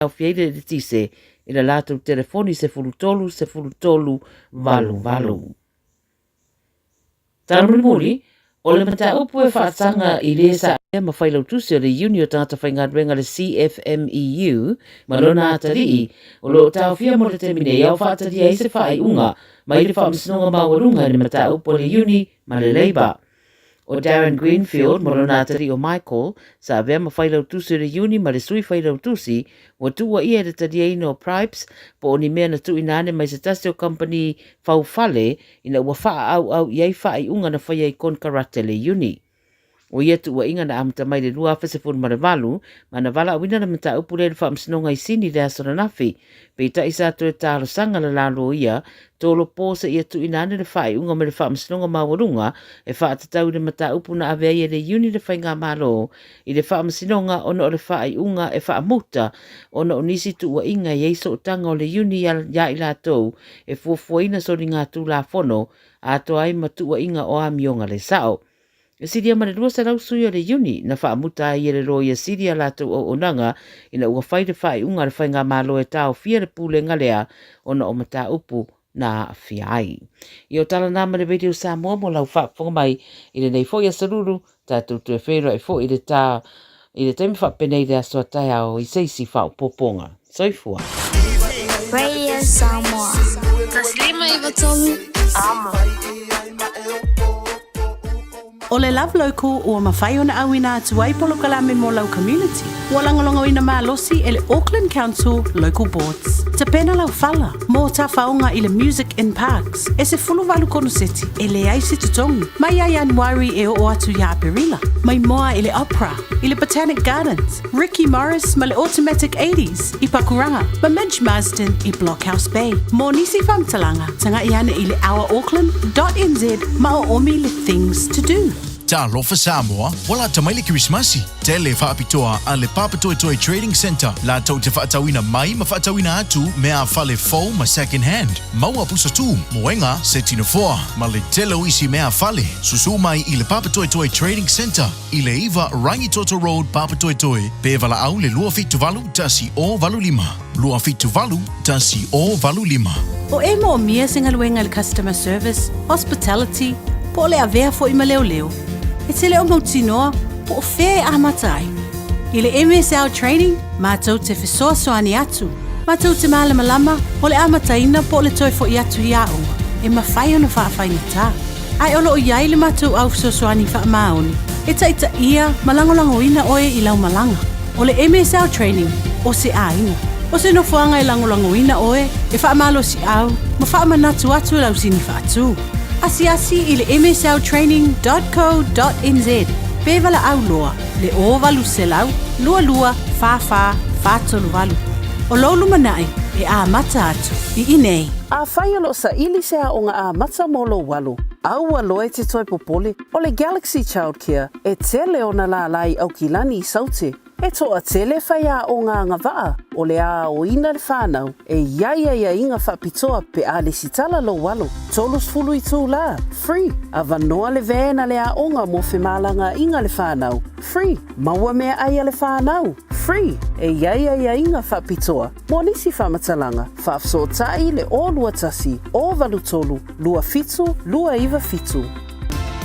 Taofia ai le eletise i le latou telefoni 13 13 88. Tala mulimuli, o le mataupu e faataga i le sa ma failautusi o le Iuni o Tagata Faigaluega le CFMEU ma lona atalii o lo o taofia mo le taimi nei a o faatalia ai se faaiuga mai le Faamasinoga Maualuga i le mataupu a le Iuni ma le Labour. O Darren Greenfield ma lona atalii o Michael, sa avea ma failautusi o le Iuni ma le sui failautusi, ua tuuaia i le taliaina o bribes po o ni mea na tuuina ane mai se tasi o kamupani faufale ina ua faaauau i ai faaiuga na faia i konekarate a le Iuni. O ia tuuaiga na amata mai i le 2018 ma na valaauina le mataupu lea i le Faamasinoga i Sini i le aso ananafi. Peitai sa toe talosaga le la loia, tolopo seia tuuina ane le faaiuga mai le Faamasinoga Maualuga e faatatau i le mataupu na ave ai e le Iuni le Faigamalo i le Faamasinoga ona o le faaiuga e faamuta ona o nisi tuuaiga e i ai sootaga o le Iuni ia i latou e fuafuaina soligatulafono atoa ai ma tuuaiga o amioga le sao. E silia ma le 200 sui o le Iuni na faamuta ai e le Loia Sili a latou auaunaga ina ua fai le faaiuga a le Faigamalo e taofia le pulega lea ona o mataupu na aafia ai. Ia o tala na ma le Radio Samoa mo lau faafofoga mai i lenei foi aso lulu, tatou toe feiloai foi i le ta i le taimi faapenei i le aso a taeao i se isi faaopoopoga. Soifua. Radio Samoa. 153 Amo. O le Love Local ua mafai ona auina atu ai polokalame mo lau community. Ua lagolagoina malosi e le Auckland Council Local Boards. Tapena lau fala mo tafaoga i le Music in Parks e 18 konoseti e leai se totogi mai ia Ianuari e oo atu ia Aperila. Mai moa i le Opera, i le Botanic Gardens, Ricky Morris ma le Automatic Eighties i Pakuranga, ma Midge Marsden i Blockhouse Bay. Mo nisi faamatalaga, taga'i ane i le ourauckland.nz ma oomi le Things to Do. Talofa Samoa, ua lata mai le Kerisimasi. Tele faapitoa a le Papatoetoe Trading Centre latou te faatauina mai ma faatauina atu mea fale fou ma second hand, maua pusa tu, moega, seti nofoa, ma le tele o isi mea fale. Susu mai i le Papatoetoe Trading Centre i le 9 Rangitoto Road, Papatoetoe, pe valaau le 278 1085, 278 1085. O e moomia se galuega i le customer service, hospitality, po o le avea foi ma leoleo, e te le o mautinoa po o fea e amata ai. I le MSL Training, matou te fesoasoani atu, matou te malamalama o le amataina po o le toe foi atu i aoga e mafai ona faafaigata. Ae o lo o i ai le matou au fesoasoani faamaoni e taitaia ma lagolagoina oe i lau malaga. O le MSL Training, o se aiga. O se nofoaga e lagolagoina oe, e faamalosiau ma faamanatu atu e lau sini faatu. Asiasi i le msltraining.co.nz pe valaau loa le 0800 22 44 438. O lou lumanai e amata atu i inei. Afai o lo o saili se aoga amata mo lou alo, aua loa e te toe popole, o le Galaxy Childcare e tele ona lālā i Aukilani i Saute. E toatele faiaoga agavaa o le aoina le whanau e i ai aiaiga faapitoa pe a lesitala lou alo, 30 itulā, free, avanoa le van a le aoga mo femalagaaiga le whanau, free, maua meaai a le whanau, free, e i ai aiaiga faapitoa mo nisi faamatalaga, faafesootai le 021 083 27 297.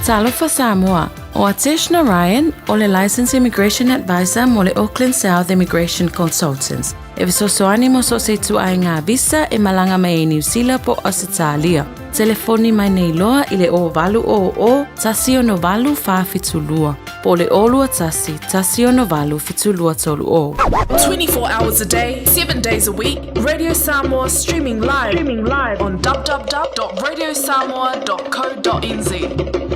Talofa Samoa, O Atesh Narayan, o le Licensed Immigration Advisor mo le Auckland South Immigration Consultants, e fesoasoani mo so o se ituaiga visa e malaga mai ai Niu Sila po o Ausetalia. Telefoni mai nei loa i le 0800 168 472 po o le 021 168 7230. 24 hours a day, 7 days a week, Radio Samoa streaming live, streaming live on www.radiosamoa.co.nz.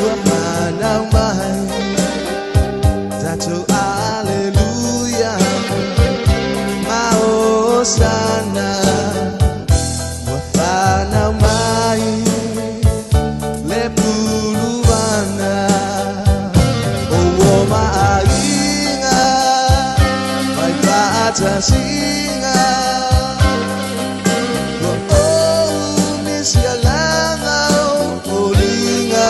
Ua fanau mai tatou Aleluia ma Hosana. Ua fanau mai le puluana o ua maaiga mai faatasiga. Ua ou misialaga o foliga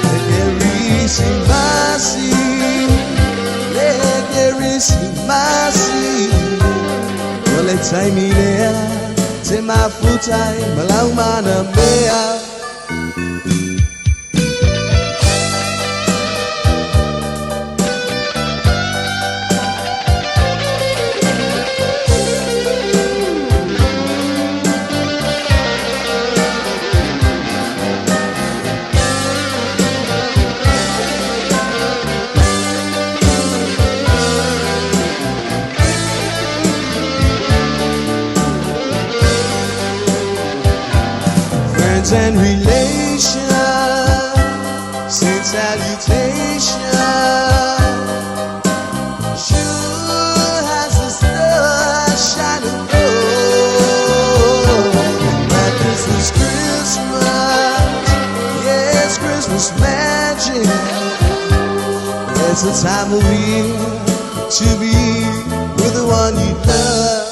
le Kerisimasi, le Kerisimasi. O le taimi lea te mafuta ai ma laumana mea. Friends and relations send salutation. Sure has the star shining glow. That this is Christmas, yes, Christmas magic. It's the time of year to be with the one you love.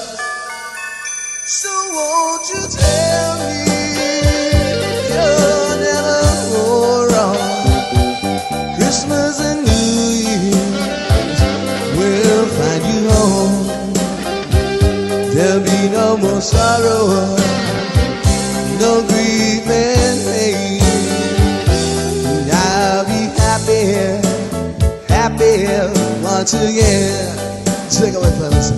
So won't you tell me you'll never go wrong? Christmas and New Year's will find you home. There'll be no more sorrow, no grief and pain. And I'll be happy, happy once again. Take away, fellas.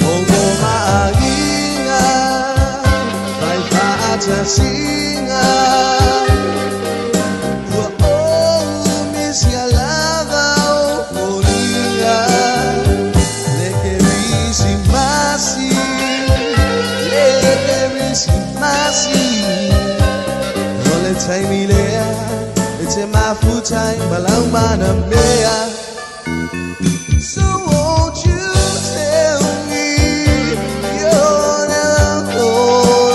O mo maaiga mai faatasiga. Ua ou misialaga o foliga le Kerisimasi, le Kerisimasi. O le taimi lea e te mafuta ai ma laumana mea. So won't you tell me you'll never go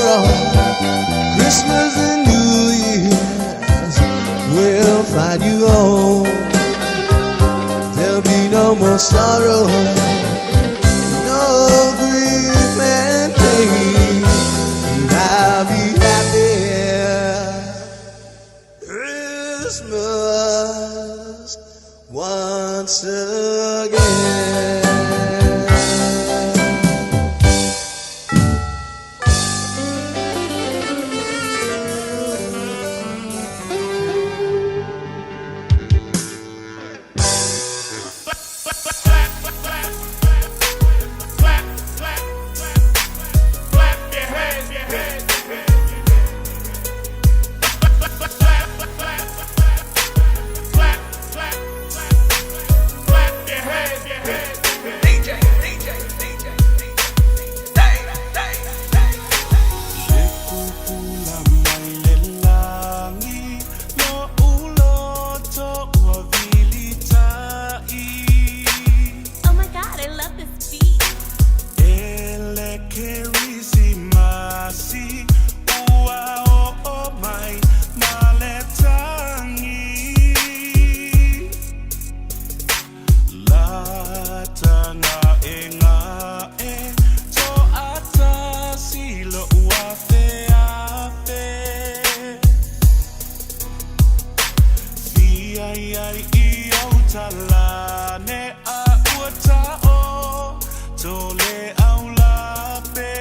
wrong? Christmas and New Year's will find you home. There'll be no more sorrow, no grief and pain. And I'll be happy Christmas once again. Oh my god, I love this beat. Le Kerisimasi ua oo mai ma le tagi. Lata ga'egaʻe toʻatasi loʻu afeafe. Fia ai i ou talane a ua taʻoto le aulape.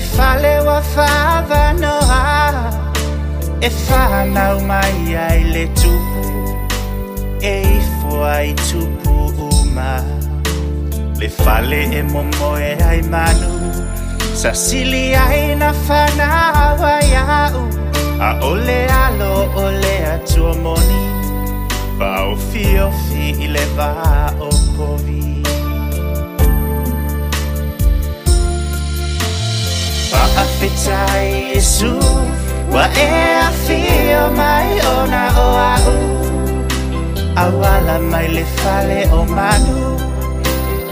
I fale ua fa'avanoa e fanau mai ai le Tupu e ifo ai tupu uma. Le fale e momoe ai manu sasili ai na fanau ai a'u ʻAʻole alo o le Atua moni faaofiofi i le vā o povi. Faafetai Iesu ua e afio mai ona o a'u Auala mai le fale o manu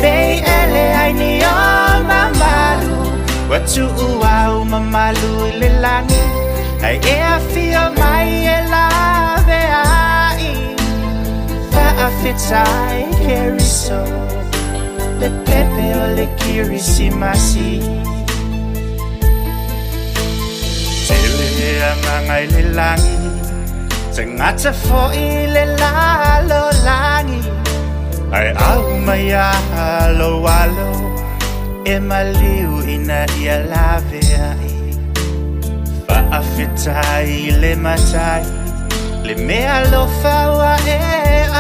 Pei e leai ni o mamalu Ua tuu au mamalu i le lagi Ai e afio mai e lawe ai Faafetai Keriso Le pepe o le Kirisimasi Tele agaga i le lagi Tagata foi i le lalolagi Ae au mai a lou alo E maliu ina ia laveai Faafetai i le Matai Le mea alofa ua e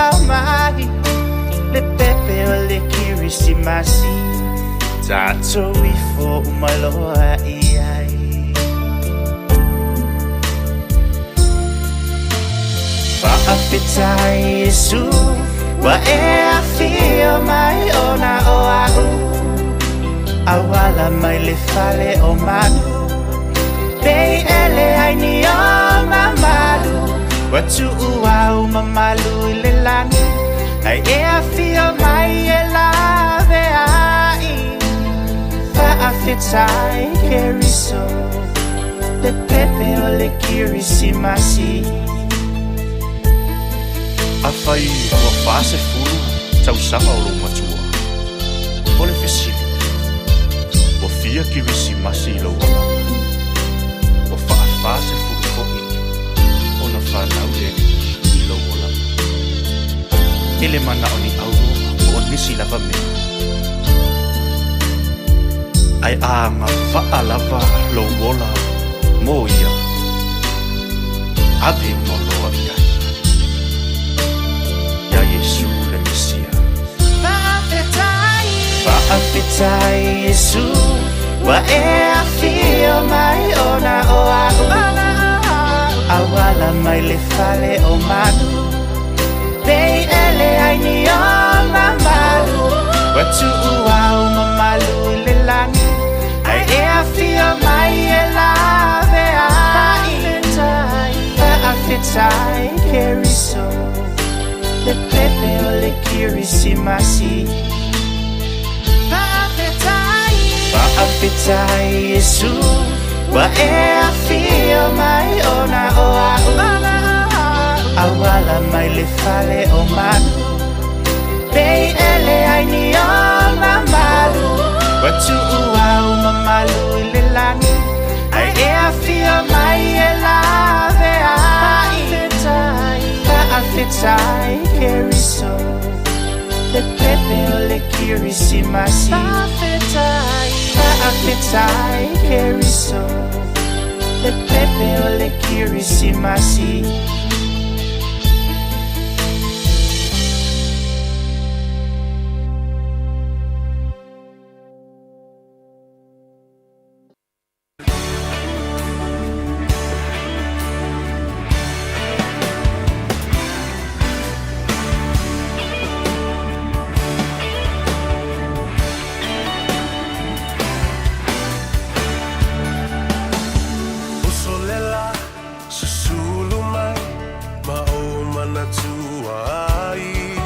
aumai Le pepe o le Kirisimasi Tatou ifo uma loa i ai Faafetai Iesu ua e afio mai ona o a'u Auala mai le fale o manu Pei e leai ni o mamalu Ua tuu au mamalu i le lagi Ai e afio mai e lawe ai Faafetai Keriso Le pepe o le Kirisimasi. Afai ua 40 tausaga o lou matua, o le fesili, ua fia Kirisimasi i lou olaga? Ua faa-40 foi ona fanau le Alii i lou olaga. E le manao ni auro po o nisi lava mea, ae a agavaa lava lou ola mo ia, ave uma loa i ai. Iā Iesu le Mesia. Faafetai. Faafetai Iesu ua e afio mai ona o a'u Auala mai le fale o manu Pei e leai ni o mamalu Ua tuu au mamalu i le lagi Ai e afio mai e lawe ai Faafetai Keriso Le pepe o le Kirisimasi Faafetai Faafetai Iesu Ua e afio mai ona o a'u Auala mai le fale o manu Pei e leai ni o mamalu Ua tuu au mamalu i le lagi Ai e afio mai e lawe ai Faafetai Keriso Le pepe o le Kirisimasi Faafetai Faafetai Keriso Le pepe o le Kirisimasi. Uso le lā, susulu mai ma ou manatua ai.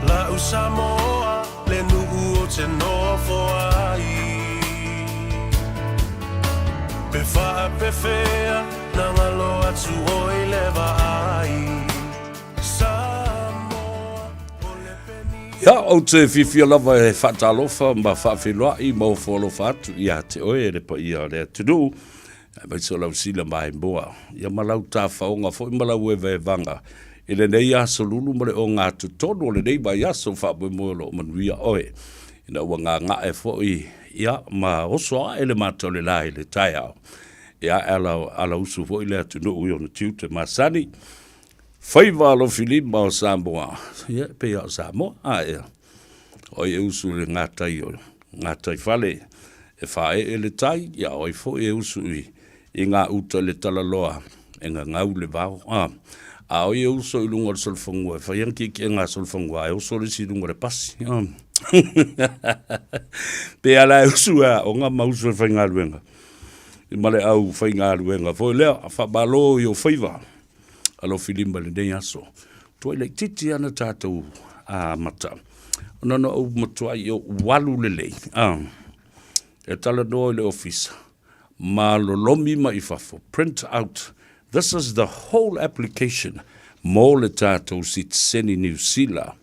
La'u Samoa, le nu'u ou te nofo ai. Pe faapefea na galo atu oi le vaai. Samoa o le peni. Ia, ou te fiafia lava e faatalofa ma faafeiloai ma ofo alofa atu ia te oe e le paia o le atunuu, aemaise o lau sila maimoa, ia ma lau tafaoga foi ma lau evaevaga i lenei aso lulu ma le ogatotonu o lenei vaiaso faamoemoe o lo o manuia oe, ina ua gaga'e foi. ia, ma oso ae le mata o le la i le taeao, ia, e ala, ala usu foi le atunuu i ona tiute masani. Faiva alofilima o Samoa, ia, e pei lava o Samoa, a ia, o ai e usu i le gatai o gataifale e faaee le tai, ia, o ai foi e usu i, i gauta i le talaloa e gagau le vao, a, a o ai e uso i luga o le solofanua e fai ana kiekiega a solofanua ae oso le isi i luga o le pasi, a. Pe a la e usu e aoga ma usu e faigaluega ma le au faigaluega foi lea. Faamalo i ou faiva alofilima i lenei aso. Tuai laitiiti ana tatou amata. Ona na ou matuai ou alu lelei, a, e talanoa i le ofisa ma lolomi mai i fafo, print out, this is the whole application mo le tatou sitiseni Niu Sila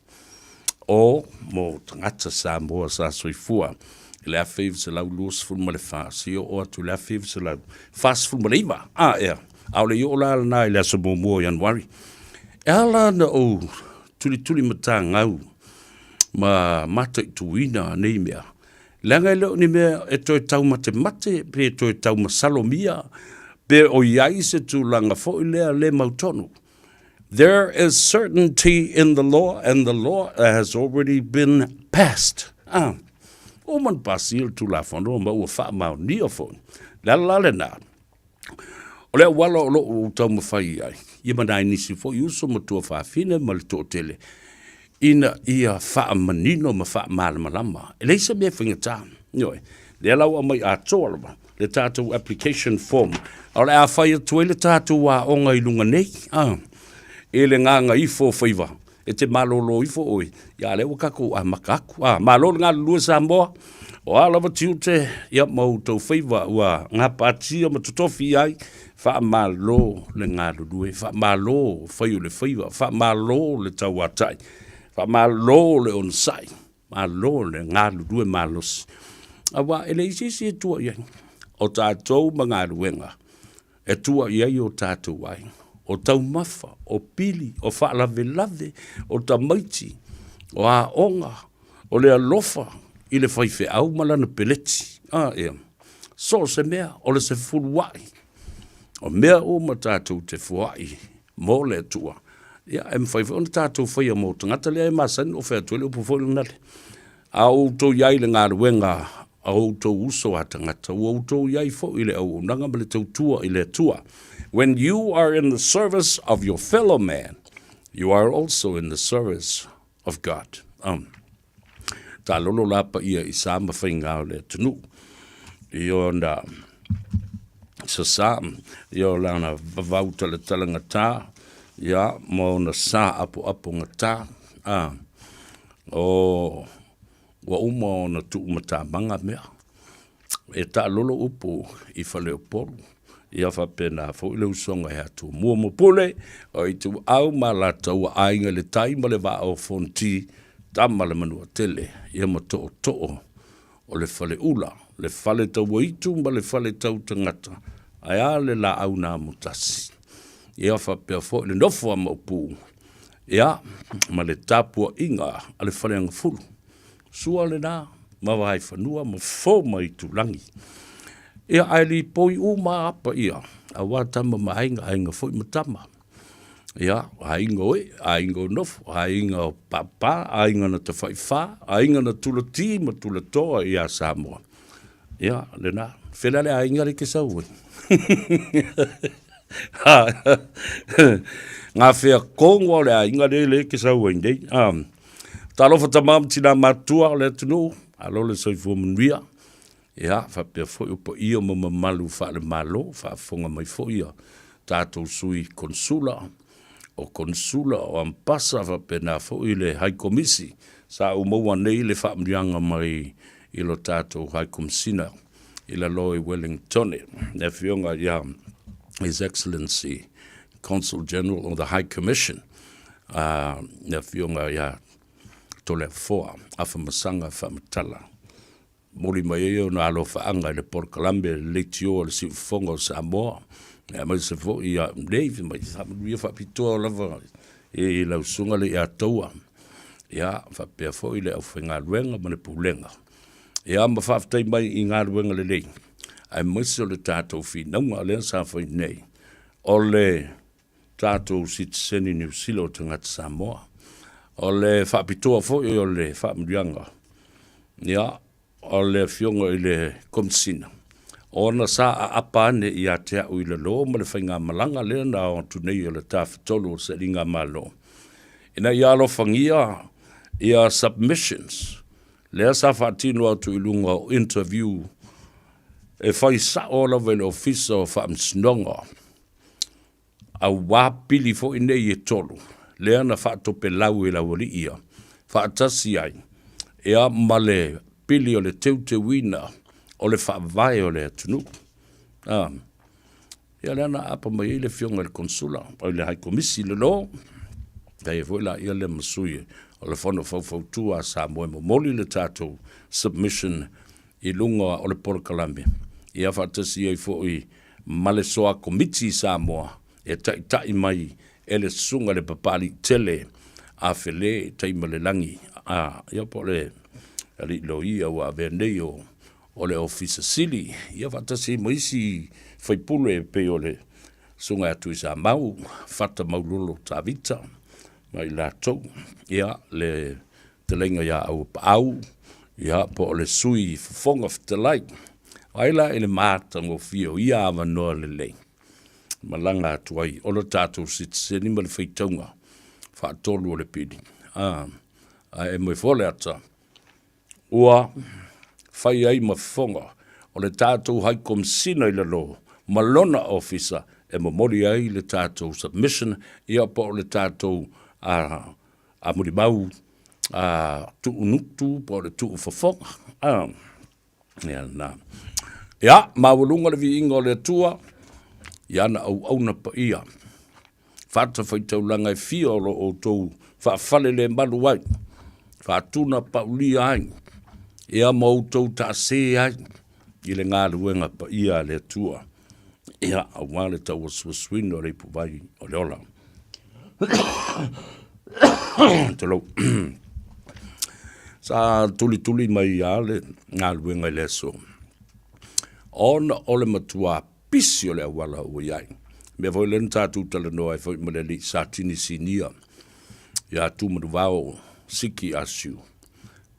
o mo tagata Samoa sa soifua i le 1924 seia oo atu i le 1949. A ea, ʻaʻole i oo la lena i le aso muamua o Ianuari. E ala ona ou tulituli matagau ma mataituina nei mea, Leaga e le o ni mea e toe taumatemate pe toe taumasalomia pe o i ai se tulaga foi lea le mautonu. There is certainty in the law and the law has already been passed. Ah, ua uma ona pasia le Tulafono ma ua faamaonia foi. Le ala la lena, o le auala o lo o taumafai i ai, ia ma nai nisi foi uso ma tuafafine ma le toatele, ina ia faamanino ma faamalamalama. E leai se mea e faigata. Ioe. Lea la ua aumai atoa lava le tatou application form. A o le a fai atu ai le tatou aoga i luga nei, a, i le gagaifo o faiva. E te malolo ifo oe, ia a lea ua tatou amata atu. A, malo le galulue Samoa, o a lava tiute, ia ma outou faiva ua gapatia ma totofi i ai, faamalo le galulue, faamalo fai o le faiva, faamalo le tauatai, faamalo le onosai, malo le galulue malosi. Aua e leai se isi e tua i ai, o tatou ma galuega e tua i ai o tatou aiga, o taumafa, o pili, o faalavelave, o tamaiti, o aoga, o le alofa i le faifeau ma lana peleti. A, ia. So o se mea, o le sefulua'i, o mea uma tatou te foa'i mo le Atua. Ia, e mafai foi ona tatou faia mo tagata lea e masani ona fai atu ai le upu foi lena le. A o outou i ai i le galuega a outou uso a tagata, ua outou i ai foi i le auaunaga ma le tautua i le Atua. When you are in the service of your fellow man, you are also in the service of God. Um, tālolo la paia i sa ma faigā o le atunuu. I ona sasā, i o lana vavau talatalagata, ia, ma ona sa apoapo gata, a, O, ua uma ona tuumatamaga mea. E taalolo upu i Faleupolu, ia faapena foi le usoga ia Tumua ma Pule, o Ituau ma Alataua, Aiga i le Tai ma le Vaa o Fonoti, Tama le Manuatele, ia ma Tootoo o le Faleula, le Fale Tauaitu ma le Fale Tautagata, ae a le laau na amotasi. Ia faapea foi le nofo a Maopu, ia, ma le tapuaiga a le Faleagafulu. Sua lena ma Vaefanua ma fo ma Itulagi. Ia, ae lipoi uma a paia, aua tama ma aiga, aiga foi ma tama. Ia, aiga o ee, aiga o nofo, aiga o papa, aiga na tafaifa, aiga na tulati ma tulatoa ia Samoa. Ia, lena, fela le aiga le ke sau ai. Ngā whea kongo o le aiga le le ke sau ai nei. Talofa tama ma tina matua o le atunuu, alo le soifua manuia. Ia, faapea foi o paia ma mamalu faale-Malo, faafofoga mai foi ia tatou sui konsula, o konsula, o ampasa, faapena foi le High Komisi. Sa ou maua nei le faamanuiaga mai i lo tatou High Komisina i lalo i Wellingtone, le afioga ia His Excellency Consul General of the High Commission, le afioga ia Toleafoa Afamasaga Faamatala. Momoli mai ai ona alofaaga i le polokalame a le Leitio a le Siufofoga o Samoa, aemaise foi ia nei mai faamanuia faapitoa lava i lau susuga le ia Taua, ia faapea foi le aufaigaluega ma le Pulega. Ia ma faafetai mai i galuega lelei, aemaise o le tatou finauga lea sa fai nei, o le tatou sitiseni Niu Sila o tagata Samoa. O le faapitoa foi o le faamanuiaga, ia, o le Afioga i le Komesina, ona sa aapa ane ia te au i lalo ma le faigamalaga lea na ao atu nei o le Tafatolu o Sailigamalo, ina ia alofagia ia submissions lea sa faatino atu i luga o interview e fai sao lava i le Ofisa o Faamasinoga auā pili foi nei e tolu, lea na faatopelau e le aualii ia, faatasi ai ia ma le pili o le teuteuina o le Faavae o le atunuu. A, ia lea na aapa mai ai le Afioga i le Konesula, o le High Komisi i lalo, tai ai foi laia lea ma sui o le Fono Faufautua a Samoa e momoli le tatou submission i luga o le polokalame, ia faatasi ai foi ma le Soa Komiti i Samoa e taitai mai e le Susuga i le Papaliitele a Fele Taimalelagi, a, ia po o le Alii Loia ua avea nei o, o le Ofisa Sili, ia faatasi ai ma isi faipule e pei o le Susuga ia Tuisamau, Fata Maulolo Tavita ma i latou, ia le Fetalaiga ia Auapaau, ia po o le Sui Fofoga Fetalai. O ai la i le matagofie o ia avanoa lelei malaga atu ai o le tatou sitiseni ma le faitauga faatolu o le pili. A, ae mai foi le ata ua fai ai ma fofoga o le tatou High Komesina i lalo ma lona ofisa e momoli ai le tatou submission, ia po o le tatou a, a mulimau a tuunutu po o le tuufofoga. A, ia na. Ia, maualuga le viiga o le Atua i ana auauna paia, fatafaitaulaga e fia o lo outou faafalelemalu ai, faatuna paulia ai, ia ma outou taase ai i le galuega paia a le Atua, ia, aua le tauasuasuina o le ipuvai o le ola. Tulou. Sa tulituli mai lava le galuega i le aso, ona o le matua pisi o le auala ua i ai. Mea foi lea na tatou talanoa ai foi ma le alii Satini Sinia ia Tumanuvao Siki Asiu.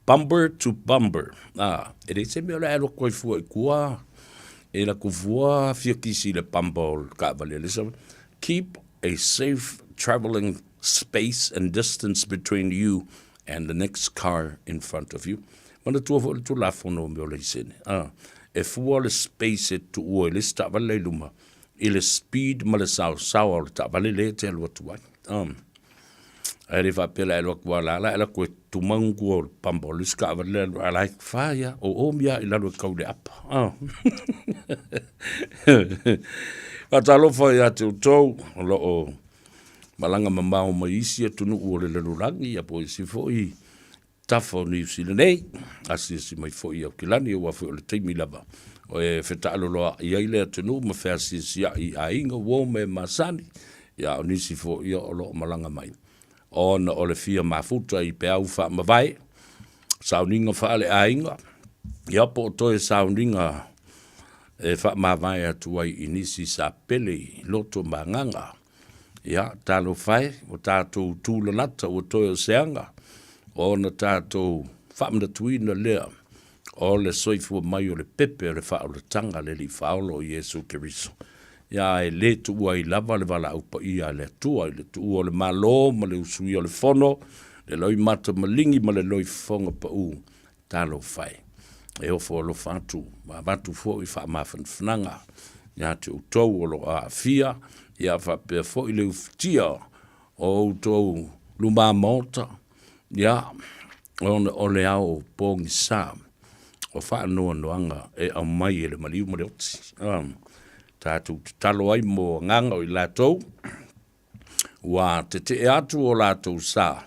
Bumper to bumper. Ah, e leai se mea o le a e alu atu ai fua i tua, e alu atu fua fia kisi i le bumper o le taavale a le isi. Keep a safe travelling space and distance between you and the next car in front of you. Manatua foi le Tulafono o mea o laisene. Ah, e fua le space e tuua i le isi taavale la i luma i le speed ma le saosaoa o le taavale lea e te alu atu ai. Ah. Ae le faapea la e alu atu a la la e alu atu e tumau tua o le pamba o le isi taavale lea a la e fa ia o omi a i lalo e kau le apa. Ah. Faatalofa ia te outou o lo o malaga mamao mai isi atunuu o le lalolagi ia po o isi foi tafa o Niu Sila nei, asiasi mai foi i Aukilani, aua foi o le taimi lava e fetaaloloa'i ai le atunuu ma feasiasia'i i aiga, uo ma e masani, ia a o nisi foi ia o lo o malaga mai ona o le fia mafuta i peau faamavae, sauniga faaleaiga, ia po o toe sauniga e faamavae atu ai i nisi sa pele i loto ma agaga. Ia, talofa e, ua tatou tulalata ua toe o se aga ona tatou faamanatuina lea o le soifua mai o le pepe o le faaolataga a le Alii Faaola o Iesu Keriso. Ia, e le tuua ai lava le valaau paia a le Atua i le tuua o le Malo ma le usuia o le Fono, le loimata maligi ma le loifofoga pau. Talofa e, e ofo alofa atu ma avatu foi faamafanafanaga ia te outou o lo o aafia, ia faapea foi le ufitia o outou lumamaota, ia, ona o le ao pogisa o faanoanoaga e aumai e le maliu ma le oti. Tatou tatalo ai mo agaga o i latou ua tetee atu o latou sa,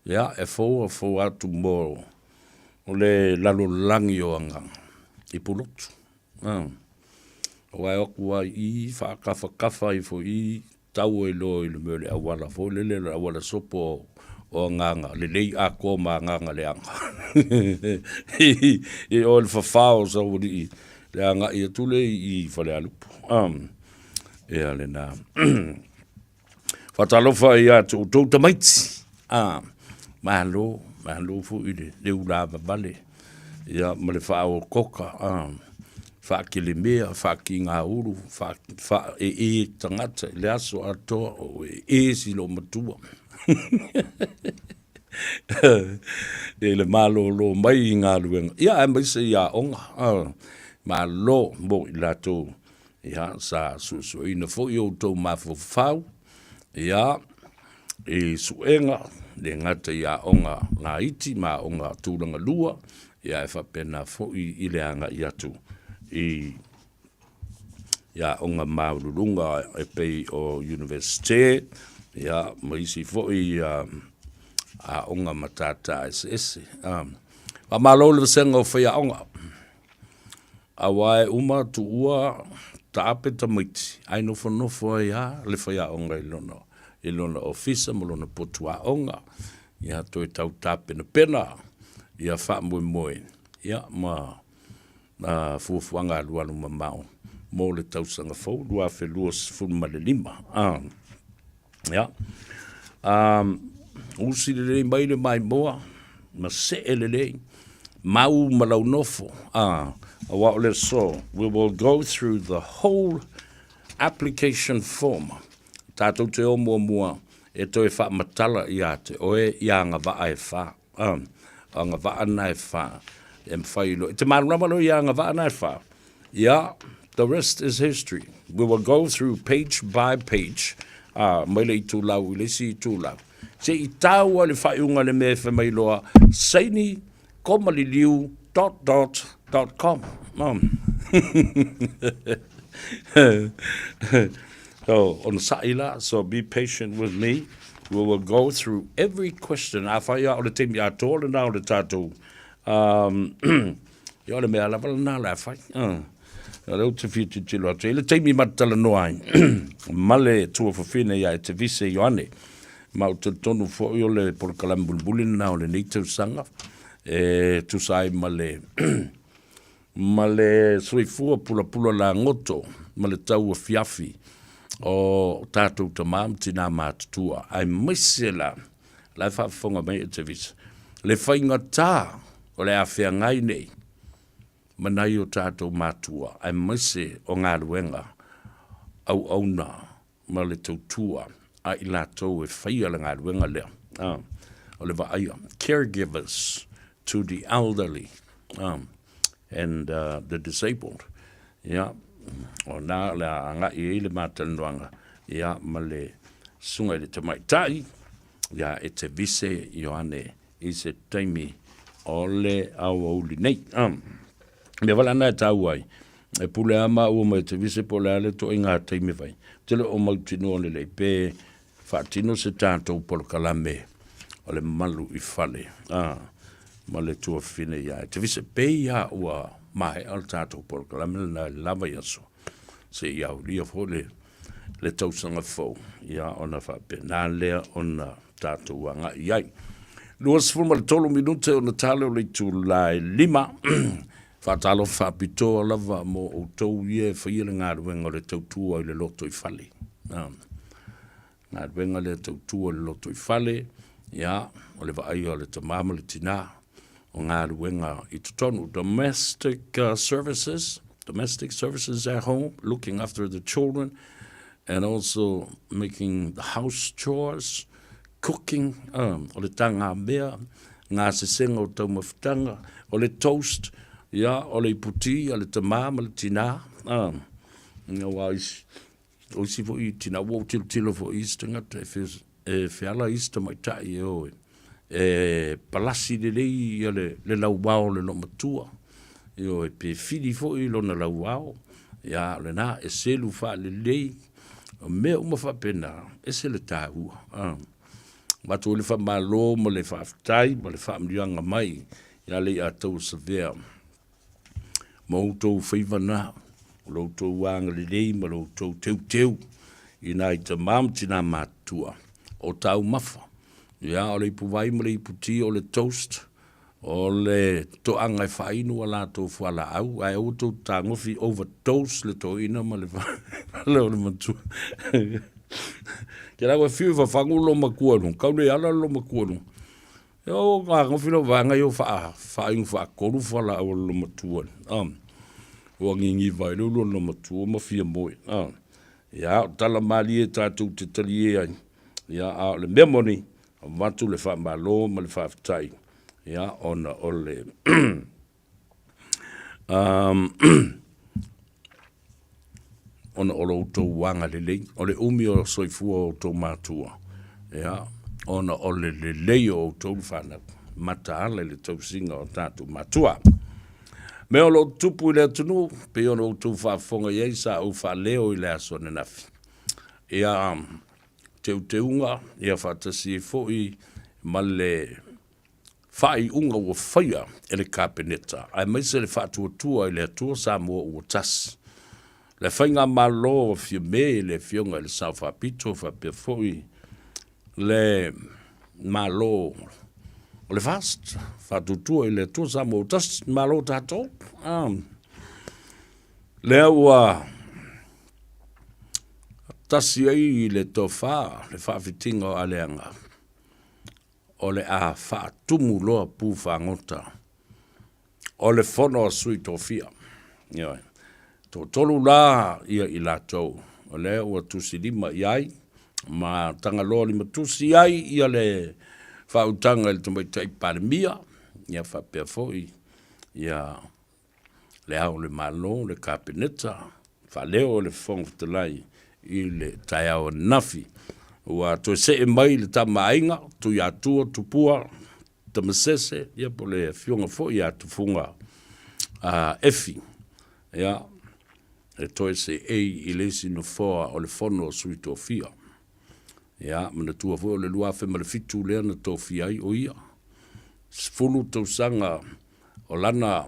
ia, e fou fou atu mo le lalolagi o agaga i Pulotu. Aua e o atu lava i i faakafakafa ifo i i, tau ai loa i le mea o le auala foi lele, le auala sopo O agaga lelei atoa ma agaga leaga. I o le fafao o Saualii le agai atu lea i Falealupo. Ia lena. Faatalofa ia te outou tamaiti. Malo, malo foi i le ulavavale ia ma le faaokoka. Faakilimea, faakigaulu, faaee tagata i le aso atoa o ee si loomatua. I le malolo mai i galuega, ia aemaise i aoga. Malo mo i latou ia sa suesueina foi outou mafaufau ia i suega le gata i aoga laiti ma aoga tulaga lua, ia ae faapena foi i le agai atu i aoga maualuluga e pei o Iunivesite ia ma isi foi aoga matata eseese. Faamalo i le vasega o faiaoga, aua e uma tuua taape tamaiti ae nofonofo ai lava le faiaoga i lona ofisa ma lona potu aoga, ia toe tau tapenapena ia faamoemoe ia ma fuafuaga alualu mamao mo le tausaga fou 2025. Ia, usi lelei mai le maimoa ma see lelei, mau ma lau nofo, aua o le aso, we will go through the whole application form. Tatou te o muamua e toe faamatala ia te oe i agavaa e fa. Agavaa na e fa e mafai loa. E te malamalama loa i agavaa na e fa. Ia, the rest is history. We will go through page by page, mai le itulau i le isi itulau, se i tau ai le faaiuga le mea e fai mai loa, saini koma liliu dot dot dot com. So, ona sa'i la, so be patient with me. We will go through every question. Afai a o le taimi atoa lena o le tatou ia o le mea lava lena o le a fai. O lea ou te fia tilotilo atu. E i ai le taimi ma te talanoa ai ma le tuafafine ia Etevise Ioane. Ma ou te talitonu foi o le polokalame mulimuli lena o lenei tausaga e tusa ai ma le ma le soifua pulapula lagoto ma le tauafiafi o tatou tama ma tina matutua, aemaise la la e faafofoga mai Etevise, le faigata o le a feagai nei ma nai o tatou matua, aemaise o galuega auauna ma le tautua a i latou e faia le galuega lea, o le vaaia, caregivers to the elderly and the disabled. Ia, o na o le a agai ai le matalanoaga ia ma le susuga i le tamaitai ia Etevise Ioane i se taimi o le aoauli nei. Mea wale ana e tāua ai, e pule a maua mai te vise po le ale to i ngā taimi vai. Te le o mautinoa lelei pe faatino se tātou polokalame o le malu i fale ma le tuafine ia e te vise pe ia ua maea o le tātou polokalame lena i lava i aso se i aulia fo le le tausaga fou, ia ona faapena lea ona tatou agai i ai. 23 minute ona tale o le itula e 5. Faatalofa faapitoa lava mo outou ia e faia le galuega o le tautua i le loto i fale. Galuega lea tautua i le loto i fale, ia, o le vaaia o le tama ma le tinā, o galuega i totonu, domestic services, domestic services at home, looking after the children, and also making the house chores, cooking, o le tagamea, ngā sesega o taumafataga, o le toast, ia, o le iputi a le tama ma le tinā, aua isi, O isi foi tina, ua ou tilotilo foi i isi tagata e, fe, e feala isi tamaitai e o e, e palasi lelei ia le, le lauao o le loomatua. Ioe, pe fili foi lona lauao, ia o lena e selu faalelei, o mea uma faapena, ese le taua. Ah. Avatu ai le faamalo ma le faafetai ma le faamanuiaga mai ia Leiataua Savea ma outou faiva na, o lo outou agalelei ma lo outou teuteu i nai tama ma tina matutua o taumafa. Ia, o le ipuvai ma le iputi, o le toast, o le toaga e faainu a latou fualaau, ae aua tou te tagofi overdose le toeaina ma le fale o le matua. Ke la ua fiu e fafagu lo matua i luga, kau le ala lo matua i luga. E o tagofi lau vaega ia ua faa, faainu faatolu fualaau a le matua. Ua gigiva ai le ulu o le matua ma fia moe. Ia, o tala malie tatou te talie ai, ia, a o le mea moni, avatu le faamalo ma le faafetai, ia, ona o le ona o lo outou agalelei, o le umi o soifua o outou matua, ia, ona o le lelei o outou fanau, mataala i le tausiga o tatou matua. Mea o lo o tutupu i le atunuu, pei ona outou faafofoga i ai sa ou faaleo i le aso ananafi. Ia, teuteuga, ia faatasi ai foi ma le faaiuga ua faia e le Kapeneta, aemaise le faatuatua i le Atua Samoa ua tasi. Le Faigamalo a Fiame i le Afioga i le Sao Faapito faapea foi le Malo o le FAST, faatuatua i le Atua Samoa ua tasi, malo tatou. Lea ua tasi ai le tofa, le faafitiga o aleaga, o le a faatumu loa pu fagota o le fono a sui tofia. Ioe. Toatolu la ia i latou, o lea ua tusilima i ai ma Tagaloa limatusi ai ia le faautaga i le Tamaitai Palemia, ia faapea foi ia Le Ao o le Malo, le Kapeneta, faaleo e le Fofoga Fetalai i le taeao ananafi. Ua toe see mai le Tama a Aiga, Tuiatua, Tupua, Tamasese, ia po o le afioga foi ia Tufuga Efi, ia, e toe seei i le isi nofoa o le Fono a Sui Tofia. Ia, manatua foi o le 2007 lea na tofia ai o ia, 10 tausaga o lana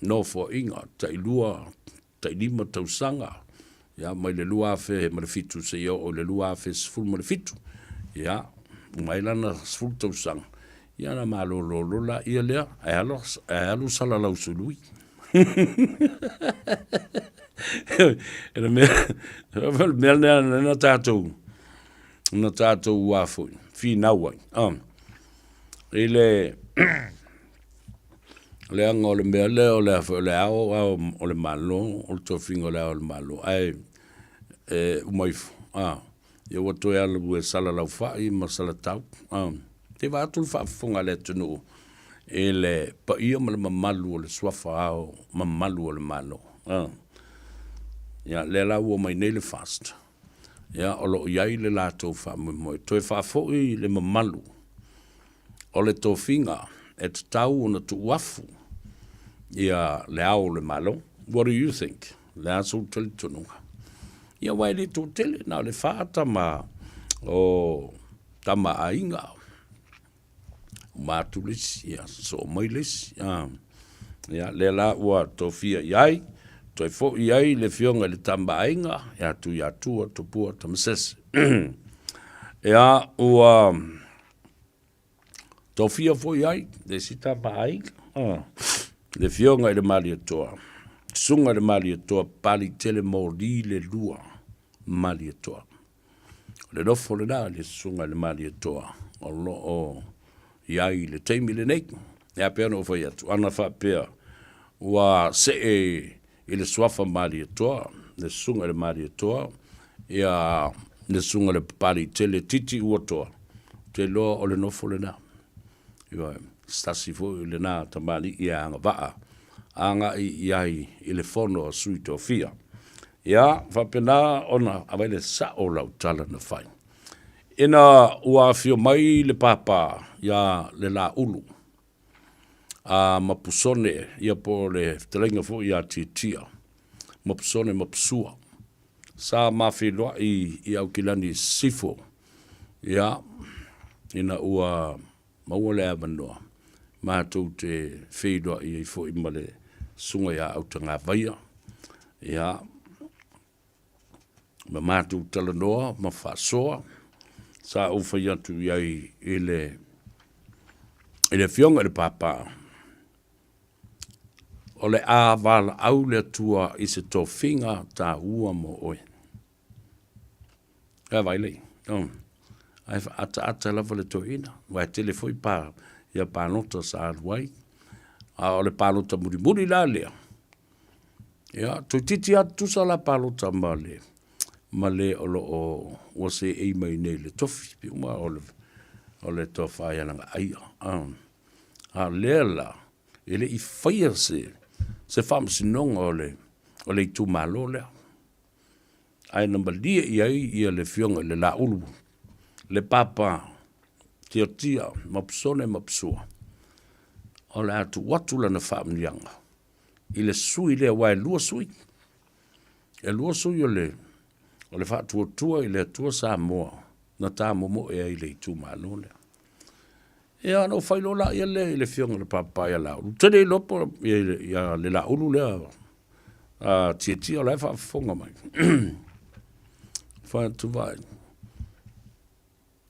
nofoaiga, tailua, tailima tausaga, ia, mai le 2007 seia oo i le 2017, ia, uma ai lana 10 tausaga, ia ona malolo loa lea lea, ae alu, ae alu salalau sului. E le mea, o le mea lea na tatou, na tatou a foi, finau ai, i le leaga o le mea lea o le a foi o le ao ao o le Malo, o le tofiga o le ao o le Malo, ae e uma ifo, a, ia ua toe alu e salalau fai ma salatau, a. Te vaai atu le faafofoga a le atunuu i le paia ma le mamalu o le suafa ao mamalu o le Malo, a. Ia, lea la ua omai nei le FAST, ia, o lo o i ai le latou faamoemoe, toe faafoi le mamalu o le tofiga e tatau ona tuuafu ia le Ao o le Malo. What do you think? Le a sou talitonuga? Ia aua e le toatele, na o le fa tama o tama aiga. Uma atu le isi, ia sosoo mai le isi. Ia, lea la ua tofia i ai, toe foi ai le afioga i le tama aiga, ia Tuiatua Tupua Tamasese. Ia, ua tofia foi ai le isi tama aiga, le afioga i le Malietoa, susuga i le Malietoa Papaliitele Moli le Lua Malietoa. O le nofo lena i le susuga i le Malietoa o lo o i ai i le taimi lenei. E a pea ona ou fai atu, ana faapea ua see i le suafa Malietoa, le susuga i le Malietoa, ia le susuga i le Papaliitele Titi Uatoa, ou te iloa o le nofo lena. Ioe, se tasi foi lena tamalii e agavaa agai i ai i le fono a Sui Tofia. Ia, faapena ona avai le sao o lau tala na fai. Ina ua afio mai le pāpā iā Lelaulu, a Mapusone, ia po o le fetalaiga foi ia Tiatia, Mapusone Mapusua, sa ma feiloai i Aukilani i Sisifo, ia, ina ua maua le avanoa, matou te feiloai ai foi ma le susuga ia Autagavaia, ia, ma matou talanoa ma faasoa. Sa ou fai atu i ai i le i le Afioga i le Papa, o le a valaau le Atua i se tofiga taua mo oe. Ea vai lei. Oh. Ae faaataata lava le toeaina, aua e tele foi pa, ia palota sa alu ai. A o le palota mulimuli la lea, ia, toeitiiti lava tutusa la palota ma le, ma le o lo o ua seei mai nei i le tofi, pei uma o le, o le tofa ia Lagaaia. A, a o lea la, e le i faia se, se faamasinoga o le, o le itumalo lea. Ae na malie i ai ia le Afioga i le Laulu, le Papa Tiatia ma Pisone ma Pisua, o le a tuu atu lana faamanuiaga i le sui lea, aua e lua sui. E lua sui o le, o le Faatuatua i le Atua Samoa na tamomoe ai i le itumalo lea. Ia, ona ou fai loa lea lea i le Afioga i le Papa ia Laulu. Ou te le iloa po o le Laulu lea a Tietia o la e faafofoga mai. Fai atu vai.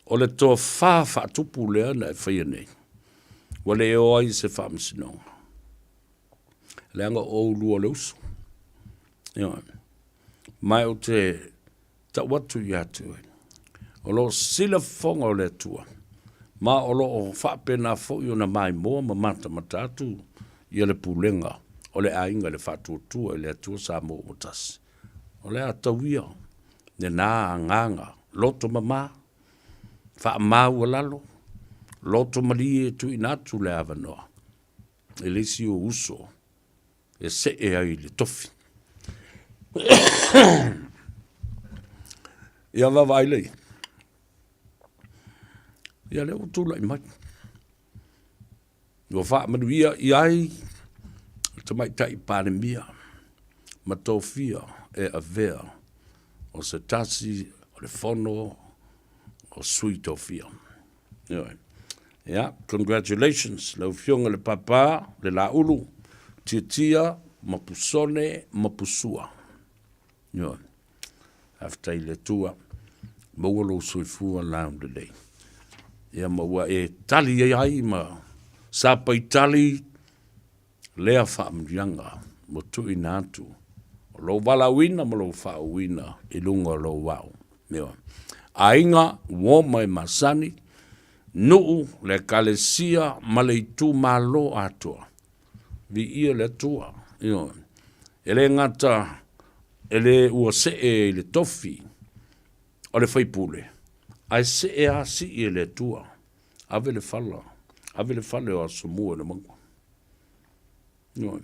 O le tofa faatupu lea na e faia nei, ua le o ai i se faamasinoga. Leaga o oulua o le uso. Ioe. Ma ou te tau atu ia te oe, o lo o silafofoga o le Atua, ma o lo o faapena foi ona maimoa ma matamata atu ia le pulega o le aiga i le Faatuatua i le Atua Samoa ua Tasi. O le a tau ia lena agaga loto mama, faamaualalo, loto malie e tuuina atu le avanoa i le isi ou uso e see ai i le tofi. Ia vaavaai lea, ia lea ua tulai mai. Ua faamanuia i ai le Tamaitai Palemia ma tofia e avea o se tasi o le fono o sui tofia. Ioe. Ia, congratulations lau Afioga i le Papa, le Laulu, Tiatia ma Pusone ma Pusua. Ioe. Faafetai i le Atua, maua lou soifua laulelei. Ia ma ua e tali ai ma sapaitali lea faamanuiaga ua tuuina atu o lou valaauina ma lou faauuina i luga o lou ao. Ioe. Aiga, uo ma e masani, nuu, le Ekalesia ma le itumalo atoa. Viia le Atua. Ioe. E le gata e le ua see i le tofi o le faipule, ae see lava sii e le Atua. Ave le fala, ave le fale o Asomua i le mauga. Ioe.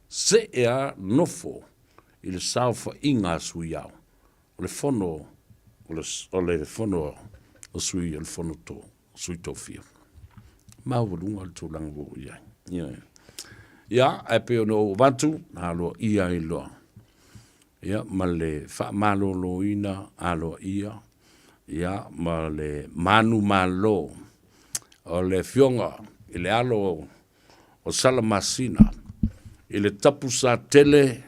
See lava nofo i le saofaiga a sui ao, o le fono o le, o le fono o sui o le fono to, sui tofia. Maualuga le tulaga ua oo i ai. Ioe. Ia, ae pei ona ou avatu, aloaia ai loa. Ia, ma le faamaloloina aloaia, ia, ma le manumalo o le Afioga i le alo o Salamasina i le Tapusatele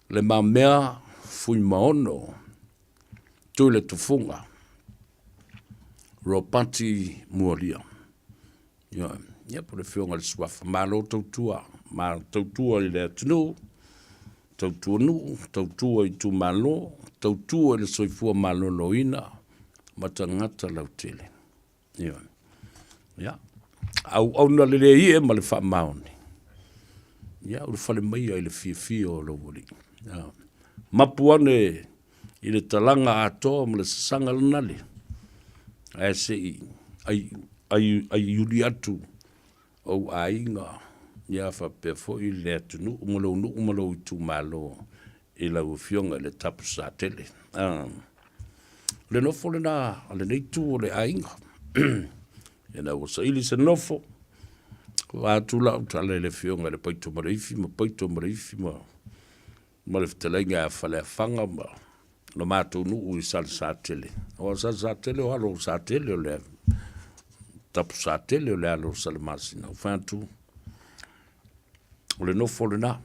Le Mamea Fuimaono Tuiletufuga Ropati Mualia. Ia, ia po le Afioga i le Suafa, malo tautua, malo tautua i le atunuu, tautua nuu, tautua itumalo, tautua i le soifua maloloina ma tagata lautele. Ioe. Ia, auauna lelei e ma le faamaoni. Ia, ulufale maia i le fiafia o lou Alii. Ia, mapu ane i le talaga atoa ma le sasaga lanale, ae se i ai, ai, aiuli atu ou aiga, ia faapea foi le atunuu ma lou nuu ma lou itumalo i lau Afioga i le Tapusatele. Ah. O le nofo lena a lenei itu o le aiga. Ina ua saili se nofo, ua atu lau tala i le Afioga i le Paito Maleifi ma Paito Maleifi ma ma le fetalaiga ia Faleafaga ma lo matou nuu i Salesatele. Aua o Salesatele o alo o Satele o le Tapusatele o le alo o Salamasina. Ua fai atu, o le nofo lena.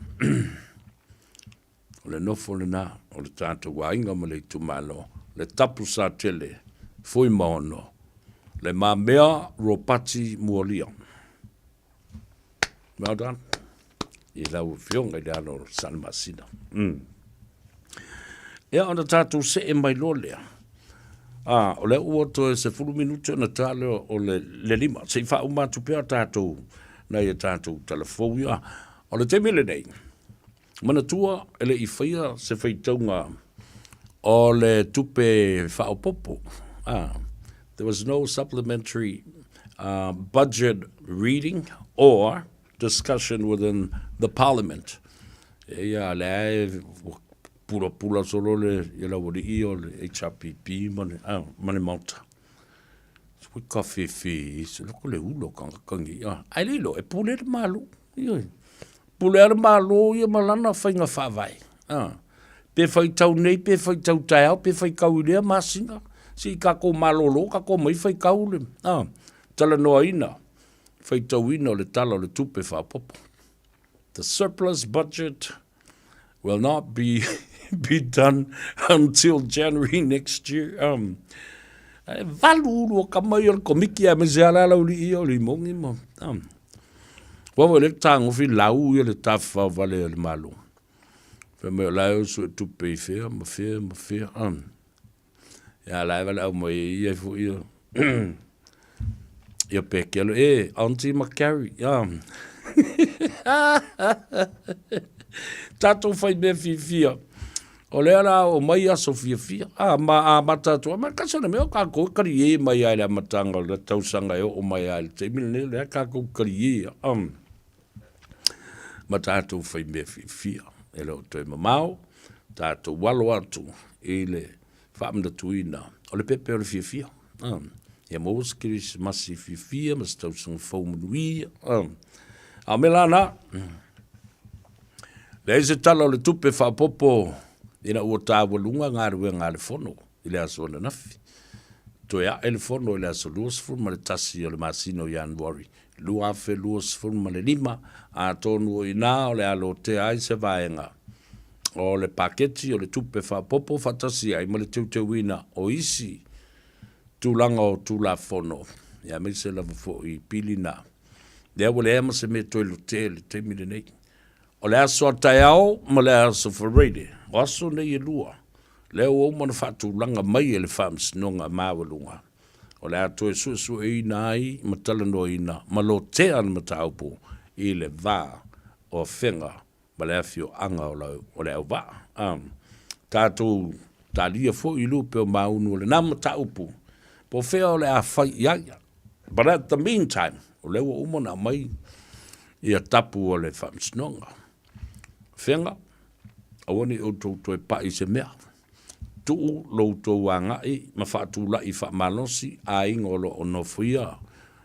O le nofo lena o le tatou aiga ma le itumalo, le Tapusatele Fuimaono, Le Mamea Ropati Mualia. Well done i lau Afioga i le alo o Salemasina. Ia ona tatou see mai loa lea. Ah, o lea ua toe 10 minute ona ta lea o le 5. Se i faauma atu pea tatou nai a tatou talafou ia. O le taimi lenei, manatua e le i faia se faitauga o le tupe faaopoopo. Ah, there was no supplementary budget reading or discussion within the parliament. Ia, lea e pulapula solo le ia le aualii o le HRPP ma le, ah, ma le Maota. Sui ka fefe, se loko le ulo ka kangi. Ah, ai le ilo, e pule le Malo. Ioe. Pule a le Malo ia ma lana faiga faavae. Ah. Pe faitau nei, pe faitau taeao, pe faikau i lea masina. Se i kākou malōlō, kākou mai faikau le, ah, talanoaina, faitauina o le Tala o le Tupe Faaopoopo. The surplus budget will not be be done until January next year. Um, e valu ulu o kama ia o le komiki a me se ala ala uli ia o le imogi ma. Um, Wawa le tāgofi lau ia le tāwhao vale o le malo. Whai mai o lai o su e tupe i whea, ma whea, ma whea. Um, Ia la e wale au mai e ia fo ia. Ia peke alo, e, Auntie McCarry, ia. Tātou whai mea fiafia. O lea la o mai aso fiafia. A, ma a mata atu, ma kasi ona mea o kākou e kari e mai ai le amatanga o le tausaga e oo mai ai le taimi lenei, lea kākou kari e. Ma tātou whai mea fiafia. E le o toe mamao, tātou alo atu i le whaamanatuina o le pepe o le fiafia. Ia maua se Kerisimasi fiafia ma se tausaga fou manuia. A o mea la na, leai se tala o le tupe faaopoopo ina ua taualuga galuega a le Fono i le aso ananafi. Toe ae le Fono i le aso 21 o le masina o Ianuari 2025, atonu o i ina o le a lotea ai se vaega o le paketi o le tupe faaopoopo faatasi ai ma le teuteuina o isi tulaga o Tulafono, aemaise lava foi i pilina. Lea ua leai ma se mea toe lotea i le taimi lenei. O le aso a taeao ma le aso Faraile, o aso nei e lua, lea ua uma ona faatulaga mai e le Faamasinoga Maualuga, o le a toe suesueina ai ma talanoaina ma lotea le mataupu i le va o Afega ma le afioaga o le Auvaa. A tatou talia foi i lupe o maunu o lena mataupu, po o fea o le a fai i ai. But at the meantime, o lea ua uma ona aumai ia tapu o le Faamasinoga. Afega, aua ne i outou toe pai i se mea. Tuu lo outou agai ma faatulai faamalosi aiga o lo o nofoia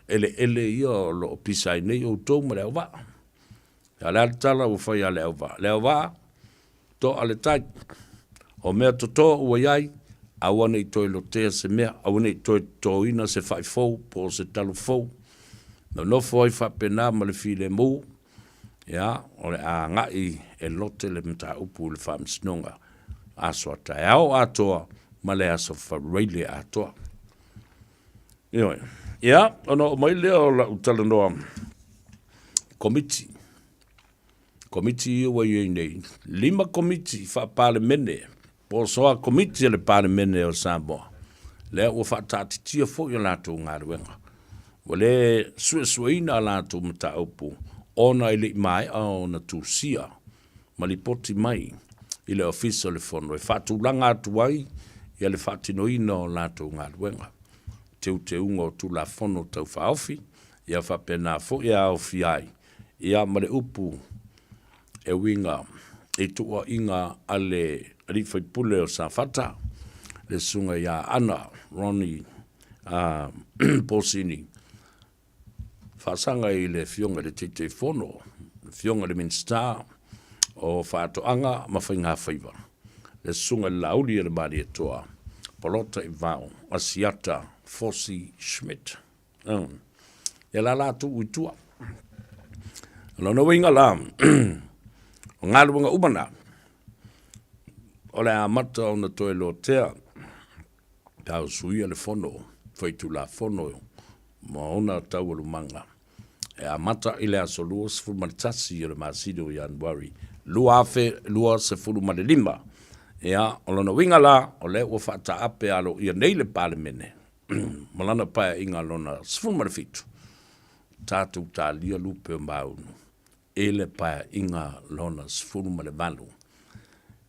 eleele ia o lo o pisa ai nei outou ma le auvaa. A o le a le tala ua fai a le auvaa? Le auvaa, toa le tai. O mea toto ua i ai, aua ne i toe lotea se mea, aua ne i toe totoina se fai fou po o se talo fou. Nonofo ai faapena ma le filemu, ia, o le a agai e lote le mataupu i le Faamasinoga aso a taeao atoa ma le aso Faraile atoa. Ioe. Ia, ona oo mai lea o lau talanoa Komiti. Komiti ia ua i ai nei, 5 Komiti Faa-Palemene, po o soa Komiti a le Palemene o Samoa, lea ua faataatitia foi a latou galuega. Ua le suesueina a latou mataupu ona e le i maea ona tusia ma lipoti mai i le Ofisa o le Fono e faatulaga atu ai ia le faatinoina o latou galuega, teuteuga o Tulafono Tau Faaofi, ia faapena foi e aofia ai ia ma le upu e uiga i tuuaiga a le alii faipule o Safata, le susuga ia Ana Ronnie Posini, faasaga i le Afioga i le Taitaifono, le Afioga i le Minisita o Faatoaga ma Faigafaiva, le Susuga i le Laauli a le Malietoa, Polota Ivao Asiata Fosi Schmidt. Ia la la tuu i tua. O lona uiga la, o galuega uma na, o le amata ona toe lotea. Pe a usuia le Fono Faitulafono ma ona taualumaga e amata i le aso 21 o le masina o Ianuari 2025. Ia, o lona uiga la, o lea ua faataape aloaia nei le Palemene ma lana Paeaiga lona 17, tatou talia lupe o maunu i le Paeaiga lona 18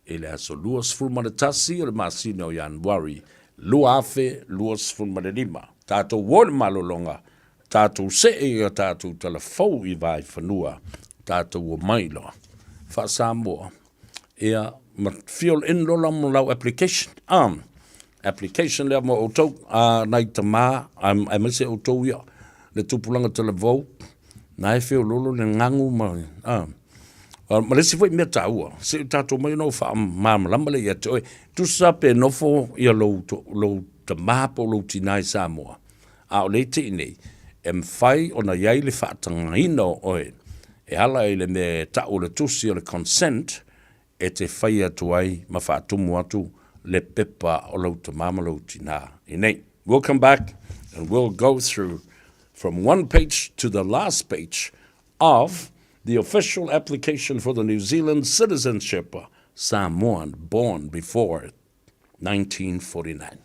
i le aso 21 o le masina o Ianuari 2025. Tatou o i le malologa, tatou see i a tatou tala fou i Vaifanua, tatou omai loa faa-Samoa, ia ma fill in lola mo lau application. Application lea mo outou, nai tama, aemaise outou ia, le tupulaga talavou, na e feololo le gagu ma, ma le isi foi mea taua, se i tatou omai ona ou faamalamalama lea ia te oe. Tusa pe nofo ia lou, lou tama po o lou tina i Samoa, a o lea e te i nei, e mafai ona i ai le faatagaina o oe e ala i le mea e tau o le tusi o le consent e te fai atu ai ma faatumu atu le pepa o lou tama ma lou tina i nei. We'll come back and we'll go through from one page to the last page of the official application for the New Zealand citizenship Samoan born before 1949.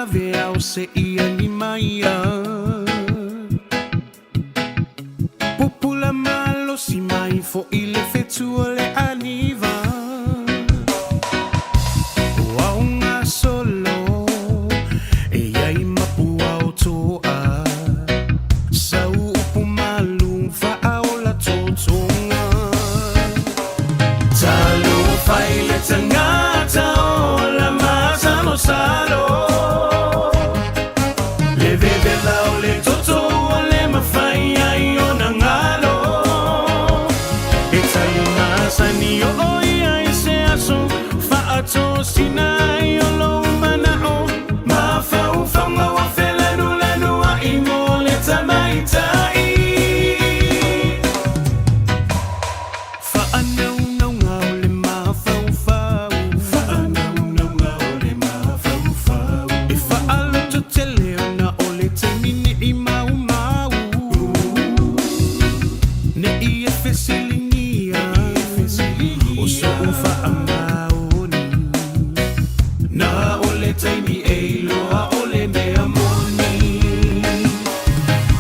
vaveao seia limaia. Pupula malosi mai foʻi le fetu o le aniva. O aoga solo e iai mapua o toa. Sau upu malu faaola totoga. Talofa i le tagata ola masalosalo. Le vevela o le toto ua le mafai ai ona galo. E tali masani oo ia i se aso faatosina ai o lou manao. Mafaufauga ua felanulanuai mo le tamaitai. Faanaunauga o le mafaufau. Faanaunauga o le mafaufau. E faalototele ona o le taimi nei maumau. Nei e fesiligia o soʻu faamaoni. Na o le taimi e iloa o le mea moni.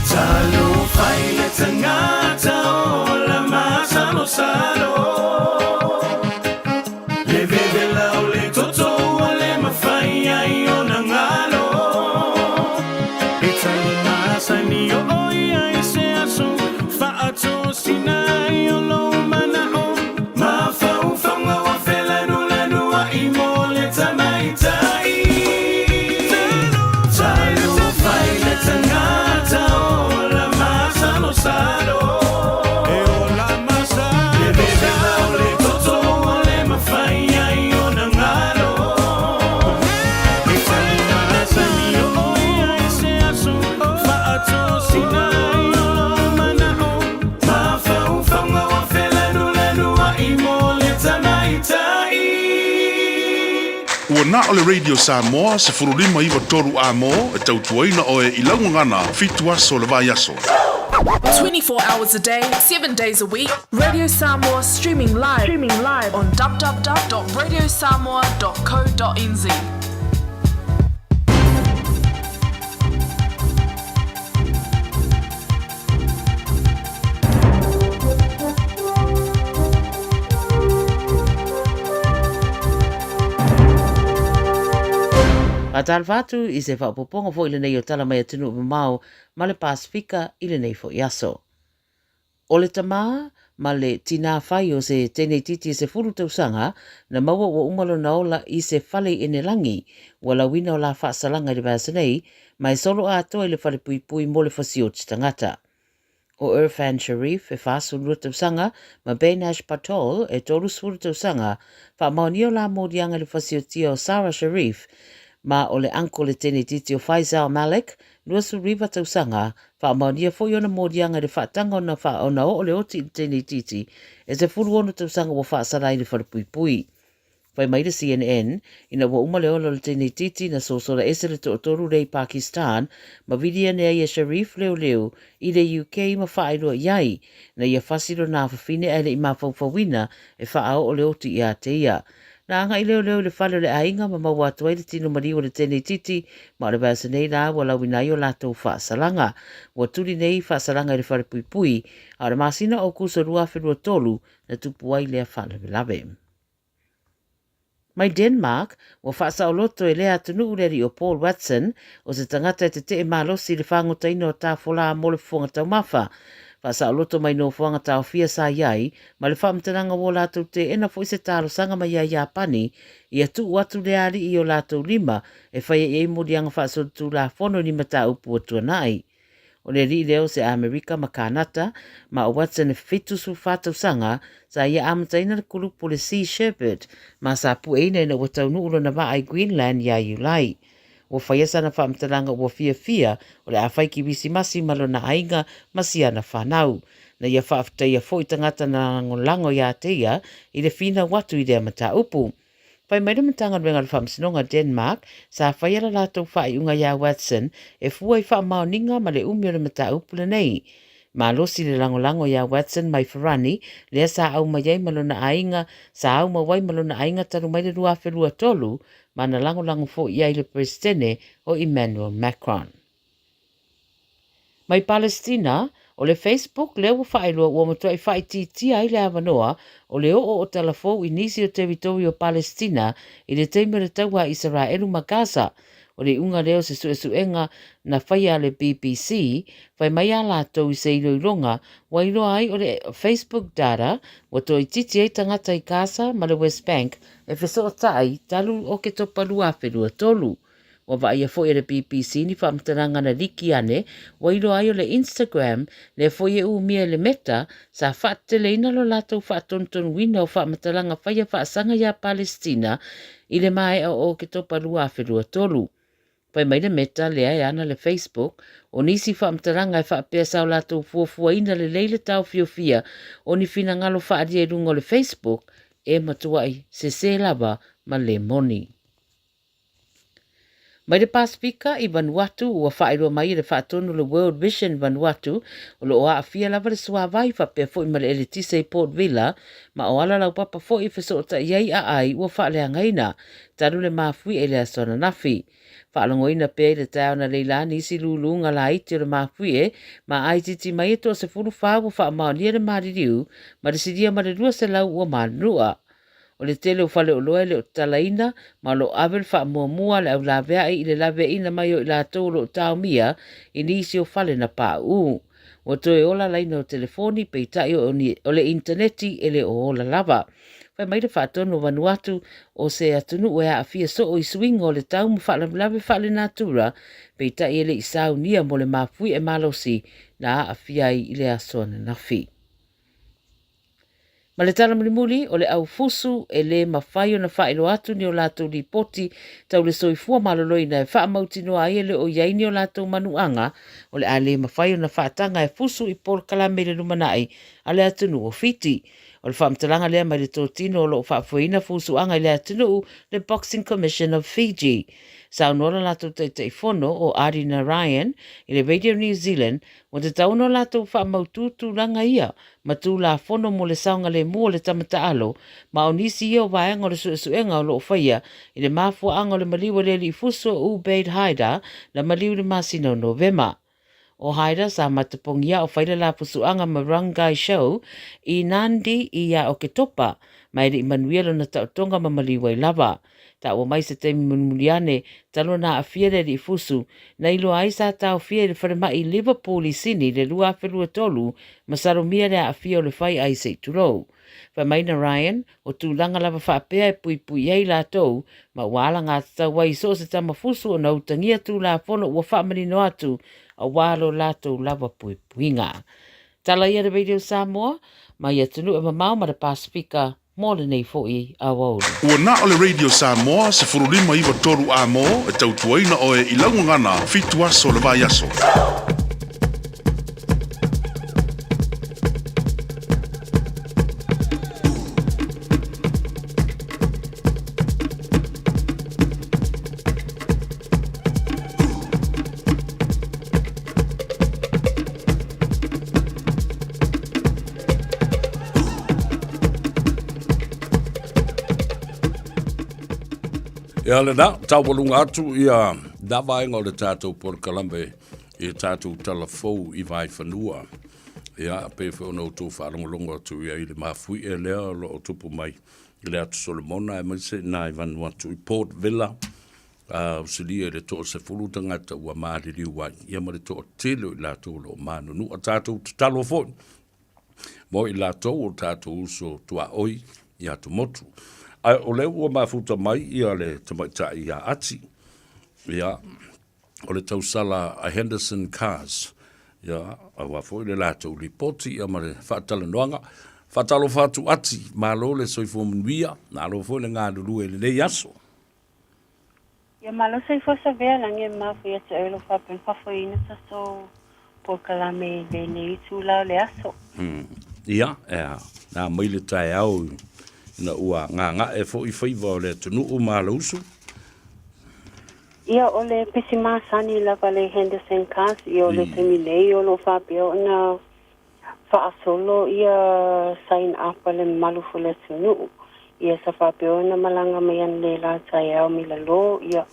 Talofa i le tagata ola masalosalo. Le vevela o le toto ua le mafai ai ona galo. E tali masani oo ia i se aso faatosina ai o lou manao. Mafaufauga ua felanulanuai mo le tamaitai. Talofa i le tagata ola masalosalo. Le vevela o le toto ua le mafai ai ona galo. E tali masani oo ia i se aso faatosina ai o lou manao. Mafaufauga ua felanulanuai mo le tamaitai. Ua na o le Radio Samoa 15 93 A-mo e tautuaina oe i lau gagana 7 aso o le vaiaso. 24 hours a day, 7 days a week. Radio Samoa streaming live, streaming live on www.radiosamoa.co.nz. Faatalofa atu i se faaopoopoga foi lenei o Tala Mai Atunuu Mamao ma le Pasefika i lenei foi aso. O le tamā ma le tinā whai o se teineitiiti e 10 tausaga na maua ua uma lona ola i se fale i Enelangi, ua lauina o la faasalaga i le vaiaso nei, ma e solo atoa i le fale puipui mo le fasioti tagata. O Irfan Sharif e 42 tausaga ma Beinash Batool e 30 tausaga, faamaonia o la moliaga i le fasiotia o Sara Sharif ma o le uncle le teineitiiti o Faisal Malik, 29 tausaga, faamaonia foi ona moliaga i le faataga ona ona oo le oti i le teineitiiti e 16 tausaga ua faasala ai i le falepuipui. Fai mai le CNN, ina ua uma le ola o le teineitiiti na sosola ese le toatolu lea i Pakistan ma vili ane ai e Sharif leoleo i le UK ma faailoa i ai na ia fasi lona afafine ae le i mafaufauina e faaoo le oti ia te ia. Na agai leoleo i le fale o le aiga ma maua atu ai le tino maliu o le teineitiiti ma o le vaiaso nei la ua lauina ai o latou faasalaga. Ua tuli nei faasalaga i le falepuipui a o le masina o Aokuso 2023 na tupu ai lea faalavelave. Mai Denmark, ua faasaoloto e lea atunuu le alii o Paul Watson, o se tagata e tetee malosi i le fagotaina o tafolā mo le fofoga taumafa. Faasaoloto mai nofoaga taofia sa i ai, ma le faamatalaga ua latou teena foi se talosaga mai ia Iapani ia tuu atu lea alii i o latou lima e faia i ai moliaga faasolitulafono i ni mataupu ua tuanai. O le alii lea o se Amerika ma Kānata, ma o Watson e 74 tausaga, sa ia amataina le kulupu o le Sea Shepherd, ma sa pueina ina ua taunuu lona vaa i Greenland iā Iulai. Ua faia sana faamatalaga ua fiafia o le a fai kirisimasi ma lona aiga ma siana whanau. Na ia faafetaia foi tagata na lagolago iā te ia i le finau atu i lea mataupu. Fai mai le Matagaluega o le Faamasinoga Denmark, sa faia la latou faaiuga iā Watson e fua i faamaoniga ma le umi o le mataupu lenei. Malosi le lagolago iā Watson mai Farani, lea sa au mai ai ma lona aiga, sa au mau ai ma lona aiga talu mai le 2023, ma na lagolago foi i ai le Peresetene o Emmanuel Macron. Mai Palestina, o le Facebook lea ua faailoa ua matuai faaitiitia ai le avanoa o le oo o tala fou i nisi o teritori o Palestina i le taimi o le taua a Isaraelu ma Gaza. O le iuga lea o se suesuega na faia a le BBC, fai mai a latou i se iloiloga ua iloa ai o le Facebook data ua toaitiiti ai tagata i Gaza ma le West Bank e fesootai talu Oketopa 2023. Ua vaaia foi e le BBC ni faamatalaga na liki ane ua iloa ai o le Instagram, lea foi e umia e le Meta, sa faateteleina lo latou faatonutonuina o faamatalaga faia faasaga iā Palesitina i le maea o Oketopa 2023. Fai mai le Meta lea e ana le Facebook, o nisi faamatalaga e faapea sa o latou fuafuaina lelei le taofiofia o ni finagalo faaalia i luga o le Facebook e matuai sese lava ma le moni. Mai le Pasefika i Vanuatu, ua faailoa mai e le faatonu o le World Vision Vanuatu, o lo o aafia lava le suavai faapea foi ma le eletise i Port Vila, ma o ala laupapa foi e fesootai ai aai ua faaleagaina talu le mafuie i le aso ananafi. Faalogoina pea i le taeao na leila nisi luluga laiti o le mafuie ma aititi mai e toa 14 ua faamaonia le maliliu ma le silia ma le 200 ua manunua. O le tele o faleoloa e le o tatalaina ma o lo o ave le faamuamua a le au laveai i le laveaiina mai o i latou o lo o taomia i nisi o fale na pauu. Ua toe ola laina o telefoni, peitai o le initaneti e le o ola lava. Fai mai le faatonu o Vanuatu o se atunuu e aafia soo i suiga o le tau ma faalavelave faalenatura, peitai e le i saunia mo le mafuie malosi na aafia ai i le aso ananafi. Ma le tala mulimuli, o le au fusu e lē mafai ona faailoa atu ni o latou lipoti tau le soifua maloloina e faamautinoa ai e le o i ai ni o latou manuaga, o le a lē mafai ona faataga e fusu i polokalame i le lumanai a le atunuu o Fiti. O le faamatalaga lea mai le totino o lo o faafoeina fusuaga i le atunuu, le Boxing Commission of Fiji. Saunoa le latou Taitaifono, o Adi Narayan, i le Radio New Zealand, ua tatau ona latou faamautu tulaga ia ma Tulafono mo le saogalemu o le tama taalo, ma o nisi ia o vaega o le suesuega o lo o faia i le mafuaaga o le maliu a le alii fusu o Ubaid Haidar na maliu i le masina o Novema. O Haidar sa matapongia o fai le lafusuaga ma Rungai Show i Nandi i ia Oketopa, ma e le i manuia lona taotoga ma maliu ai lava. Taua mai se taimi mulimuli ane, talu ona aafia le alii fusu, na iloa ai sa taofia i le falemai i Liverpool i Sini i le 2023, masalomia le aafia o le fai ai se i tulou. Fai mai na Ryan, o tulaga lava faapea e puipui ai latou, ma ua alagatatau ai i so o se tama fusu ona utagia tulafono ua faamanino atu aua lo latou lava puipuiga. Tala ia le Radio Samoa, mai atunuu e mamao ma le Pasefika, mo lenei foi aoauli. Ua na o le Radio Samoa 15 9 3 A-mo e tautuaina oe i lau gagana fitu aso o le vaiaso. Ia lena, taualuga atu ia na vaega o le tatou polokalame i tatou tala fou i Vaefanua. Ia, pei foi ona outou faalogologo atu i ai i le mafuie lea o lo o tupu mai i le Atu Solomona aemaise i na i Vanuatu i Port Vila, ausilia i le toasefulu tagata ua maliliu ai, ia ma le toatele o i latou o lo o manunua. Tatou tatalo foi mo i latou o tatou uso tuaoi i atumotu. Ae o lea ua mafuta mai ia le tamaitai ia Ati, ia, o le tausala a Henderson Cars, ia, aua foi le latou lipoti ia ma le faatalanoaga. Faatalofa atu Ati, malo le soifua manuia, malo foi le galulue i lenei aso. Ia malo soifua savea lagi e mafu ia te oe lo faapea ona faafoeina tatou polokalame i lenei itula o le aso. Ia, e a, na mai le taeao ina ua gaga'e foi faiva o le atunuu ma Lausu. Ia, o le pisi masani lava le Henderson Cars, ia o le taimi nei o lo o faapea ona. Fa'asolo ia sign up a le mamalu foi o le atunuu. Ia sa faapea ona malaga mai analeila taeao mai lalo ia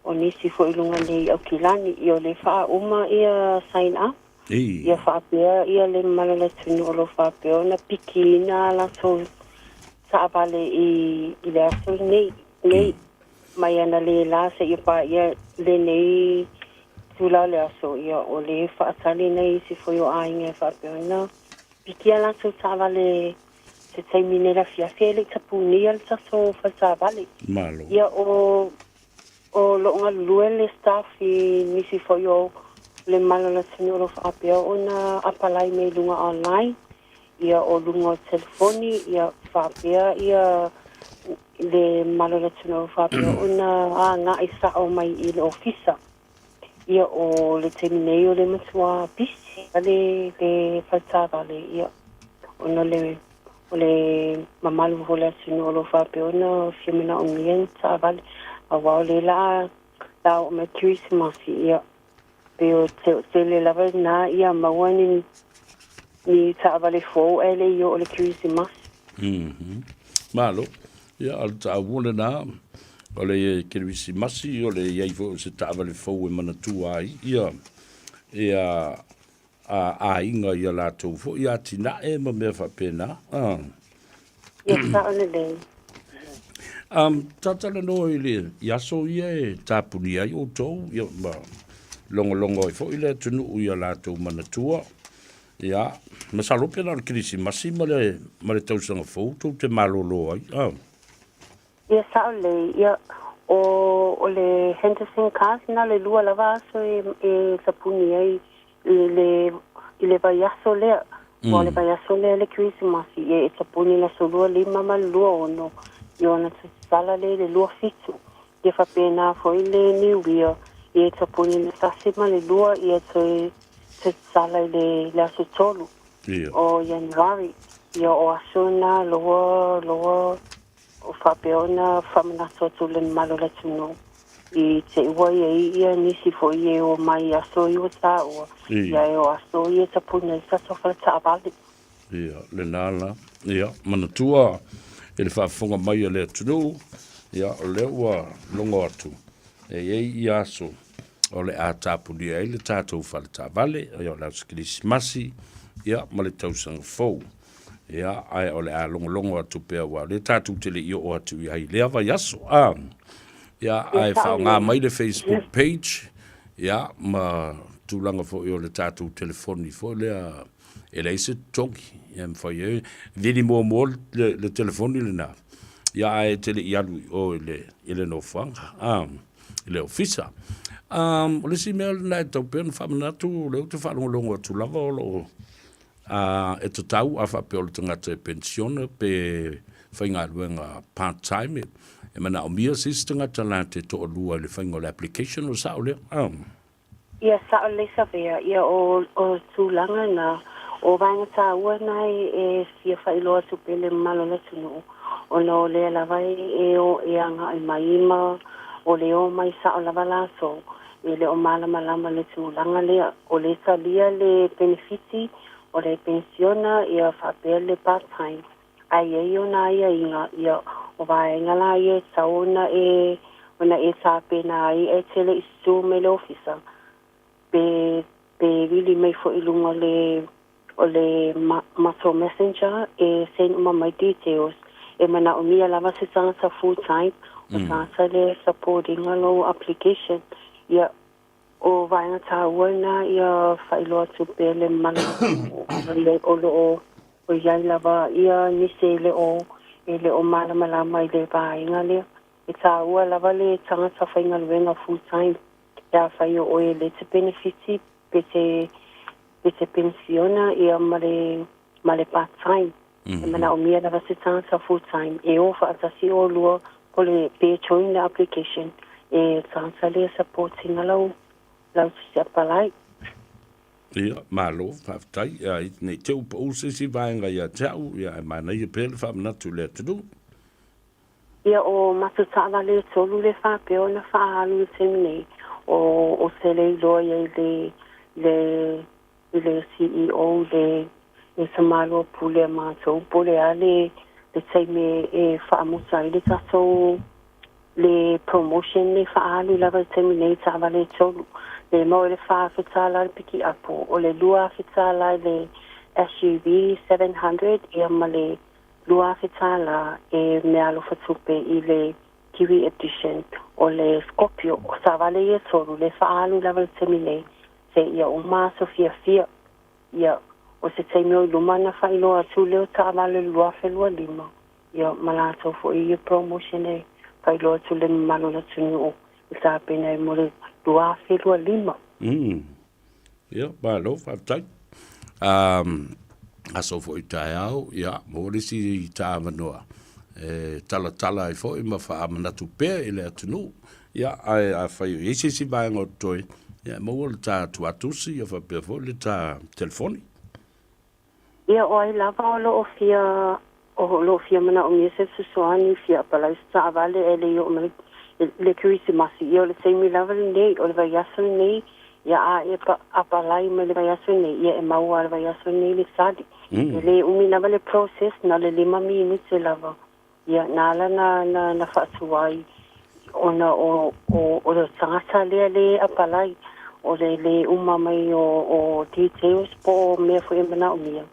o nisi foi i luga nei i Aukilani. Ia o lea faauma ia sign up. Ia faapea ia le mamalu o le atunuu o lo o faapea ona pikiina a latou taavale i i le aso lenei nei mai analeila seia paia lenei itula o le aso, ia o lea e faatali nai isi foi o aiga e faapea ona piki a latou taavale se taimi nei le afiafi ae le i tapunia le tatou faletaavale. Malo. Ia o o lo o galulue le staff i nisi foi o le mamalu o le atunuu o lo o faapea ona apalai mai luga online, ia o luga o telefoni, ia faapea ia le mamalu o le atunuu o lo o faapea ona agai sao mai i le ofisa. Ia o le taimi nei o le matua pisi le le faletaavale ia ona le o le mamalu foi o le atunuu o lo o faapea ona fia manaomia ni taavale aua o lea la la oo mai Kerisimasi ia pei o tele lava lena ia maua ni ni taavale fou ae le i oo i le Kerisimasi. Malo. Ia, o le taua lena, o le Kerisimasi, o le i ai foi o se taavale fou e manatua ai ia, ia a aiga i a latou foi atinae ma mea faapena. Ah. Ia, sao lelei. Talanoa i le i aso ia e tapunia ai outou, ia, ma logologo ai foi le atunuu i a latou manatua. Ia, masalo pe na o le Kerisimasi ma le, ma le tausaga fou tou te malolo ai. Ah. Ia sao lelei, ia, o, o le Henderson Cars na o le lua lava aso e, e tapuni ai i le, i le vaiaso lea. Aua o le vaiaso lea le Kerisimasi, ia e tapuni i le aso 25 ma le 26, ia ona tatala lea i le 27. Ia faapena foi le New Year, ia e tapuni i le 1 ma le 2, ia toe tatala i le, le aso 3 o Ianuari. Ia o aso na loa, loa o faapea ona faamanatu atu le mamalu o le atunuu i te i ua i ai ia nisi foi e o mai i aso ia ua taua, ia e o aso ia e tapuni ai tatou fale taavale. Ia, lena la. Ia, manatua i le faafofoga mai a le atunuu, ia, o lea ua logo atu, e i ai ia aso o le a tapunia ai le tatou fale taavale, ia, o le aso Kerisimasi, ia, ma le tausaga fou. Ia, ae o le a logologo atu pea aua o lea tatou te le i oo atu i ai i lea vaiaso. A, ia, ae faaaoga mai le Facebook page, ia, ma tulaga foi o le tatou telefoni foi lea e leai se totogi, ia, e mafai ai, vili muamua le telefoni lena, ia, ae e te le i alu i o i le, i le nofoaga, a, i le ofisa. O le isi mea lena e tatau pea ona faamanatu, o lea ou te faalogologo atu lava o lo o A e tatau a faapea o le tagata e penisione pe faigaluega part time e manaomia se isi tagata la te toalua i le faiga o le application o le sao lea? A. Ia sao lelei Savea, ia o o tulaga na, o vaega taua na e e fia faailoa atu pea le mamalu o le atunuu ona o lea lava e e o e agai mai ma o le o mai sao lava latou E le o malamalama le tulaga lea. O le talia le penefiti o le penisiona ia faapea le part time ae i ai ona aiaiga ia o vaega la ia e tatau ona e ona e tapena ai ae te le i susu mai le ofisa pe pe vili mai foi i luga o le o le matou messenger e send uma mai details e manaomia lava se tagata full time o tagata lea e support ina lou application ia o vaega taua lena ia faailoa atu pea le mamalu o lo o o i ai lava ia nisi e le o e le o malamalama i le vaega lea e taua lava le tagata faigaluega full time pe afai o oe e le te penefiti pe te i te penisiona ia ma le ma le part time. E manaomia lava se tagata full time e o faatasi olua po le pe join le application e tagata lea support ina lau lau te apalai. Ia, malo, faafetai. Ia, ne i te i ua pau se isi vaega ia te au, ia, ae manaia pea le faamanatu i le atunuu. Ia, o matou taavale e tolu le faapea ona faaalu i le taimi nei, o o te le iloa i ai le le i le CEO le le sa pule a matou po o le a le le taimi e faamuta ai le tatou le promotion le faaalu lava i le taimi nei i taavale e tolu. Le maua i le $4,000 le pikiapu, o le $2,000 i le SUV 700 ia ma le $2,000 e meaalofa tupe i le Kiwi Edition o le Scorpio. O taavale ia e tolu le faaalu lava i le taimi nei seia uma aso fiafia. Ia, o se taimi o i luma ona faailoa atu lea o taavale o le 2025, ia ma latou foi ia promotion e faailoa atu i le mamalu o le atunuu i tapena ai mo le 2025. Mm. Ia, malo, faafetai. Um, aso foi taeao, ia, maua le isi taavanoa e talatala ai foi ma faamanatu pea i le atunuu. Ia, ae afai o i ai se isi vaega o totoe, ia, e maua le ta tuatusi, ia faapea foi le ta telefoni. Ia, o ai lava o lo o fia o lo o fia manaomia se fesoasoani, fia apalai se taavale ae le i oo mai le Kerisimasi, ia o le taimi lava lenei, o le vaiaso lenei, ia a e apalai mai le vaiaso lenei, ia e maua lava i le vaiaso lenei le tali. E le umi lava le process, na o le lima minute lava. Ia, na ala na, na, na faatuai ona o, o, o le tagata lea le apalai, o le lē uma mai o, o details po o mea foi e manaomia.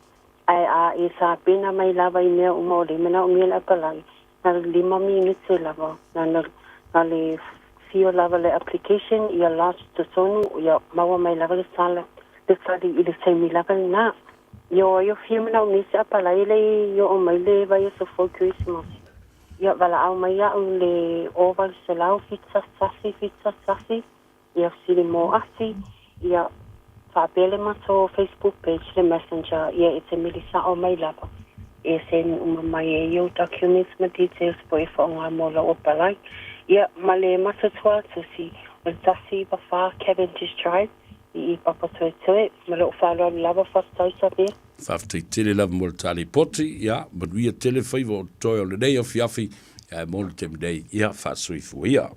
Ae a e tapena mai lava i mea uma o lea e manaomia le apalai, na le lima minute lava, na, na, na le fill lava le application, ia lodge i totonu, ia maua mai lava le tala, le tali i le taimi lava lena. Ia o ai o fia manaomia se apalai e le i oo mai le vaiaso fou Kerisimasi. Ia valaau mai iaʻu i le 0800 71 71, ia fesili mo Ati, ia faapea le matou Facebook page le messenger, ia e te mili sao mai lava e send uma mai e iou documents ma details po e faaaoga mo lau apalai. Ia ma le matou tuatusi o le 194 Cavendish Drive, i i Papatoetoe, ma lou faaaloalo lava, faafetai Sabea. Faafetai tele lava mo le ta lipoti, ia, manuia tele faiva o totoe o lenei afiafi, ae mo le taimi nei, ia, faasoifua ia.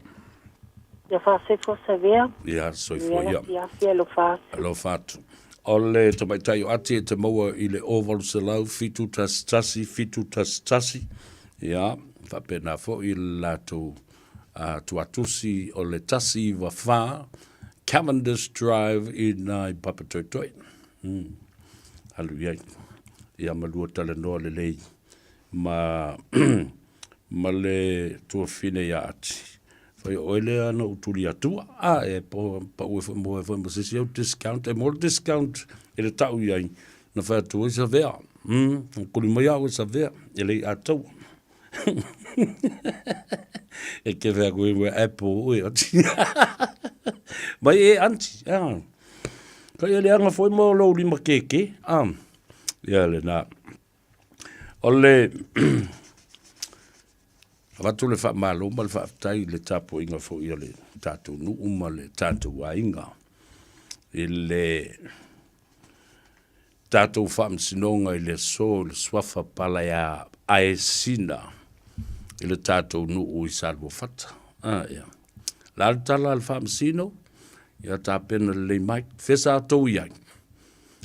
Ia faasoifua Sabea. Ia, soifua ia. Manuia le afiafi, alofa atu. Alofa atu. O le tamaitai o Ati e te maua i le 0800 711 711, ia, faapena foi le latou tuatusi o le 194 Cavendish Drive i ina i Papatoetoe. Alu i ai. Ia ma lua talanoa lelei ma ma le tuafine ia Ati. Fai o oe lea na ou tuli atua. A e po pau e foi mo e foi ma se isi au discount. E mo le discount e le tau i ai. Na fai atu ai Savea. Kuli mai au e Savea. E lei ataua. E kewe aku e ua Apple ue ati. Mai e anti. Ah. Ka ia leanga foi mo lou lima keke. Ah. Ia le na. O le avatu le faamalo ma le faafetai i le tapuaiga foi a le tatou nuu ma le tatou aiga i le tatou faamasinoga i le aso i le suafa Palaea Aesina i le tatou nuu i Saluafata. Ah, ia. La le tala a le faamasino, ia tapena lelei mai. Fea sa tou i ai?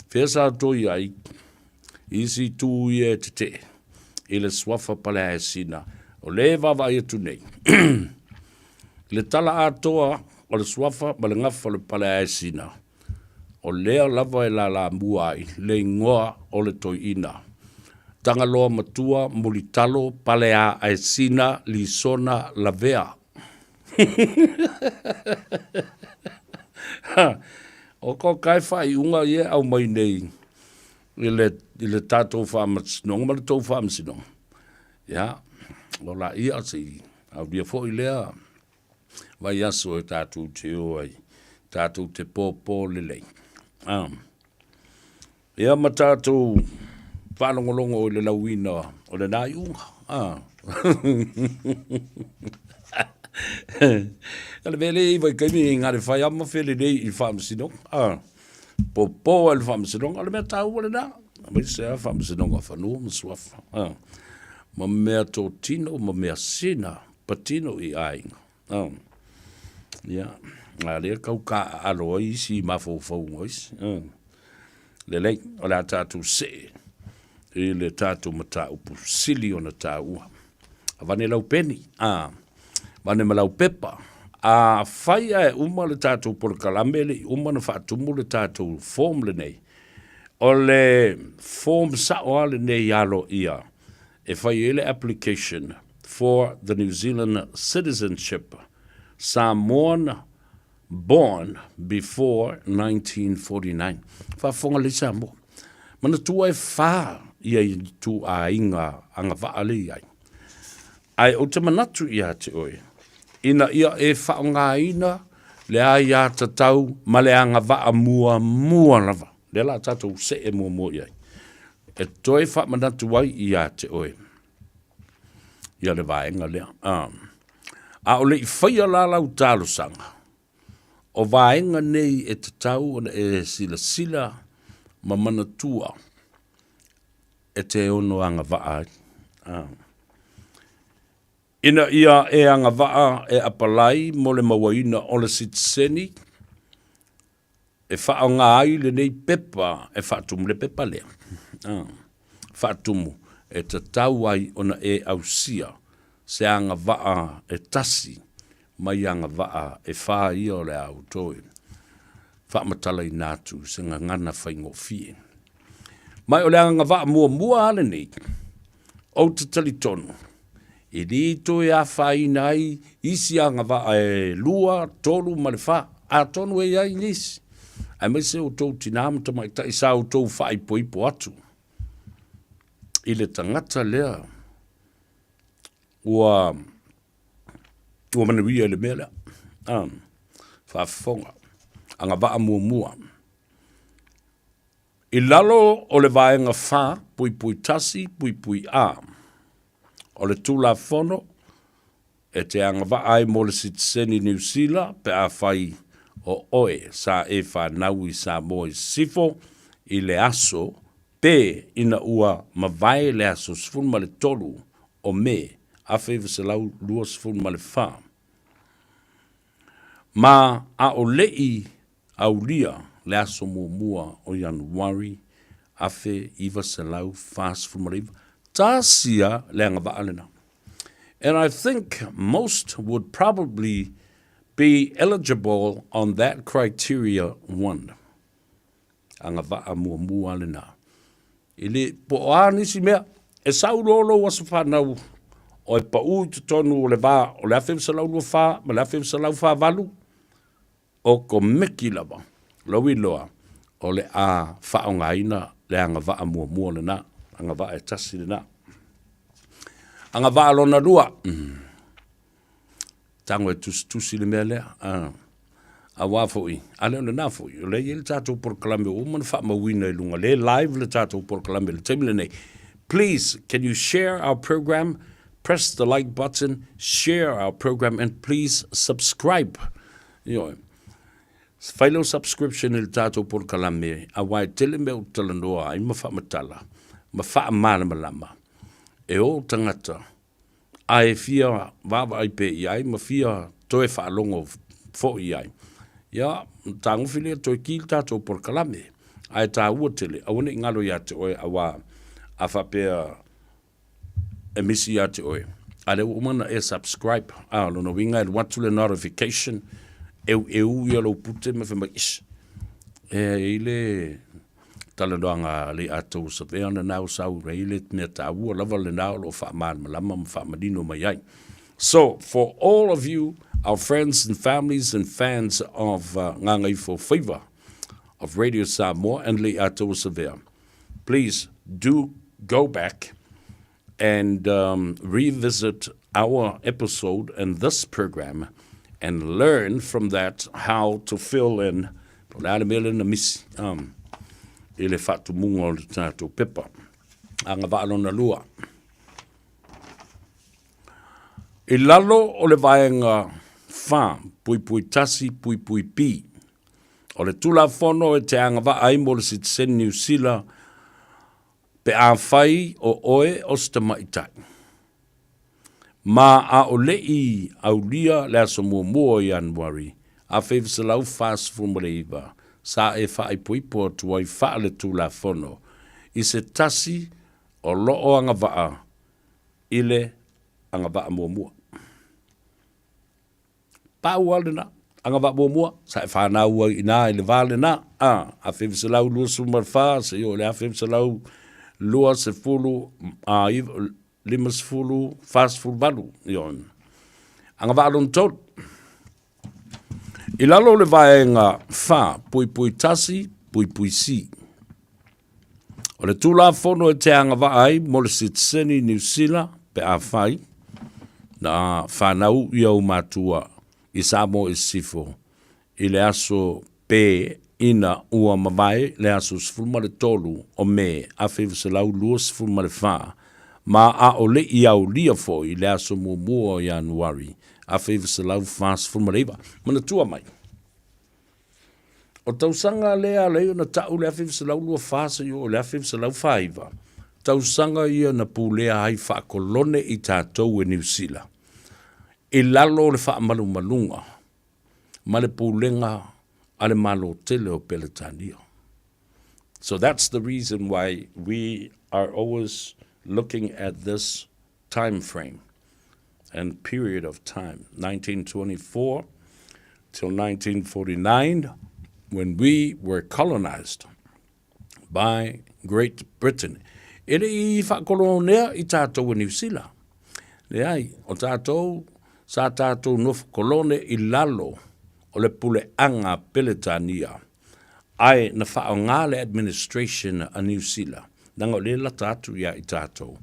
Fea sa tou i ai? Isi itu ia e tetee i le suafa Palaea Aesina o lea e vaavaai atu nei. I le tala atoa o le suafa ma le gafa o le Palaea Aesina, O lea lava e lalamua ai le igoa o le toeaina. Tagaloa Matua Mulitalo Paleaaesina Lisona Lavea. O ko kae faaiuga ia e aumai nei i le, i le tatou faamasinoga ma le tou faamasinoga, ia, o laia se i aulia foi lea vaiaso e tatou te o ai, tatou te pōpō lelei. Ah. Ia ma tatou faalogologo i le lauina o lena iuga. Ah. O le mea lea i vaitaimi i ngā le whai ama whele nei i whaamasinoga. Ah. Pōpō ai le whaamasinoga, o le mea tāua lena. Mai se a whaamasinoga whanua ma suafa. Ah. Ma mea tōtino, ma mea sina. Patino i aiga. Oh. Ia, a lea kau ka alo ai isi mafaufauga o isi. Oh. Lelei, o le a tatou see. i le tatou mataupu sili ona taua. Avane lau peni, a, avane ma lau pepa. Afai ae uma le tatou polokalame e le i uma ona faatumu le tatou form lenei, o le form sao lava lenei aloaia e fai ai le application for the New Zealand citizenship Samoan born before 1949. Faafofoga lelei Samoa. Manatua e fa ia ituaiga agavaa lea e i ai. Ae ou te manatu ia te oe, ina ia e faaaogaina le aiatatau ma le agavaa muamua lava, lea o le a tatou see muamua i ai, e toe faamanatu ai ia te oe ia le vaega lea. A o le i faia la lau talosaga, o vaega nei e tatau ona e silasila ma manatua e te ono agavaa ai. Ina ia e agavaa e apalai mo le mauaina o le sitiseni, e faaaoga ai lenei pepa e faatumu le pepa lea. Faatumu e tatau ai ona e ausia se agavaa e tasi mai agavaa e fa ia o le a ou toe faamatalaina atu i se gagana faigofie. Ma o le agavaa muamua lava lenei, ou te talitonu, e le toe afaina ai isi agavaa e lua, tolu ma le fa, atonu e i ai nisi, aemaise outou tinā ma tamaitai sa outou faaipoipo atu i le tagata lea ua ua manuia i le mea lea. Faafofoga, agavaa muamua. I lalo o le Vaega 4.1.A o le Tulafono e te agavaa ai mo le sitiseni Niu Sila pe afai o oe sa e fanau i Samoa i Sisifo i le aso pe ina ua mavae le aso 13 o Me 1924 ma a o le i aulia le aso muamua o Ianuari 1949, tasi a le agavaa lena. And I think most would probably be eligible on that criteria one. Agavaa muamua lena. I le po o a nisi mea, e sau loa lou aso fanau o e paʻū i totonu o le va o le 1924 ma le 1948, o Komeki lava lou iloa o le a faaaogaina le agavaa muamua lena, agavaa e tasi lena. Agavaa lona lua, tago e tusitusi le mea lea, aua foi, a le o lena foi, o lea e i ai le tatou polokalame ua uma ona faamauina i luga, lea e live le tatou polokalame i le taimi lenei. Please, can you share our program? Press the like button, share our program and please subscribe. Ioe. Fai lau subscription i le tatou polokalame, aua e tele mea ou te talanoa ai ma faamatala ma faamalamalama e o tagata ae fia vaavaai pea i ai ma fia toe faalogo foi i ai. Ia, tagofi lea toe ki le tatou polokalame, ae taua tele, aua ne i galo ia te oe aua a faapea e misi ia te oe, a lea ua uma ona e subscribe, a, o lona uiga e alu atu le notification, eueu ia lou pute ma fai mai, ish, e i ai le talanoaga a le Atou Savea lena ua sau ai le mea taua lava lena o lo o faamalamalama ma faamanino mai ai. So, for all of you, our friends and families and fans of Gagaifo Faiva, of Radio Samoa and Lei'atoa Savea, please do go back and revisit our episode and this program and learn from that how to fill in po o le a le mea lea na misi i le faatumuga o le tatou pepa. Agavaa lona lua. I lalo o le vaega 4.1.B o le Tulafono e te agavaa ai mo le sitiseni Niu Sila pe afai o oe o se tamaitai ma a o le i aulia le aso muamua o Ianuari 1949 sa e faaipoipo atu ai faa-le-Tulafono i se tasi. o lo o agavaa i le agavaa muamua. Pau lava lena, agavaa muamua, sa e fanau ai i ina i le va lena, a, 1924 seia oo i le 1920, a, 50, 48, ioe. Agavaa lona tolu. I lalo o le vaega 4.1.C, o le Tulafono e te agavaa ai mo le sitiseni Niu Sila pe afai na fanau i ou matua i Samoa i Sisifo i le aso pe ina ua mavae le aso 13 o Me 1924 ma ʻaʻole i aulia foi le aso muamua o Ianuari 1949. Manatua mai, o tausaga lea ala ai ona ta'u le 1924 seia oo i le 1949, tausaga ia na pulea ai faakolone i tatou e Niu Sila i lalo o le faamalumaluga ma le pulega a le Malo tele o Peretania. So that's the reason why we are always looking at this time frame and period of time, 1924 till 1949, when we were colonized by Great Britain. E le i faakolonea i tātou e Niu Sila. Leai, o tātou, sa tātou nofo kolone i lalo o le puleaga Peretania, ae na faaaoga le administration a Niu Sila, leaga o lea e lata atu ia i tātou,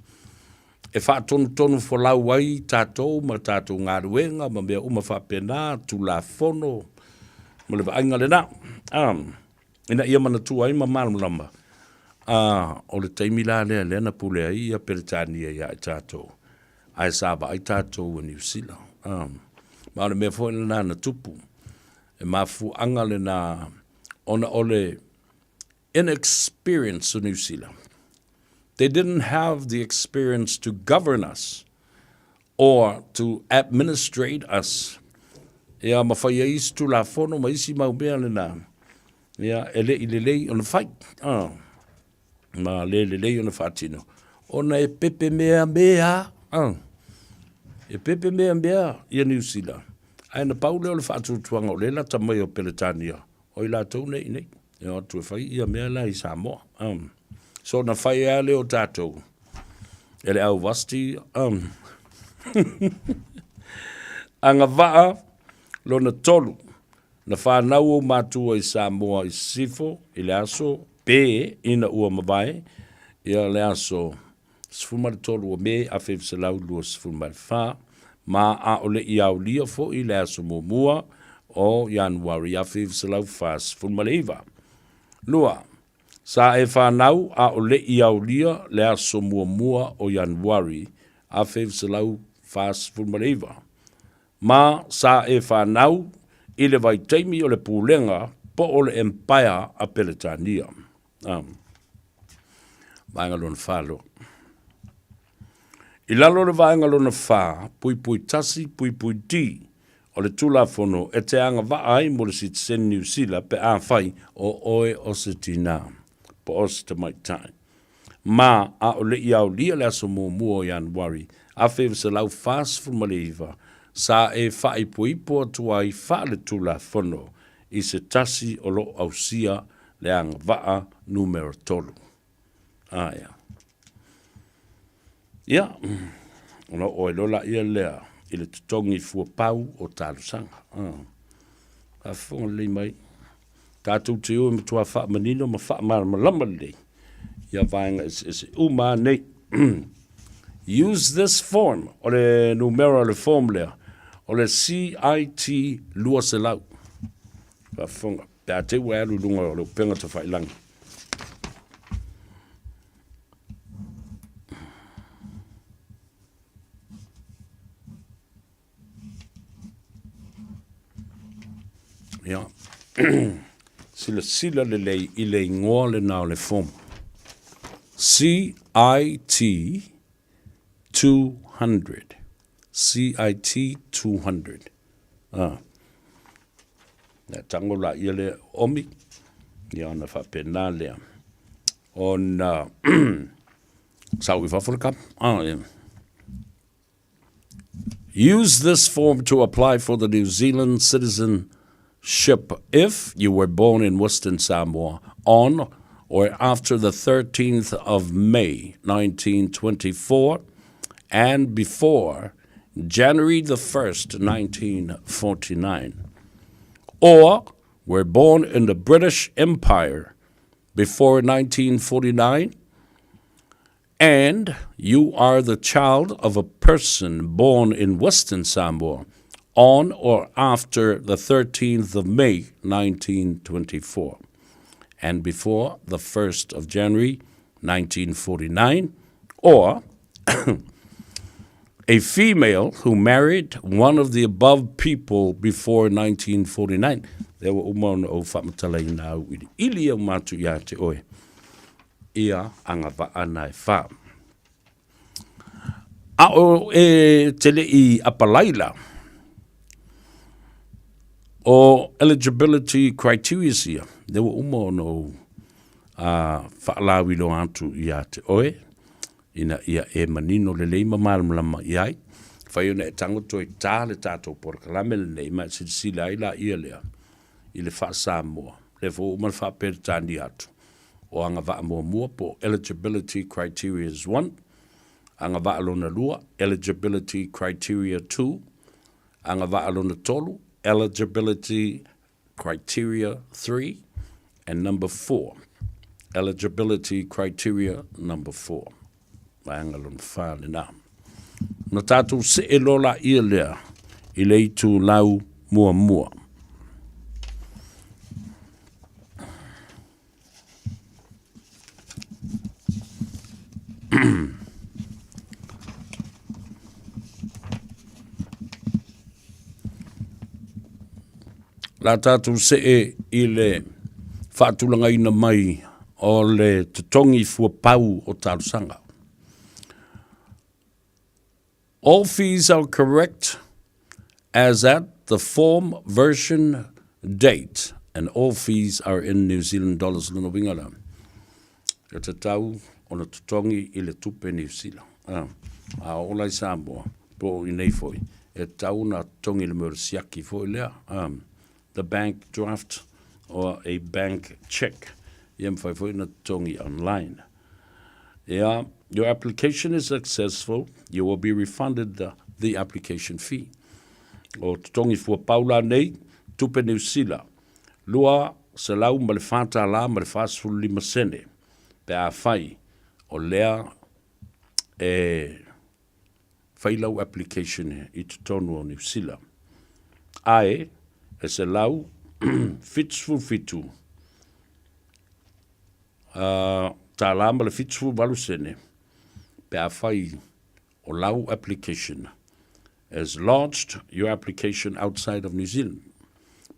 e faatonutonu folau ai tātou ma tātou galuega ma mea uma faapena, Tulafono ma le vaaiga lena. Ina ia manatua ai ma malamalama, ā, o le taimi la lea lea na pule ai ia Peretania iā i tātou, ae sa vaai tātou e Niu Sila. Ā, ma o le mea foi lena na tupu, e mafuaaga lena ona o le inexperience o Niu Sila. They didn't have the experience to govern us or to administrate us. Ia, ma fai ai isi Tulafono ma isi mau mea lena, ia, e le i lelei ona fai, ah, ma le lelei ona faatino, ona e pepe meamea, ah, e pepe meamea ia Niu Sila. Ae na pau lea o le faatuatuaga o lea e lata mai o Peretania, O i latou nei i nei, e o atu e fai ia mea la i Samoa. So na fai lava lea o tatou e le au varsity. Agavaa lona tolu, na fanau ou matua i Samoa i Sisifo i le aso pe ina ua mavae ia le aso 13 o Me 1924, ma ʻaʻole i aulia foi le aso muamua o Ianuari 1949. Lua, sa e fanau ʻaʻole i aulia le aso muamua o Ianuari 1949, ma sa e fanau i le vaitaimi o le pulega po o le Empire a Peretania. Vaega lona fa loa. I lalo o le vaega lona fa, puipui tasi, puipui D, o le Tulafono e te agavaa ai mo le sitiseni Niu Sila pe afai o oe o se tinā po o se tamaitai. Ma, ʻaʻole i aolia le aso muamua o Ianuari 1949, sa e faaipoipo atu ai faale-Tulafono i se tasi o lo o ausia le agavaa numera tolu. Aia. Ia, ona oo ai loa laia lea i le totogi fuapau o talosaga. Ah. Faafofoga lelei mai. Tatou te o e matua faamanino ma faamalamalama lelei ia vaega eseese uma nei. Use this form, o le numera o le form lea, o le CIT 200. Faafofoga. Pe a te ua e alu i luga o le upega tawhailangi. Ia. Silasila lelei i le ingoa lena o le form. CIT 200. CIT 200. Ah. Ia tango la ia le omi, ia ona faapena lea. Ona Sau i fafo le kama. Ah, yeah. Use this form to apply for the New Zealand citizenship if you were born in Western Samoa on or after the 13th of May 1924 and before January the 1st, 1949, or were born in the British Empire before 1949 and you are the child of a person born in Western Samoa on or after the 13th of May 1924 and before the 1st of January 1949, or a female who married one of the above people before 1949. Lea ua uma ona ou faamatalaina au iliili au matu iā te oe ia agavaa na e whā. A o e te lei apalaila, o eligibility criteria ia, lea ua uma ona ou faalauiloa atu iā te oe, ina ia e manino lelei ma malamalama i ai. Fai ona e tago toe tā le tatou polokalame lenei ma e silasila ai laia lea i le faa-Samoa, lea foi ua uma ona faa-Peretania atu, o agavaa muamua po o eligibility criterias 1, agavaa lona lua, eligibility criteria 2, agavaa lona tolu, eligibility criteria 3, and number 4, eligibility criteria number 4. Vaega lona whā lenā. Na tātou see loa laia lea i le itulau muamua. La tātou see i le faatulagaina mai o le totogi fuapau o talosaga. All fees are correct as at the form version date and all fees are in New Zealand dollars. Lona uiga la, e tatau ona totogi i le tupe Niu Sila. A oo la i Samoa, po o i nei foi, e tatau ona totogi i le mea o le siaki foi lea, the bank draft or a bank cheque. Ia mafai foi ona totogi online. Ia, your application is successful, you will be refunded the, the application fee. O totogi fuapau la nei, tupe Niu Sila, $204 ma le 45 sene, pe a fai o lea e fai lau application i totonu o Niu Sila. Ae, e 177 tālā ma le 78 sene pe afai o lau application as lodged your application outside of New Zealand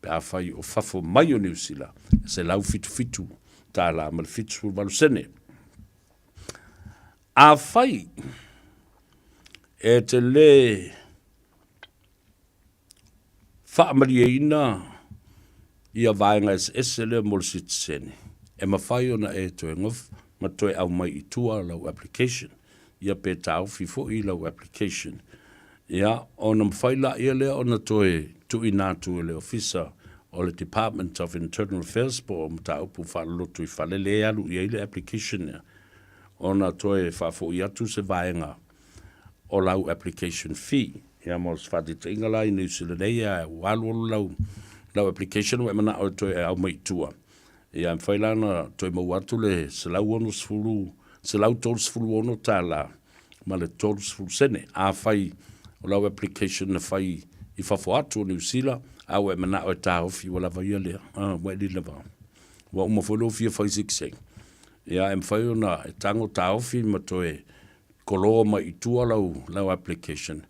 pe afai o fafo mai o Niu Sila e 177 tālā ma le 78 sene. Afai e te lē Faamalieina ia vaega eseese lea mo le sitiseni, e mafai ona e toe gof ma toe aumai i tua lau application, ia pe taofi foi lau application. Ia, ona mafai laia lea ona toe tuuina atu e le Ofisa o le Department of Internal Affairs po o mataupu faalolotu i fale lea e alu i ai le application lea, ona toe faafoi atu se vaega o lau application fee. Ia mo se faataitaiga la i Niu Sila nei a ua alualu lau, lau application ua e manao e toe aumai i tua. Ia e mafai la ona toe maua atu le 160, $136 tala ma le 30 sene. Afai o lau application na fai i fafo atu o Niu Sila, a ua e manao e taofi ua lava ia lea. Ah, ua e lila va. Ua uma foi lou fia fai siksegi. Ia e mafai ona e tago taofi ma toe koloa mai i tua lau, lau application,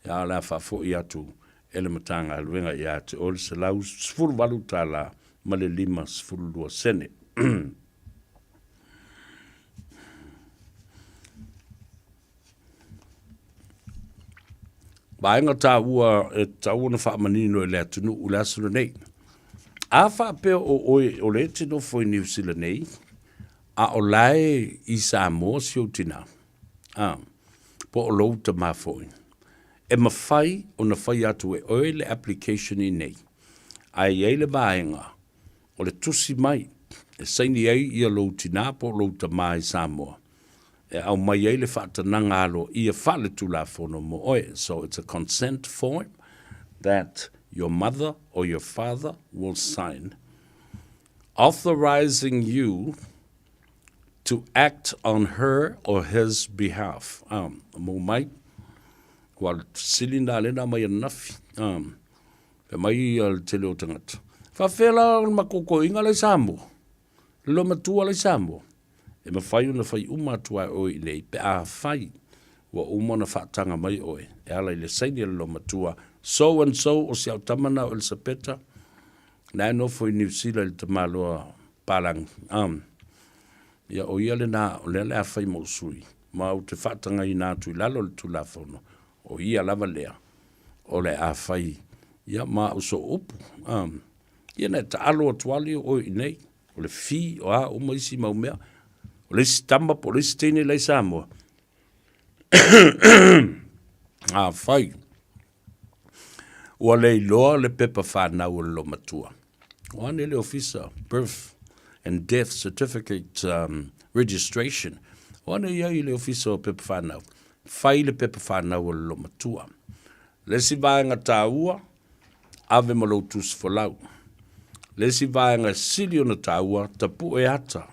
ia o le a faafoi atu e le Matagaluega ia te oe le $118 ma le 52 sene. Vaega taua e tatau ona faamanino e le atunuu i le aso lenei. A faapea o oe o lea e te nofo i Niu Sila nei, a o la e i Samoa si ou tinā, A, po o lou tamā foi. E mafai ona fai atu e oe le application i nei, ae i ai le vaega o le tusi mai e saini ai ia lou tinā po o lou tamā i Samoa e aumai ai le faatanaga aloaia faaletulafono mo oe. So it's a consent form that your mother or your father will sign authorizing you to act on her or his behalf. Um, mo mai, kua fesili nā lena mai ananafi. Um, Fai mai ia le tele o tagata. Faafefea la o le makokoiga la i Samoa? Le loa matua la i Samoa? E mafai ona fai uma atu a e oe i nei pe afai ua uma ona faataga mai oe e ala i le saini a le loa matua, so and so o si au tama na o Elisapeta, na e nofo i Niu Sila i le tamaloa palagi. Um, ia o ia lena o lea le a fai mo sui, ma ou te faatagaina atu i lalo o le Tulafono, o ia lava lea o le a fai ia ma au sooupu. Um, ia na e taalo atu ali o oe i nei, o le fee, o a uma isi mau mea, o le isi tama po o le isi teine la i Samoa. Afai, ua le iloa le pepa whanau o le lomatua. O ane le ofisa, birth and death certificate um, registration. O ane ia i le ofisa o pepa whanau. Fai le pepa whanau o le lomatua. Le isi vaega tāua, ave ma lou tusi folau. Le isi vaega e sili ona tāua, tapue ata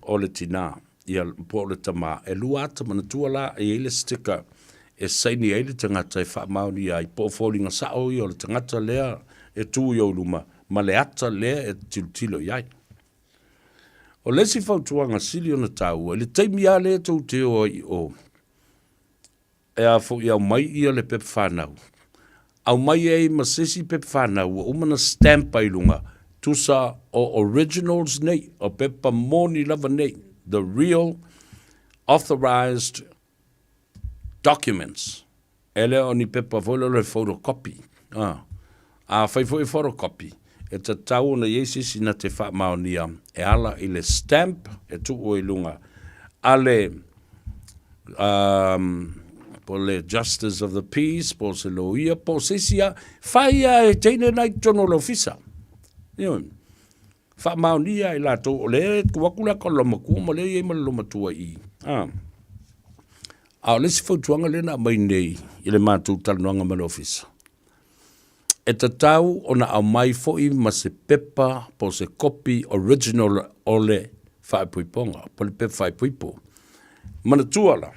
o le tinā, ia, po o le tamā. E lua ata manatua la e i ai le sticker e saini ai le tagata e faamaonia ai, po o foliga sao ia o le tagata lea e tu i ou luma ma le ata lea e tilotilo i ai. O le isi fautuaga sili ona tāua, i le taimi lava lea tou te o ai i o, E a foi aumai ia le pepa whanau. Aumai ai ma se isi pepa whanau ua uma na stamp ai lunga, tusa o originals nei, o pepa moni lava nei, the real authorized documents. E le o ni pepa foi lele o le photocopy. Ah. Afai foi e photocopy, e tatau ona i ai se isi na te faamaonia e ala i le stamp e tuu ai i luga a le um, po le Justice of the Peace, po se loia, po se isi a, fai a e teine na i totonu o le ofisa. Ioe. Faamaonia e latou, o le tuu atu lea ka lomatua ma lea i ai ma le lomatua i i. Ah. A o le isi fautuaga lea na aumai nei i le matou talanoaga ma le ofisa, E tatau ona aumai foi ma se pepa po o se kopi original o le faaipoipoga, po o le pepa faaipoipo. Manatua la,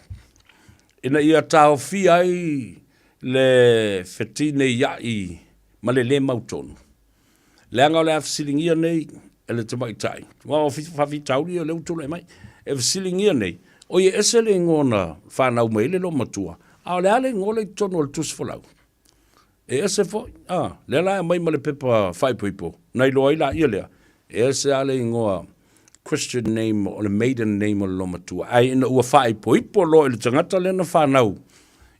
ina ia taofia ai le fetineia'i ma le lē mautonu, leaga o le a fesiligia nei e le tamaitai, aua o faafitauli ia o lea ua tulai mai, e fesiligia nei, oi e ese le igoa na fanau mai ai le loomatua, a o le a le igoa lea i totonu o le tusi folau? E ese foi, a, lea la e aumai ma le pepa faaipoipo, na iloa ai laia lea, e ese lava le igoa Christian name o le maiden name o le loomatua. Ae ina ua faaipoipo loa i le tagata lea na fanau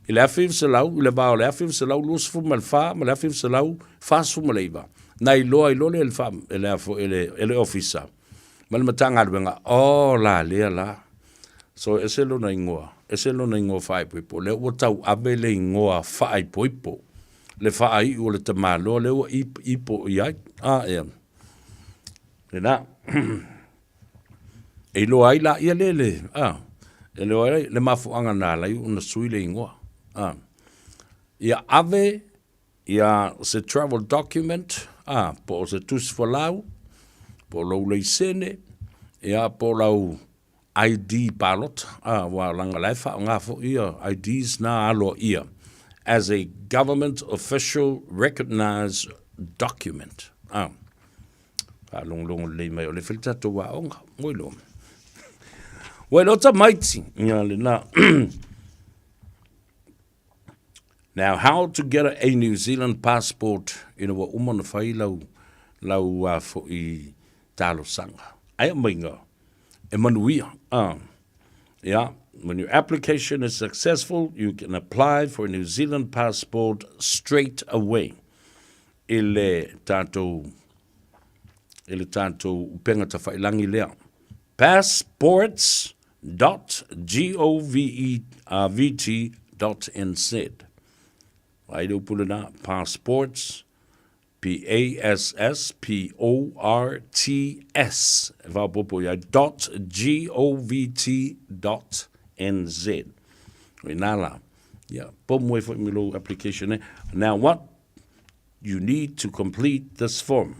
i le 1900, i le va o le 1924 ma le 1949, na iloa ai loa lea e le, fa, e le, e le, e le ofisa ma le Matagaluega, oh la lea la. So e ese lona igoa, ese lona igoa faaipoipo. Lea ua tauave le igoa faaipoipo, le faaiu o le tamaloa lea ua ipo i ai. A ea. Lena. E iloa ai laia le le, a, e iloa ai le mafuaaga na ala ai ona sui le igoa. A. Ia ave ia se travel document, a, po o se tusi folau, po o lou laisene, ia po o lau ID palota, a, aua leaga o la e faaaoga foi ia IDs na aloaia as a government official recognized document. A, faalogologo lelei mai o lea e fai le tatou aoga, ua iloa. Ua iloa tamaiti, ia lena. Now, how to get a New Zealand passport ina ua uma ona fai lau, lau a foi talosaga. Ai aumaiga e manuia. Yeah, when your application is successful, you can apply for a New Zealand passport straight away. I le tātou, i le tātou upega tawhailangi lea. Passports. dot govt dot nz. Vaai le upu lena, passports, P A S S P O R T S, e faaopoopo i ai, dot govt dot nz. O ina la, ia, pomu ai foi me lou application e. Now what you need to complete this form.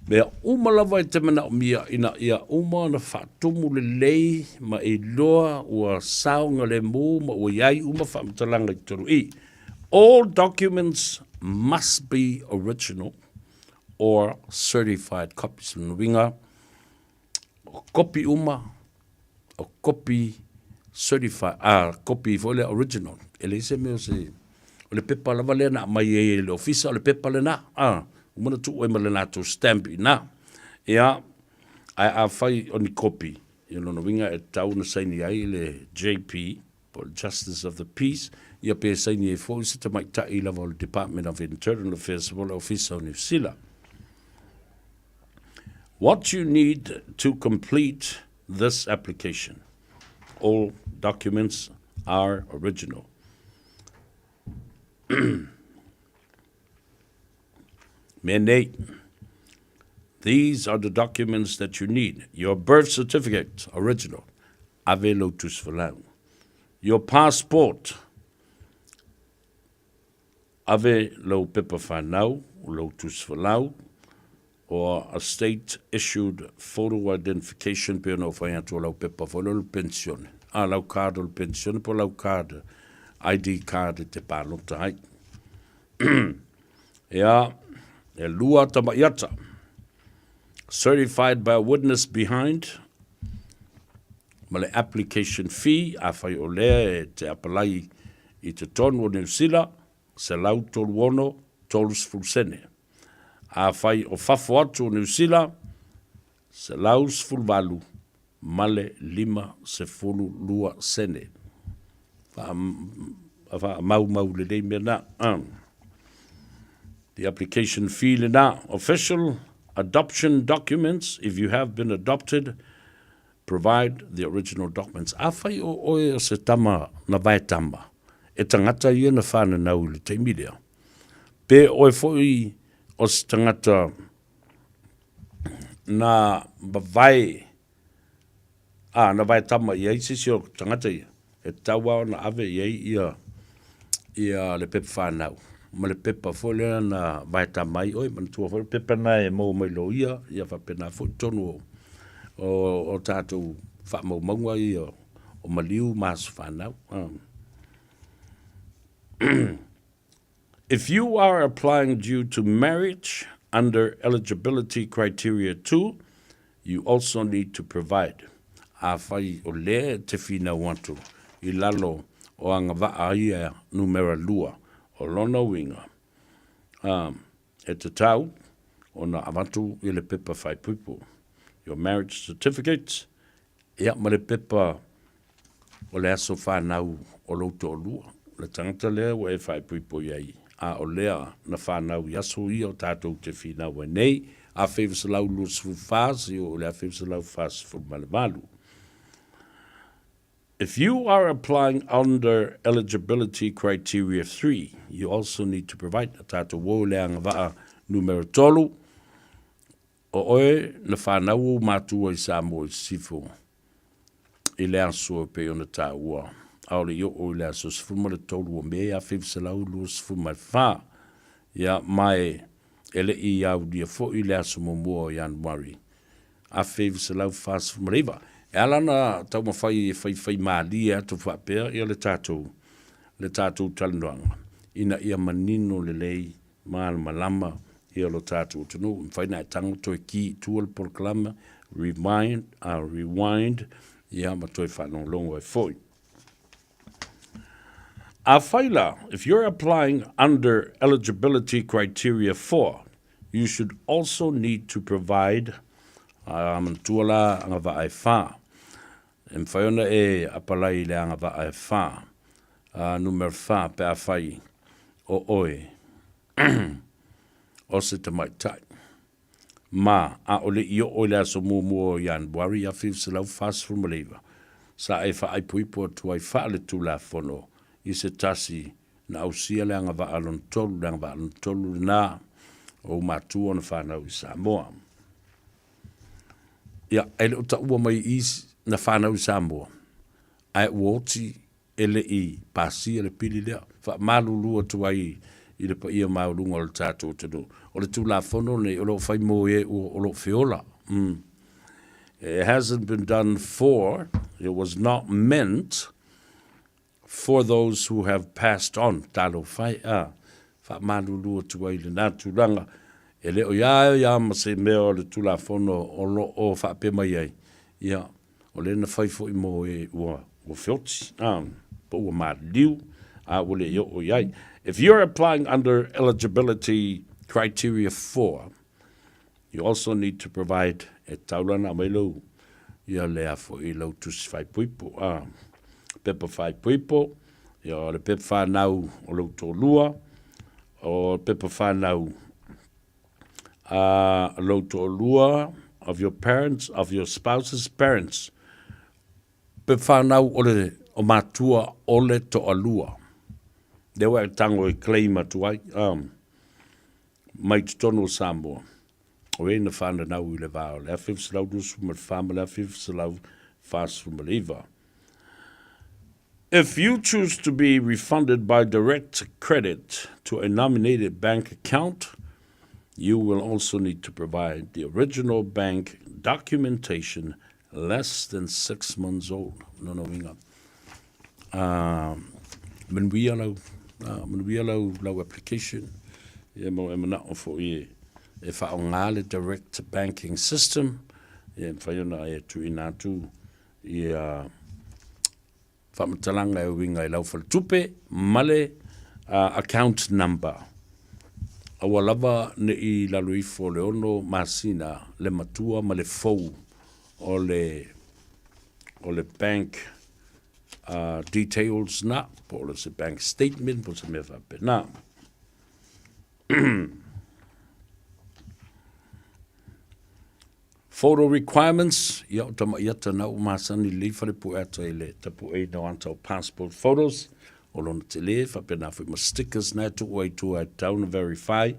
Mea uma lava e te manaomia ina ia uma ona faatumu lelei ma e iloa ua saogalemu ma ua i ai uma faamatalaga i totonu i. All documents must be original or certified copies. Lona uiga, o kopi uma, o kopi certified, a kopi foi lea original. E leai se mea o se, o le pepa lava lea na aumai ai e le ofisa, o le pepa lena, a, uma na tuu ai ma le latou stamp i ina. Ia, ae afai o ni kopi, ia lona uiga e tatau ona saini ai le JP, po o le Justice of the Peace, ia pe saini ai foi se tamaitai lava o le Department of Internal Affairs po o le Ofisa o Niu Sila. What you need to complete this application. All documents are original. Mea nei, These are the documents that you need. Your birth certificate, original. Ave lou tusi folau. Your passport, ave lou pepa whanau, lou tusi folau, or a state issued photo identification pe ona o whai atu o lau pepa foi lea o le pensione. A, lau card o le pensione po o lau card, ID card e te pālota ai. Ea, e lua tamaiata. Certified by a witness behind, ma le application fee, afai o lea e te apalai i totonu o Niu Sila, 136, 30 sene. Afai o fafo atu o Niu Sila, 118 ma le 52 sene. Faamaumau lelei mea na. The application fee lena. Official adoption documents, if you have been adopted, provide the original documents. Afai o oe o se tama na vae tama, e tangata ia na whananau i le taimi lea. Pe oe foi o se tangata na mavae, ā, na vae tama i ai se isi o tagata ia, e tatau lava ona ave i ai ia, ia le pepa whanau, ma le pepa foi lea na vae tama ai oe, manatua foi le pepa na e maua mai loia, ia faapena foi totonu o, o, o tatou faamaumauga ia o maliu ma aso fanau. If you are applying due to marriage under eligibility criteria 2, you also need to provide Afai o lea e te finau atu i lalo o agavaa ia numera lua, o lona uiga, a, e tatau ona avatu i le pepa faaipoipo, your marriage certificate, Ia, ma le pepa o le aso whanau o lou toalua, le tangata lea ua e faaipoipo i ai, a o lea na whanau i aso ia o tatou te whinau ai nei, 1924 seia oo i le 1948. If you are applying under eligibility criteria 3, you also need to provide a tatou o le agavaa numera tolu, O oe na whanau ou matua i Samoa i Sisifo i le aso e pei ona taua, ʻaʻole i oo i le aso 13 o Me 1924, ia, ma e e le i aulia foi le aso muamua o Ianuari 1949. E ala ona taumafai e faifai malie atu faapea ia le tatou le tatou talanoaga ina ia manino lelei malamalama ia lo tatou atunuu. E mafai ona e tago toe ki i tua le polokalame, rewind, rewind, ia ma toe faalogologo ai foi. Afai la, if you're applying under eligibility criteria 4, you should also need to provide, manatua la agavaa e fa. E mafai ona e apalai i le agavaa e fa, numera fa pe afai o oe o se tamaitai. Ma, ʻaʻole i oo i le aso muamua o Ianuari 1949, sa e faaʻaipoipo atu ai faaletulafono i se tasi na ausia le agavaa lona tolu, le agavaa lona tolu lenā o ou matua ona fanau i Samoa. Ia, e le o taua mai i na fanau i Samoa, ae ua oti e le i pasia le pili lea. Faamalulu atu ai i le paia maualuga o le tatou atunuu. O le Tulafono lenei o lo o fai mo e ua o lo o feola. Mm. It hasn't been done for, it was not meant for those who have passed on. Talofa e, a, faamalulu atu ai i lena tulaga. E le o ia ia ma se mea o le Tulafono o lo o faapea mai ai. Ia, O lea na fai foi mo e ua, ua feoti, a, po ua maliliu, a ua le i oo i ai. If you're applying under eligibility criteria 4, you also need to provide e taulana mai lou, ia lea foi lau tusi faaipoipo, a, pepa faaipoipo, ia o le pepa whanau o lou toalua, o pepa whanau a lou toalua, of your parents, of your spouse's parents, pe whanau o le o matua o le toalua. Lea ua e tango e claim atu ai, um, mai totonu o Samoa. O e na whananau i le vā o le 1924 ma le 1949. If you choose to be refunded by direct credit to a nominated bank account, you will also need to provide the original bank documentation less than six months old. No, no, inga. Uh, manuia lau, uh, manuia lau, lau application. Ia mo e manao fo i e whaonga le direct banking system. Ia mawhai ona e tuina atu ia faamatalaga e uiga i lau faletupe ma le account number. Aua lava ne i lalo ifo o le ono masina le matua ma le fou o le o le bank uh, details na, po o le se bank statement, po o se mea faapena. Photo requirements, ia o tamaʻi ata na ua masani lelei fale pue ata i le tapuʻeina o ata o passport photos o lona tele faapena foi ma stickers na e tuu ai tua e tatau na verify.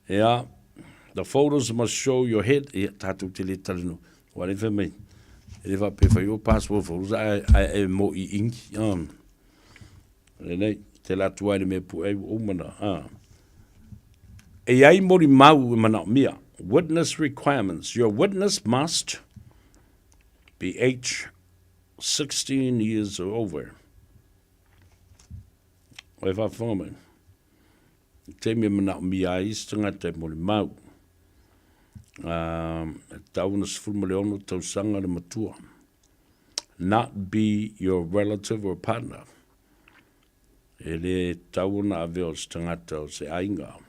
Ia, the photos must show your head, ia tatou te le talanoa. Ua le fai mai, e le faapea fai o passport photos ae, ae e moʻi ingi. Um, Lelei, te la atu ai le mea pue ai ua uma na. Ah. E iai molimau e manaomia. Witness requirements. Your witness must be age 16 years or over. O e whawhanga mai. I taimi e manaomia ai se tangata e molimau. Um, e tau na 16 tausaga le matua. Not be your relative or partner. E le tau ona ave o se tangata o se aiga.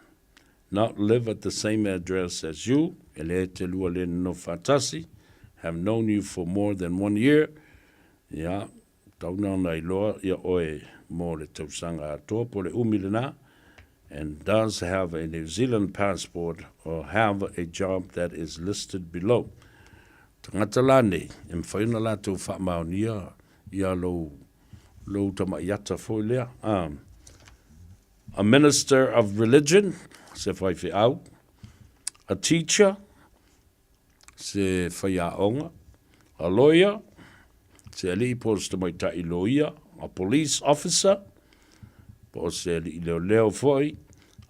Not live at the same address as you, e le te lua le nonofo faatasi. Have known you for more than one year, ia, tau na ona iloa ia oe mo le tausaga atoa po le umi lena, and does have a New Zealand passport or have a job that is listed below. Tagata la nei, e mawhai ona latou whaamaonia ia lou, lou tamaiata foi lea. Um, a minister of religion, se whaiwheau, a teacher, se whaiaonga, a lawyer, se alii po o se tamaitai loia, a police officer, po o se alii leoleo foi,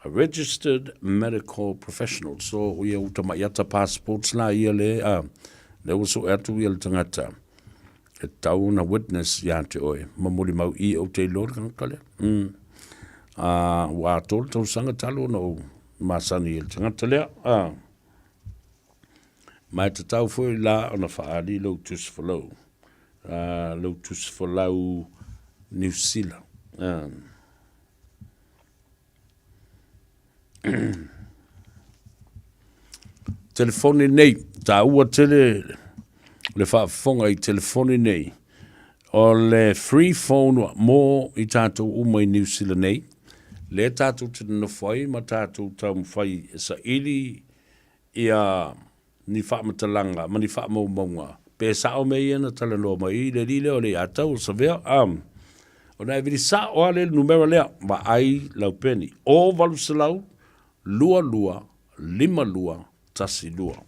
a registered medical professional. So, ia u tamaiata passports la ia le, a, le ua soe atu ia le tagata e tatau ona witness ia te oe. Ma molimau i ou te iloa le tagata lea. Mm. A, ua atoa le tausaga talu ona ou masani i le tagata lea. A, ma e tatau foi la ona faaali lou tusi folau. A, lou tusi folau Niu Sila. A. Telefoni nei, taua tele le faafofoga i telefoni nei. O le free phone mo i tātou uma i Niu Sila nei, lea tātou te nonofo ai ma tātou taumafai e saili. Ia ni faamatalaga ma ni faamaumauga, pe sao mea ia na talanoa mai i le alii lea o le iatau o Savea, a, ona e vili sao lava le numera lea, vaai lau peni, o 800 22 52 12. O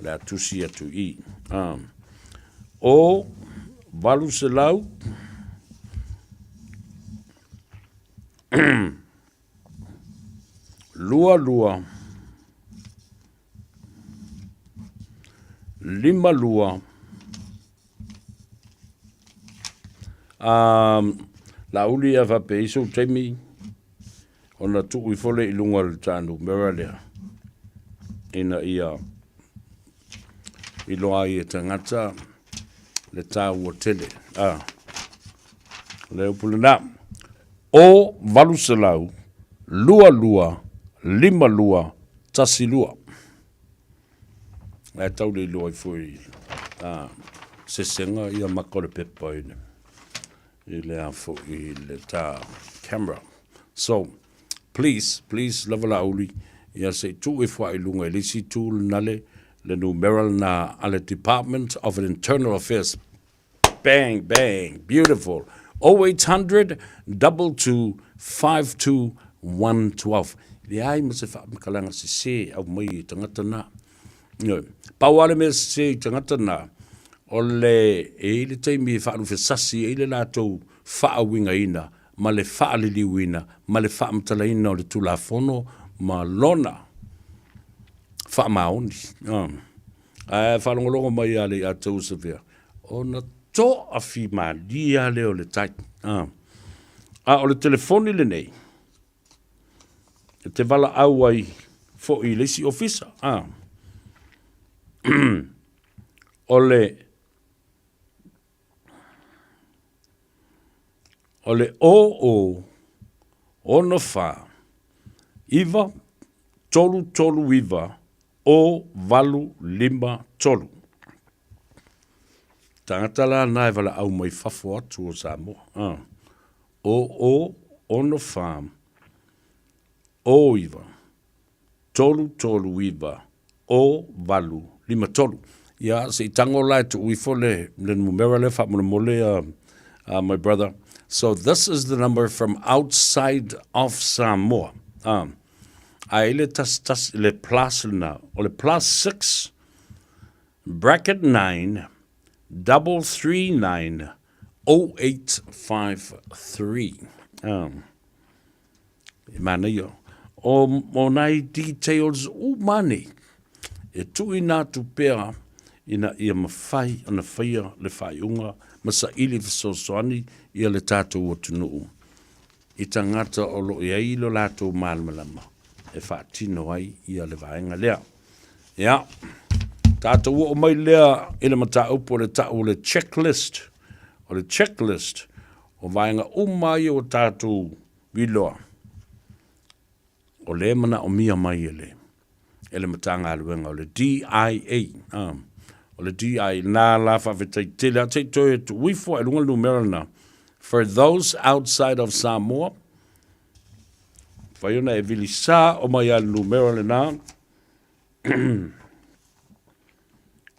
le a tusi atu i, a, o 800 22 52 um, Laauli ia faapea i sou taimi ona tuu ifo lea i luga o le ta numera lea ina ia iloa ai e tagata le taua tele. Ah, le upu lena. O 800 22 52 12. Ae tau le iloa ai foi a sesega ia maka o le pepa i le i le a foi i le ta camera. So, please, please lava Laauli, ia se i tuu ifo i luga i le isi itu lena le le numera lena a le Department of Internal Affairs. Bang, bang, beautiful. 0800 22 52 112. Leai ma se faamatalaga sese aumai i tagata na. Ioe. Pau lava le mea sese i tagata na, o le e i ai le taimi e faalufesasi ai le latou faauigaina ma le faaliliuina ma le faamatalaina o le Tulafono ma lona faamaoni. Ae faalogologo mai ia le ia te Savea, ona toafimalie lava lea o le tai. A o le telefoni lenei, e te valaau ai foi i le isi ofisa. O le O le 0 6 4 9 3 3 9 0 8 5 3. Tagata la na e valaau mai fafo atu o Samoa. 0 0 6 4 0 9 3 3 9 0 8 5 3. Ia, se i tago la e tuu ifo le, le numera lea faamolemole, my brother. So this is the number from outside of Samoa. Ae i le tasi tasi, le plus lena, o le plus 6 bracket 9 double 3 9 0 8 5 3. E manaia. O, o nai details uma nei, e tuuina atu pea ina ia mafai ona faia le faaiuga ma saili fesoasoani ia le tatou atunuu i tagata o lo o i ai lo latou malamalama e faatino ai ia le vaega lea. Ia, tatou oo mai lea i le mataupu o le tau o le checklist. O le checklist, o vaega uma ia ua tatou iloa, o lea e manaomia mai e le e le Matagaluega o le DIA. O le DIA, na la faafetai tele atu, se i toe tuu ifo i luga le numera lena. For those outside of Samoa, fai ona e vili sa o mai a le numera lena.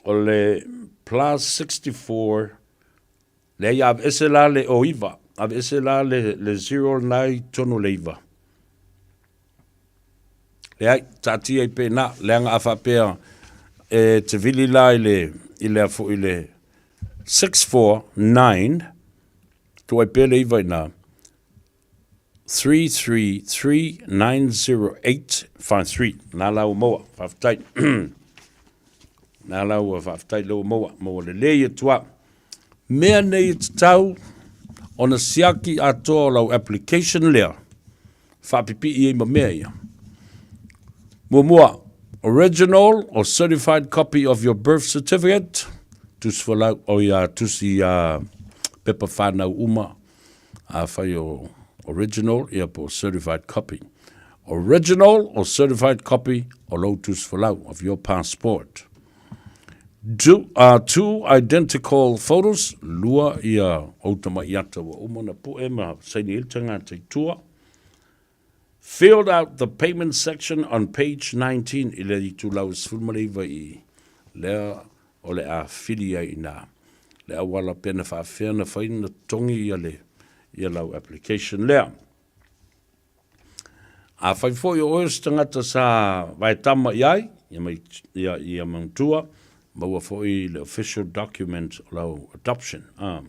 O le plus 64 Leai, aveese la le o iva, aveese la le, le zero lena i totonu o le iva. Leai, taatia i pēnā, leaga a faapea e te vili la i le, i le a foi le 649, tuu ai pea le iva i ina, 33390853. Nā la ua maua, faafetai. Nā la ua faafetai lea ua maua, maua lelei atu a. Mea nei e tatau ona siaki atoa o lau application lea, faapipii ai ma mea ia. Muamua, original or certified copy of your birth certificate, tusi folau, o ia tusi pepa whānau uma, Afai o original, ia po o certified copy. Original or certified copy o lou tusi folau of your passport. Do, two identical photos, lua ia ou tamai ata ua uma ona pu'e ma saini ai le tagata i tua. Filled out the payment section on page 19 i le itulau e 19 i lea o le a fili ai inā le auala pe na faafefea na fai na totogi ia le ia lau application lea. Afai foi o oe o se tagata sa vaetama i ai ia mai ia ia manatua maua foi le official document o lau adoption a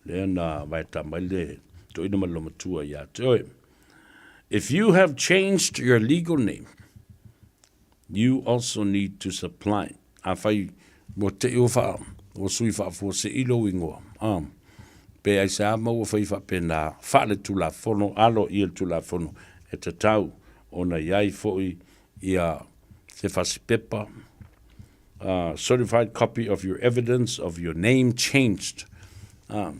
lea na vaetama ai le toeaina ma le loomatua ia te oe. If you have changed your legal name, you also need to supply. Afai ua te i ua wha, ua sui faafuasei lou ingoa, a, pe aisea ma ua fai faapena, faale-Tulafono, alo ia le Tulafono e tatau ona i ai foi ia se fasipepa, certified copy of your evidence of your name changed. A,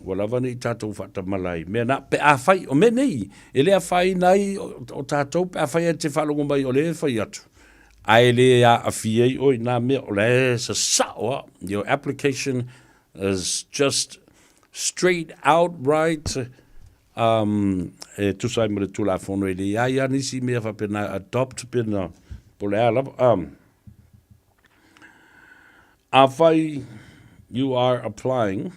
Ua lava nei tatou faatamala i mea na, pe afai, o mea nei, e le afaina ai o tatou pe afai e te faalogo mai o lea e fai atu, ae le aafia ai oe i nā mea, o la e sasao lava. Your application is just straight outright um, e tusa ai ma le Tulafono, e leai lava nisi mea faapena adopt pe na, po o le a lava. Um, afai you are applying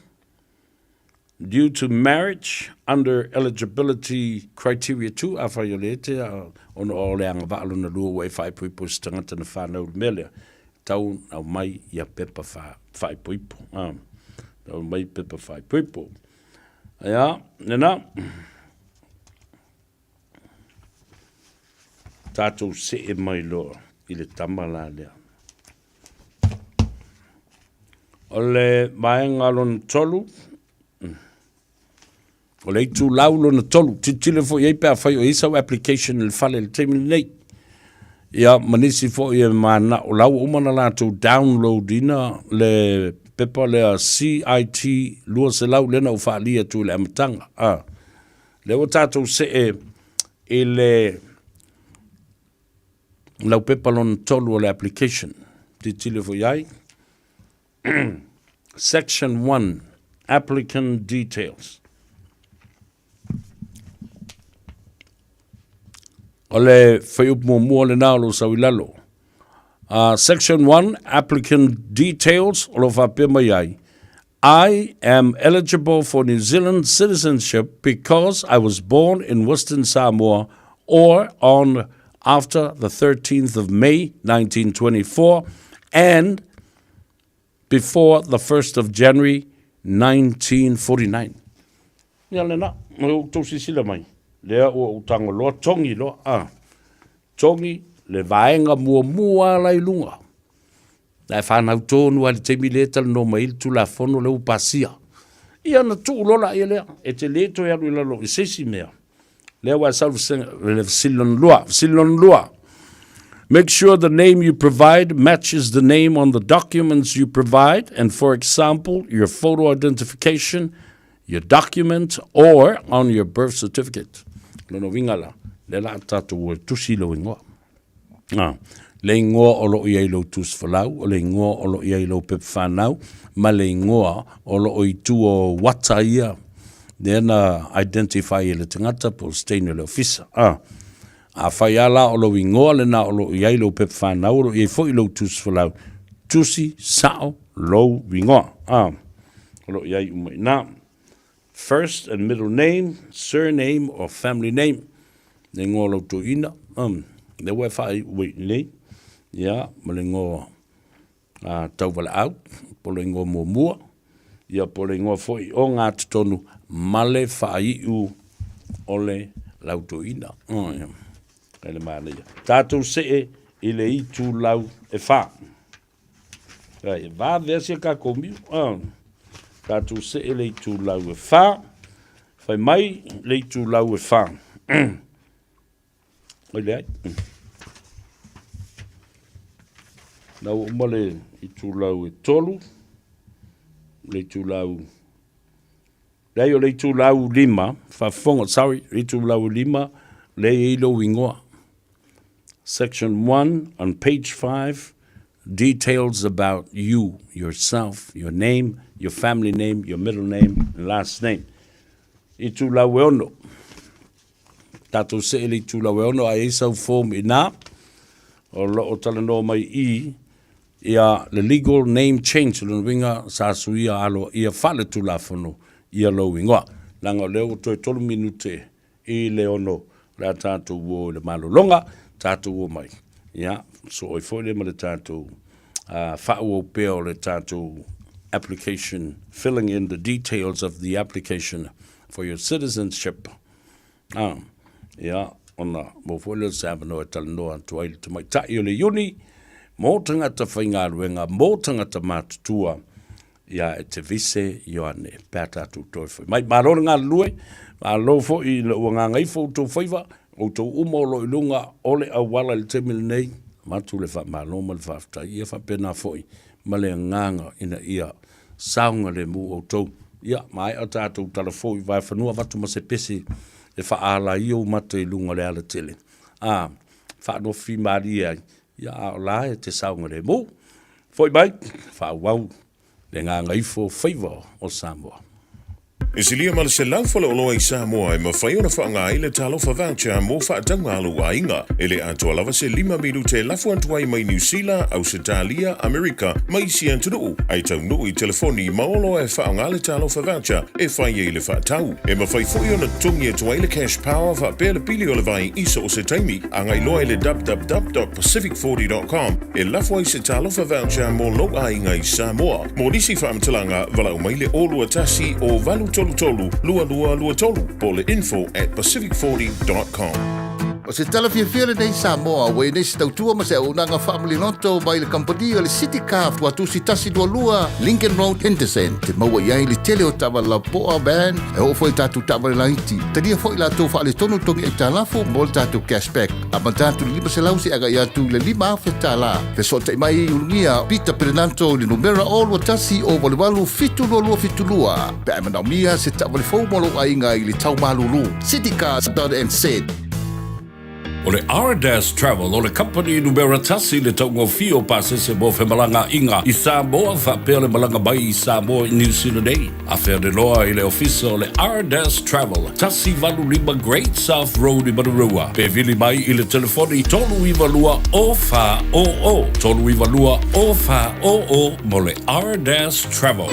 due to marriage under eligibility criteria 2, afai o le ete ona o le agavaa lona lua ua e faaipoipo i se tagata na whanau i le mea lea, tau aumai ia pepa faaipoipo. Tau aumai pepa faaipoipo. Ia, nena. Tatou see mai loa i le tama la lea. O le vaega lona tolu, o le itulau lona tolu, tilotilo foi i ai pe afai o i ai sau application i le fale i le taimi lenei. Ia, ma nisi foi e mananao, o la ua uma ona latou download ina le pepa lea CIT 200 lea na ou faaalia atu i le amataga. Lea ua tatou see i le laupepa lona tolu o le application. Tilotilo foi i ai. Section 1, Applicant Details. O le fuaiupu muamua lena o lo o sau i lalo. Section 1, Applicant Details, o lo o faapea mai ai, I am eligible for New Zealand citizenship because I was born in Western Samoa or on after the 13th of May 1924 and before the 1st of January 1949. Ia lena, ua outou silasila mai, lea ua ou tago loa, togi loa, a, togi le vaega muamua la i luga. Na e fanau tonu lava i le taimi lea e talanoa mai ai le Tulafono lea ua pasia. Ia ona tuu loa laia lea, e te le toe alu i lalo i se isi mea. Lea ua e sau i le fesili lona lua. Fesili lona lua. Make sure the name you provide matches the name on the documents you provide and for example, your photo identification, your document or on your birth certificate. Lona uiga la, lea la a tatou o e tusi lou igoa. A, le igoa o lo o i ai i lou tusi folau, o le igoa o lo o i ai i lou pepa whanau, ma le igoa o lo o i tua o wata ia, lea na identify e le tagata po o le se teine o le ofisa. A, afai lava la o lou igoa lena o lo o i ai i lou pepa whanau, o lo o i ai foi i lou tusi folau, tusi sao lou igoa. A, o lo o i ai uma i ina. First and middle name, surname or family name, le igoa o lau toeaina, lea ua e faaiu ai nei, ia, ma le igoa tauvalaau, po o le igoa muamua, ia po o le igoa foi o gatotonu ma le faaiu o le lau toeaina. Ia, e le manaia. Tatou see i le itulau e fa. Ai, e vave a sia kākou miu. Tātou see le itulau e whā. Whai mai le itulau e whā. Oi le ai. Nā ua uma le itulau e tolu. Le itulau... Leai o le itulau lima, faafofoga, sorry, le itulau lima, lea e i ai lou ingoa. Section 1 on page 5, details about you, yourself, your name, your family name, your middle name, and last name. Itulau e ono. Tatou see i le itulau e 6 a i ai sau form i ina o lo o talanoa mai i ia le legal name change, o lona uiga sa suia aloaia faaletulafono ia lou igoa. Leaga o lea ua toe 3 minute i le 6 o le a tatou o i le malologa, tatou o mai. Ia, soo ai foi lea ma le tatou faaauau pea o le tatou application, filling in the details of the application for your citizenship. Ah, ia, ona maua foi lea o se avanoa e talanoa atu ai le tamaitai o le Iuni mō tagata faigaluega, mō tagata matutua, ia e Tevise Ioane, pe a tatou toe foi mai. Malo le galulue, malo foi i lou agaga ifo outou faiva, outou uma o lo o i luga o le auala i le taimi lenei, avatu le faamalo ma le faafetai, ia faapena foi ma le agaga ina ia saogalemu outou. Ia, maea tatou tala fou i Vaefanua, avatu ma se pese e faaala ai ou mata i luga o le alatele. A, faanofi malie ai, ia a o la e te saogalemu. Foi mai, faaauau le gagaifo faiva o Samoa. E silia ma le 100 faleoloa i Samoa e mafai ona faaaoga ai le Talofa Voucher mo faatauga a lou aiga. E le atoa lava se lima minute e lafo atu ai mai Niu Sila, Ausetalia, Amerika ma isi atunuu, ae taunuu i telefoni ma oloa e faaaoga le Talofa Voucher e fai ai le faatau. E mafai foi ona totogi atu ai le Cash Power faapea le pili o le vai i so o se taimi. Agai loa i le www.pacific40.com e lafo ai se Talofa Voucher mo lou aiga i Samoa. Mo nisi faamatalaga, valaau mai le 021 o 833 2223 po o le info at pacific40.com. O se tala fiafia lenei Samoa ua i nei se tautua ma se auaunaga faamaliloto mai le kamupani o le City Car Tuatusi 122 Lincoln Road Henderson. Te maua i ai le tele o taavale lapoa, van, e oo foi i tatou taavale laiti. Talia foi latou faaletonu togi aitalafu mo le tatou cashback. Amata atu i le 500 seia agai atu i le $5,000. Fesootai mai i Ulugia Peter Perenanto i le numera 021 088 7272 pe a e manaomia se taavale fou mo lou aiga i le tau malulu. Citycars.nz. O le Ardas Travel o le kamupani numera tasi i le taugofie o pasese mo femalagaaiga i Samoa faapea le malaga mai i Samoa i Niu Sila nei. Afea le loa i le ofisa o le Ardas Travel, 185 Great South Road i Manurewa, pe vili mai i le telefoni 392 0400, 392 0400 mo le Ardas Travel.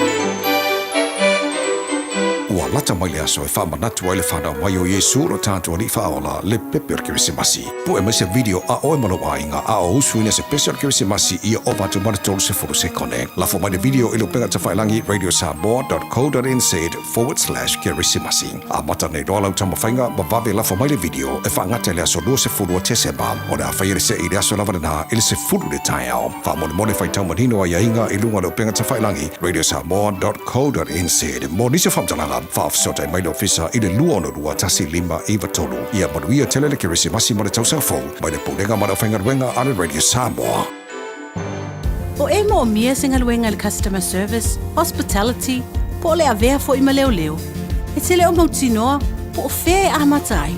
Ua lata mai le aso e faamanatu ai le fanau mai o Iesu lo tatou Alii Faaola, le pepe o le Kerisimasi. Pue mai se video a oe ma lou aiga a o usuina se pese o le Kerisimasi ia ova atu ma le 30 sekone. Lafo mai le video i le upega tafailangi radiosamoa.co.nz/kerisimasi. Amata nei loa lau taumafaiga ma vave lafo mai le video e faagata i le aso 20 o Tesema. O le a faia le see i le aso lava lena i le 10 i le taeao. Faamolemole faitau manino aiaiga i luga o le upega tafailangi radiosamoa.co.nz. Mo nisi o faamatalaga, faafesootai mai le ofisa i le 262 1593. Ia manuia tele le Kerisimasi ma le tausaga fou mai le Pulega ma le Aufaigaluega a le Radio Samoa. O e moomia se galuega i le customer service, hospitality, po o le avea foi ma leoleo, e te le o mautinoa po o fea e amata ai.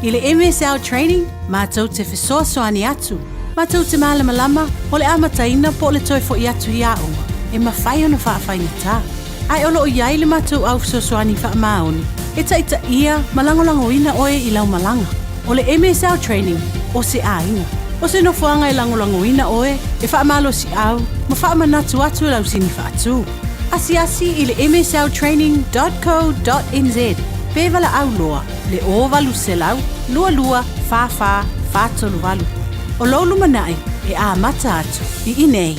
I le MSL Training, matou te fesoasoani atu, matou te malamalama o le amataina po o le toe foi atu i aoga, e mafai ona faafaigata. Ae o lo o i ai le matou au fesoasoani faamaoni e taitaia ma lagolagoina oe i lau malaga. O le MSL Training, o se aiga. O se nofoaga e lagolagoina oe, e faamalosiau ma faamanatu atu lau sini faatu. Asiasi i le msltraining dot co dot nz pe valaau loa le 0800 22 44 438. O lou lumanai e amata atu i inei.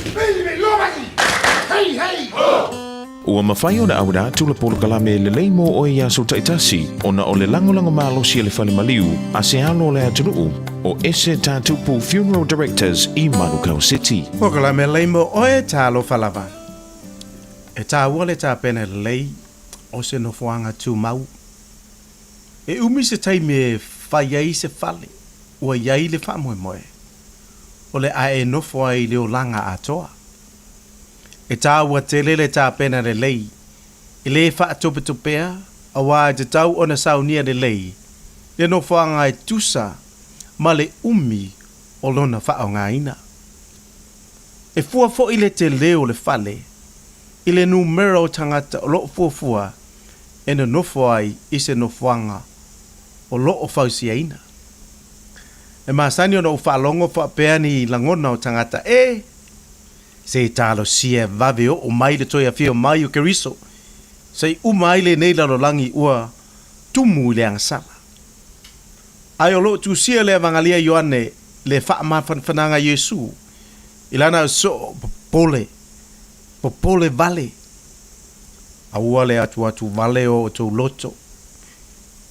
Ua mafai ona auina atu le polokalame lelei mo oe i aso taitasi ona o le lagolago malosi a le fale maliu a se alo o le atunuu o Ese Tatupu Funeral Directors i Manukau City. Polokalame lelei mo oe, talofa lava. E tāua le tapena lelei o se nofoaga tumau. E umi se taimi e fai ai se fale ua i ai le faamoemoe o le a e nofo ai i le olaga atoa. E tāua tele le tapena lelei, e lē faatopetopea, auā e tatau ona saunia lelei le nofoaga e tusa ma le umi o lona faaaogaina. E fua foi le telē o le fale i le numera o tagata o lo o fuafua e nonofo ai i se nofoaga o lo o fausiaina. E masani ona ou faalogo faapea ni lagona o tagata e se talosia e vave oo mai le toe afio mai o Keriso, se i uma ai lenei lalolagi ua tumu i le agasala. Ae o lo o tusia le Avagalia Ioane le faamafanafanaga Iesu i lana soo popole, popole vale. Aua le atuatu vale o outou loto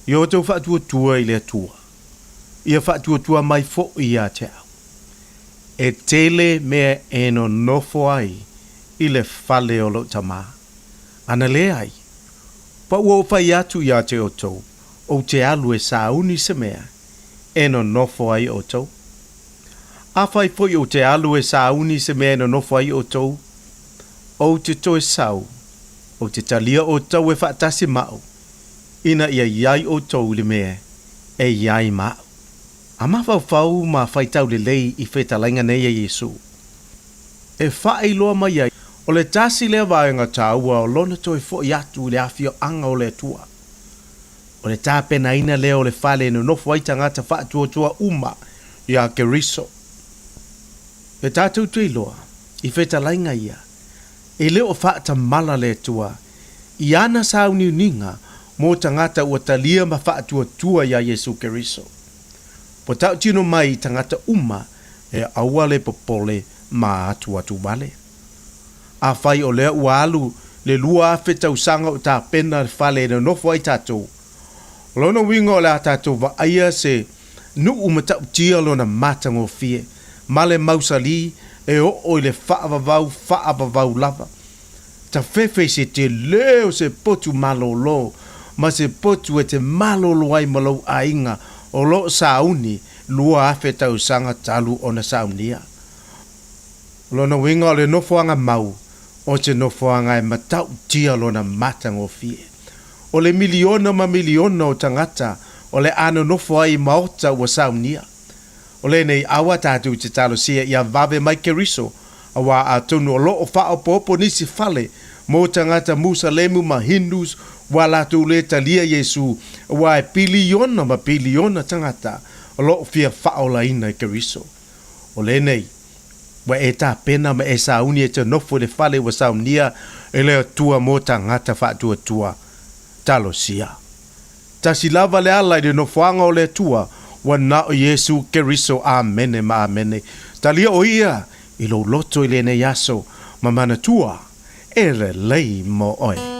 i o outou faatuatua i le Atua, ia faatuatua mai foi ia te au. E tele mea e nonofo ai i le fale o lou Tama. Ana leai, pa ua ou fai atu ia te outou, ou te alu e sauni se mea e nonofo ai outou. Afai foi ou te alu e sauni se mea e nonofo ai outou, ou te toe sau, ou te talia outou e faatasi ma au, ina ia i ai outou i le mea e i ai ma au. A mafaufau ma faitau lelei i fetalaiga nei a Iesu, e faailoa mai ai, o le tasi lea vaega taua o lona toe fo'i atu i le afioaga o le Atua. O le tapenaina lea o le fale e nonofo ai tagata faatuatua uma iā Keriso. E tatou te iloa, i fetalaiga ia, e le o faatamala le Atua i ana sauniuniga mō tagata ua talia ma faatuatua iā Iesu Keriso. Ua tautino mai i tagata uma e aua le popole ma atuatu vale. Afai o lea ua alu le 2000 tausaga o tapena le fale e nonofo ai tatou, o lona uiga o le a tatou vaaia se nuu matautia lona matagofie ma le mausali e oo i le faavavau faavavau lava. Tafefe i se tele o se potu malōlō ma se potu e te malōlō ai ma lou aiga o lo o sauni 2000 tausaga talu ona saunia. O lona uiga o le nofoaga mau o se nofoaga e matautia lona matagofie. O le miliona ma miliona o tagata o le a nonofo ai i maota ua saunia. O lenei aua tatou te talosia ia vave mai Keriso, auā atonu o lo o faaopoopo nisi fale mō tagata Musalemu ma Hindus ua latou le talia Iesu, auā e piliona ma piliona tagata o lo o fia faaolaina i Keriso. O lenei, ua e tapena ma e sauni e te nofo i le fale ua saunia e le Atua mō tagata faatuatua. Talosia. Tasi lava le ala i le nofoaga o le Atua, ua na o Iesu Keriso. Amene ma amene. Talia o Ia i lou loto i lenei aso, ma manatua e lelei mo oe.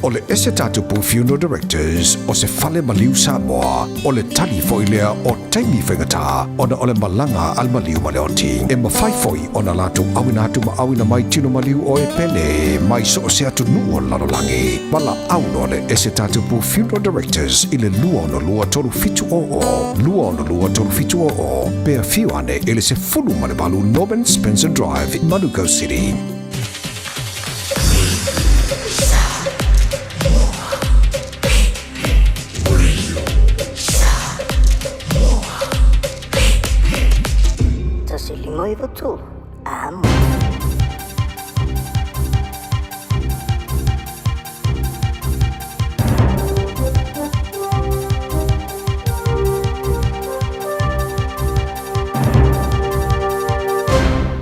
O le ese tatou Funeral Directors o se fale maliu Samoa, o le tali foi lea o taimi faigata ona o le malaga a le maliu ma le oti. E mafai foi ona latou auina atu ma auina mai tino maliu o e pele mai so o se atunuu o le lalolagi. Valaau loa le ese tatou Funeral Directors i le 262 3700, 262 3700, pe afio ane i le 18 Norman Spencer Drive, Manukau City.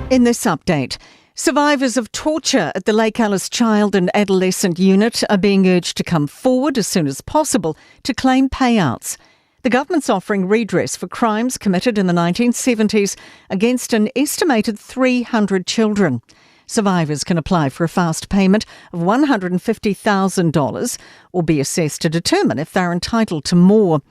In this update, survivors of torture at the Lake Alice Child and Adolescent Unit are being urged to come forward as soon as possible to claim payouts. The government's offering redress for crimes committed in the 1970s against an estimated 300 children. Survivors can apply for a fast payment of $150,000 or be assessed to determine if they're entitled to more.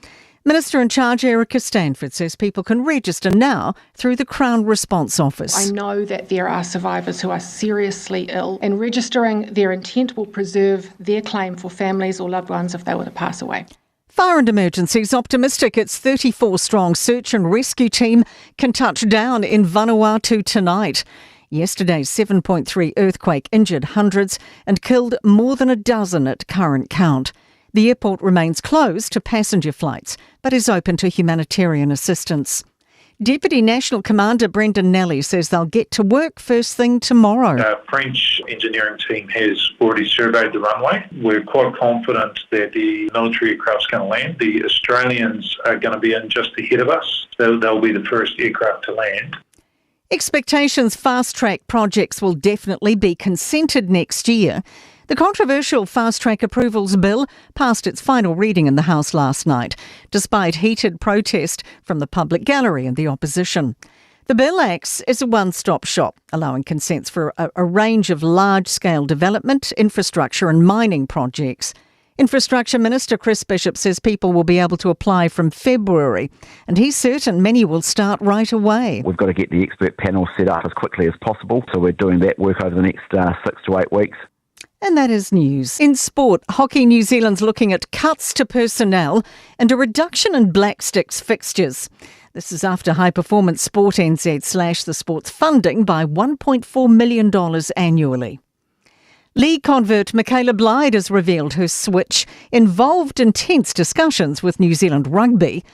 Minister in charge Erica Stanford says people can register now through the Crown Response Office. I know that there are survivors who are seriously ill, and registering their intent will preserve their claim for families or loved ones if they were to pass away. Fire and Emergencies optimistic its 34 strong search and rescue team can touch down in Vanuatu tonight. Yesterday's 7.3 earthquake injured hundreds and killed more than a dozen at current count. The airport remains closed to passenger flights, but is open to humanitarian assistance. Deputy National Commander Brendan Nally says they'll get to work first thing tomorrow. Our French engineering team has already surveyed the runway. We're quite confident that the military aircraft's going to land. The Australians are going to be in just ahead of us. They'll, they'll be the first aircraft to land. Expectations fast track projects will definitely be consented next year. The controversial fast track approvals bill passed its final reading in the House last night, despite heated protest from the public gallery and the opposition. The bill acts as a one stop shop, allowing consents for a, a range of large scale development, infrastructure, and mining projects. Infrastructure Minister Chris Bishop says people will be able to apply from February, and he's certain many will start right away. We've got to get the expert panel set up as quickly as possible, so we're doing that work over the next six to eight weeks. And that is news. In sport, Hockey New Zealand's looking at cuts to personnel and a reduction in Black Sticks fixtures. This is after High Performance Sport NZ slashed the sport's funding by $1.4 million annually. League convert Michaela Blyde has revealed her switch involved intense discussions with New Zealand Rugby.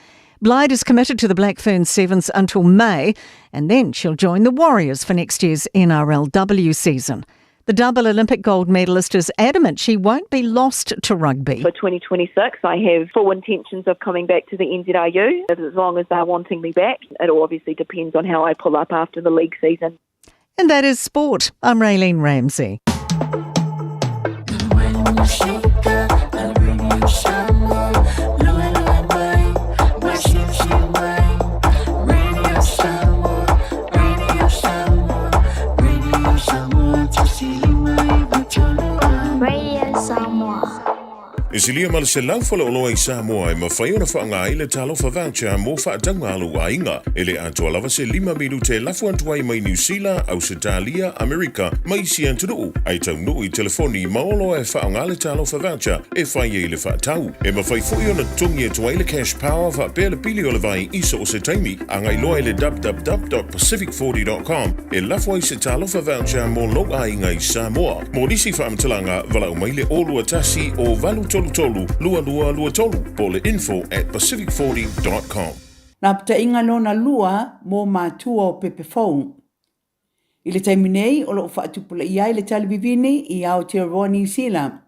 Blyde is committed to the Black Ferns Sevens until May, and then she'll join the Warriors for next year's NRLW season. The double Olympic gold medalist is adamant she won't be lost to rugby. For 2026, I have full intentions of coming back to the NZRU as long as they're wanting me back. It all obviously depends on how I pull up after the league season. And that is sport. I'm Raylene Ramsey. Radio Samoa. E silia ma le selau faleoloa i Samoa e mafai ona faaaoga ai le Talofa Voucher mo faatauga a lou aiga. E le atoa lava se lima minute e lafo atu ai mai Niu Sila, Ausetalia, Amerika ma isi atunuu, ae taunuu i telefoni ma oloa e faaaoga le Talofa Voucher e fai ai le faatau. E mafai foi ona totogi atu ai le Cash Power faapea le pili o le vai i so o se taimi. Agai loa i le www.pacific40.com e lafo ai se Talofa Voucher mo lou aiga i Samoa. Mo nisi faamatalaga, valaau mai le 021 o 833 2223 po o le info at pacific40.com. Lapataiga lona lua mo matua o pepe fou. I le taimi nei, o lo o faatupulaia ai le talivivini i Aotearoa Niu Sila.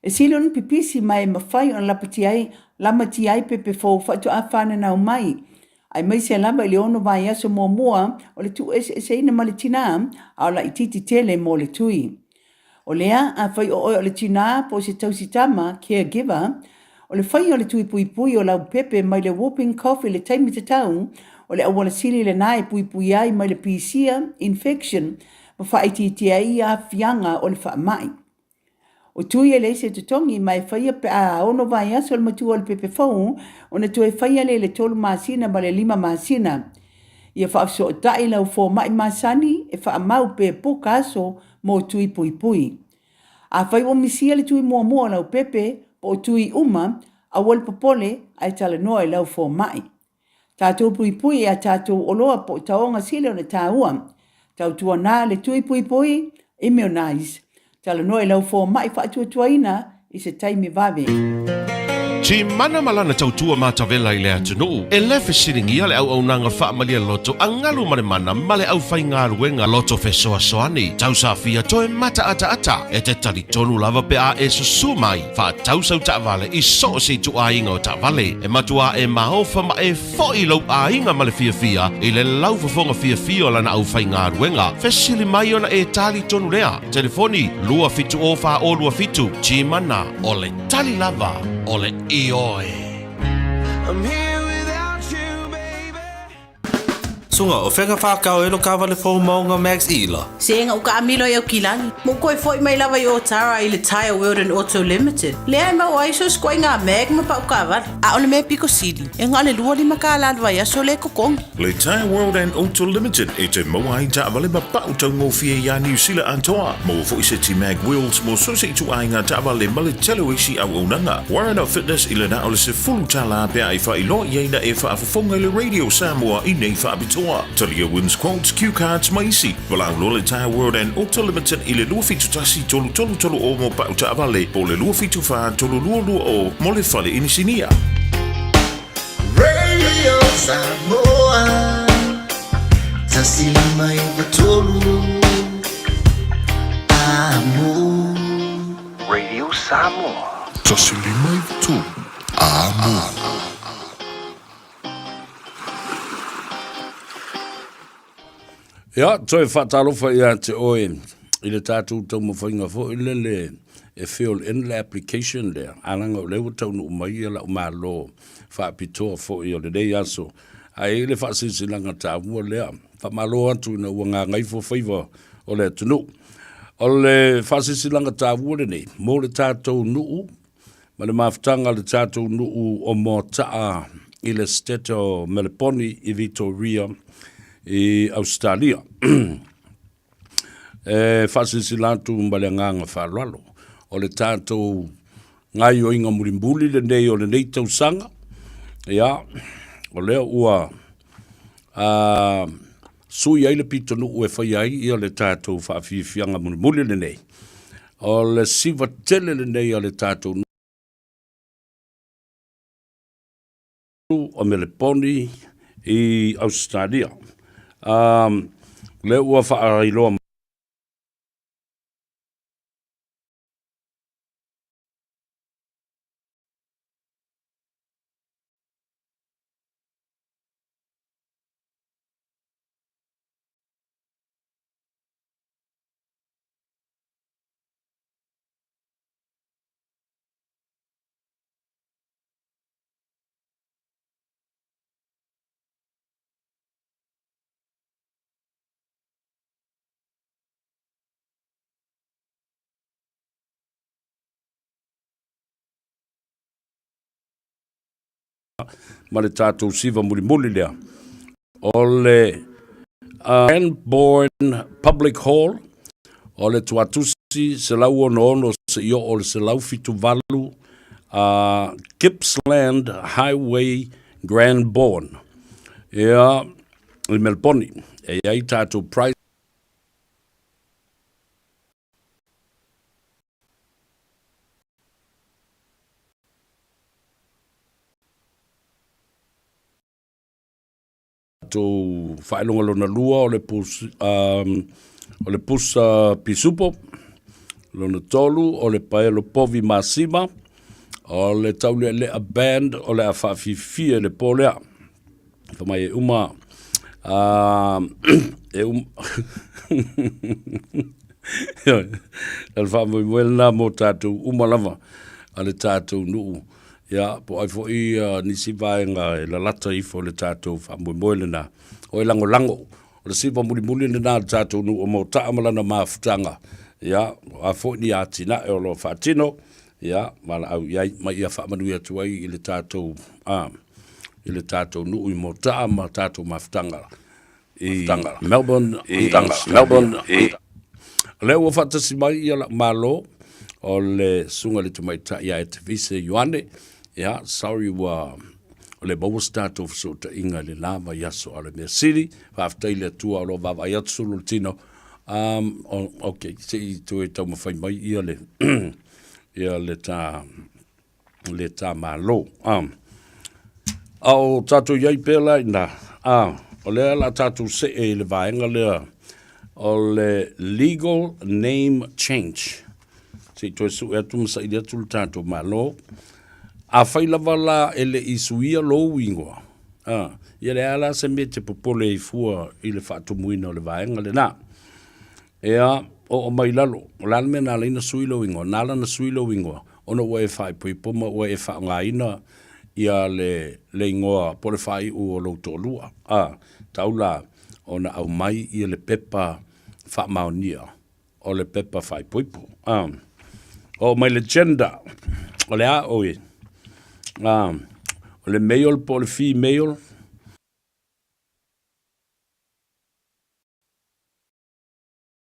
E sili ona pipisi ma e mafai ona lapatia ai, lamatia ai pepe fou faatoa fananau mai, aemaise lava i le ono vaiaso muamua o le tuueseeseina ma le tinā, a o laitiiti tele mo le tui. O lea, afai o oe o le tinā po o se tausi tama, caregiver, o le faia o le tui puipui o lau pepe mai le whooping cough i le taimi tatau, o le auala sili lenā e puipui ai mai le pisia, infection, ma faaitiitia ai aafiaga o le faamai. O tui e leai se totogi ma e faia pe a ono vaiaso le matua o le pepe fou ona toe faia lea i le tolu masina ma le lima masina. Ia faafesootai lau fomai masani e faamau pe poka aso mo tui puipui. Afai ua misia le tui muamua o lau pepe po o tui uma, aua le popole ae talanoa i lau fomai. Tatou puipui i a tatou oloa po o taoga sili ona taua. Tautuana le tui puipui, immunize. Talanoa i lau fomai faatuatuaina i se taimi vave. Timana ma lana tautua matavela i le atunuu, e le fesiligia le auaunaga faamalie loto a galu ma le mana ma le aufaigaluega loto fesoasoani. Tausafia toe mataataata e te talitonu lava pe a e susū mai faatau sau taavale i so o se ituaiga o taavale. E matuā e maofa ma e foʻi lou aiga ma le fiafia i le laufofoga fiafia o lana aufaigaluega. Fesili mai ona e talitonu lea. Telefoni 2 70 4 27. Timana o le tali lava o le ioe. I'm here without you, baby. Suga, o fea na whākau e lo kāwale fō maunga Max Ila. Se nga uka amilo i Aukilani. Mo koe foi mai lava i Otara i le Tire World and Auto Limited. Lea e mau ai so skoe ngā mag ma pau kawale. A o le mea piko sili. E ngā le lua lima ka la vai aso le kokongi. Le Tire World and Auto Limited e te maua ai taavale ma pau taugofie iā Niu Sila atoa. Maua foi se T-Mag Wheels mo so se ituaiga taavale ma le tele o isi auaunaga. Warren of Fitness i le na o le sefulu tālā pe a e faailoa i ai na e faafofoga i le Radio Samoa i nei faapitoa. Talia Wins Quotes, Cue Cards ma isi. Valaau loa le Tire World and Auto Limited i le 271 3330 mo pau taavale po o le 274 3220 mo le fale inisinia. Radio Samoa 1593 Amo. Radio Samoa. 1593 Amo. Ia, toe faatalofa ia te oe i le tatou taumafaiga foi lele e fill in le application lea, a leaga o lea ua taunuu mai ia lau malo faapitoa foi o lenei aso, ae i ai le faasilasilaga taua lea. Faamalo atu ina ua gagaifo faiva o le atunuu. O le faasilasilaga taua lenei mo le tatou nuu ma le mafutaga a le tatou nuu o Moataa i le Setete o Meleponi i Vitoria i Ausetalia. E faasilasila atu ma le agaga faaaloalo, o le tatou gaoioiga mulimuli lenei o lenei tausaga, ia, o lea ua sui ai le pitonuu e faia ai ia le tatou faafiafiaga mulimuli lenei. O le siva tele lenei a le tatou nuu o Meleponi i Ausetalia. Lea ua faailoa ma le tatou siva mulimuli lea o le Cranbourne Public Hall o le tuatusi 166 seia oo i le 178 Gippsland Highway Cranbourne ia i Melbourne e i ai tatou price Tou faailoga lona lua o le pus, o le pusa pisupo. Lona tolu o le paelo povi masima. O le taulealea band o le a faafifia i le po lea. Fa mai e uma e uma o le faamoemoe lena mo tatou uma lava a le tatou nuu. Ia, po o ai foi nisi vaega e lalata ifo i le tatou faamoemoe lena, o e lagolago. O le siva mulimuli lena a le tatou nuu o Mota'a ma lana mafutaga. Ia, o a foi ni atinae o lo o faatino, ia, valaau i ai ma ia faamanuia atu ai i le tatou, a, i le tatou nuu i Mota'a ma tatou mafutaga i Melbourne, i Melbourne. O lea ua faatasi mai ia lau malo o le susuga i le tamaitai ia Etevise Ioane. Ia, sorry ua o le maua se tatou fesootaiga i le la vaiaso, a o le mea sili, faafetai i le Atua o lo o vaavaai atu sulu le tino. Okay, se i toe taumafai mai ia le ia le ta le ta malo. A o tatou i ai pea la ina, o lea la tatou see i le vaega lea o le legal name change. Se i toe sue atu ma saili atu le tatou Malo. Afai lava la e le i suia lou ingoa, ia le a la se mea e te popole ai fua i le faatumuina o le vaega lena. Ea, oo mai lalo, o le a le mea na ala ai ona sui lou ingoa? Na ala ona sui lou ingoa, ona ua e faaipoipo ma ua e faaaogaina ia le, le igoa po o le faaiu o lou toalua. A, tau la ona aumai ia le pepa faamaonia o le pepa faaipoipo. A, oo mai le gender, o le a oe? A, o le male po o le female?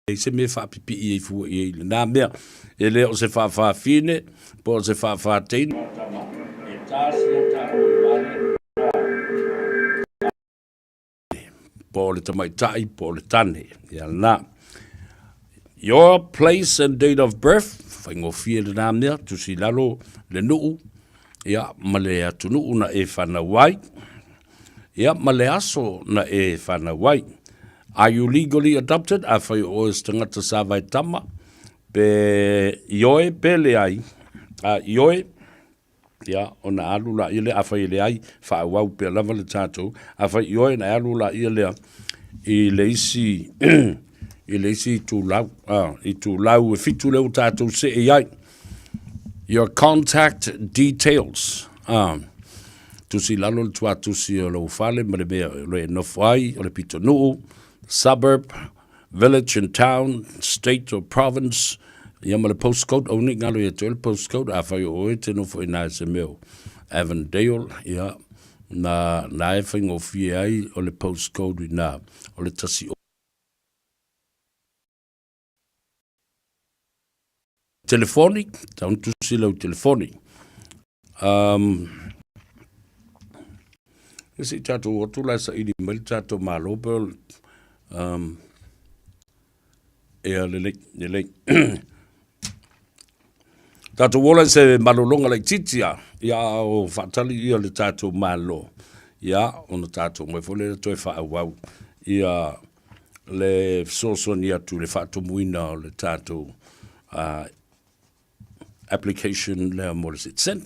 Leai se mea e faapipii ai fua i ai i lena mea. E le o se faafafine po o se faafateine. Po o le tamaitai po o le tane. Ia lena. Your place and date of birth, faigofie lena mea, tusi i lalo le nuu, ia, ma le atunuu na e fanau ai. Ia, ma le aso na e whanau ai. Are you legally adopted? Afai o oe se tagata sa vaetama, pe ioe pe leai, a ioe, ia, ona alu laia lea, afai e leai, faaauau pea lava le tatou, afai ioe ona e alu laia lea i le isi, i le isi itulau, a, itulau e fitu lea ua tatou see i ai. Your contact details, a, tusi i lalo le tuatusi o lou fale ma le mea o lo e nofo ai, o le pitonuu, suburb, village and town, state or province, ia ma le postcode, aua ne i galo ia te oe le postcode, afai o oe e te nofo i ina i se mea o Avondale, ia, na, na e faigofie ai o le postcode i ina, o le 10. Telefoni, tau na tusi lau telefoni. Um, e se i tatou atu la e saili mai le tatou Malo pe o um, ea lelei, lelei. Tatou ola i se malologa laitiiti a, ia a o faatali ia le tatou Malo, ia ona tatou mai foi lea toe faaauau ia le fesoasoani atu i le faatumuina o le tatou application lea mo le citizen.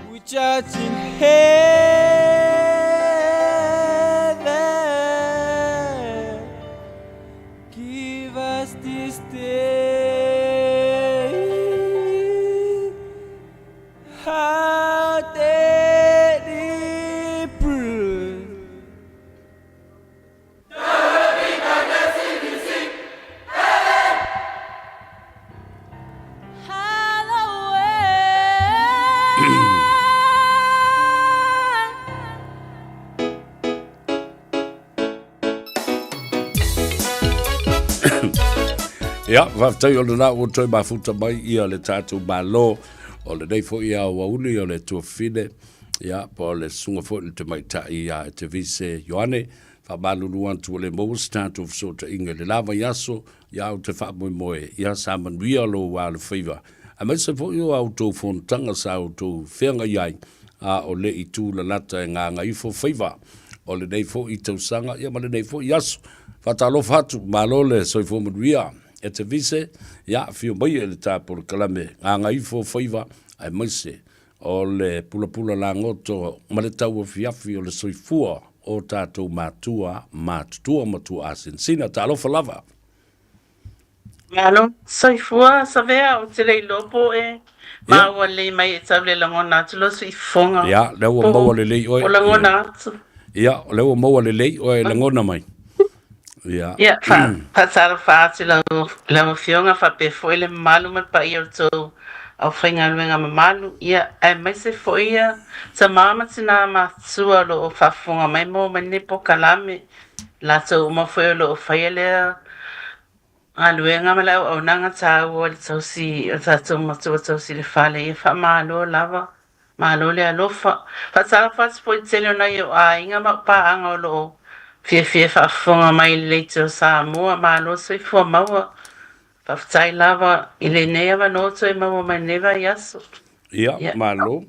Which art in heaven, give us this day our daily bread. Ia, faafetai o lena ua toe mafuta mai ia le tatou Malo o lenei foi aoauli o le tuafafine, ia, po o le susuga foi i le tamaitai ia Etevise Ioane. Faamalulu atu ua le maua se tatou fesootaiga i le la vaiaso, ia ou te faamoemoe, ia sa manuia lou alofaiva, aemaise foi o a outou fonotaga sa outou feagai ai, a o le i tūlalata e gagaifo faiva o lenei foi tausaga, ia ma lenei foi aso. Faatalofa atu, malo le soifua manuia. E te vise, ia, afio mai e le ta polokalame gagaifo faiva, aemaise o le pulapula lagoto ma le tauafiafi o le soifua o tatou matua matutua ma tuaasinasina. Talofa lava! Malo soifua Savea ou te le iloa po e maua lelei mai e tau le lagona atu lou siufofoga. Ia, lea ua maua lelei oe. O lagona atu. Ia, o lea ua maua lelei oe e lagona mai. Ia. Ia, faatalofa atu i lau Afioga faapea foi le mamalu ma le paia o le tou aufaigaluega mamalu, ia, aemaise foi ia tama ma tinā matutua o lo o faafofoga mai mo mai lenei polokalame, latou uma foi o lo o faia lea galuega ma le auaunaga taua o le tausi o tatou matua tausi i le fale. Ia faamalo lava. Malo le alofa. Faatalofa atu foi i le tele o nai ou aiga ma ou paaga o lo o fiafia e faafofoga mai i le Leitio Samoa. Malo soifua maua. Faafetai lava i lenei avanoa toe maua mai lenei vaiaso. Ia, malo.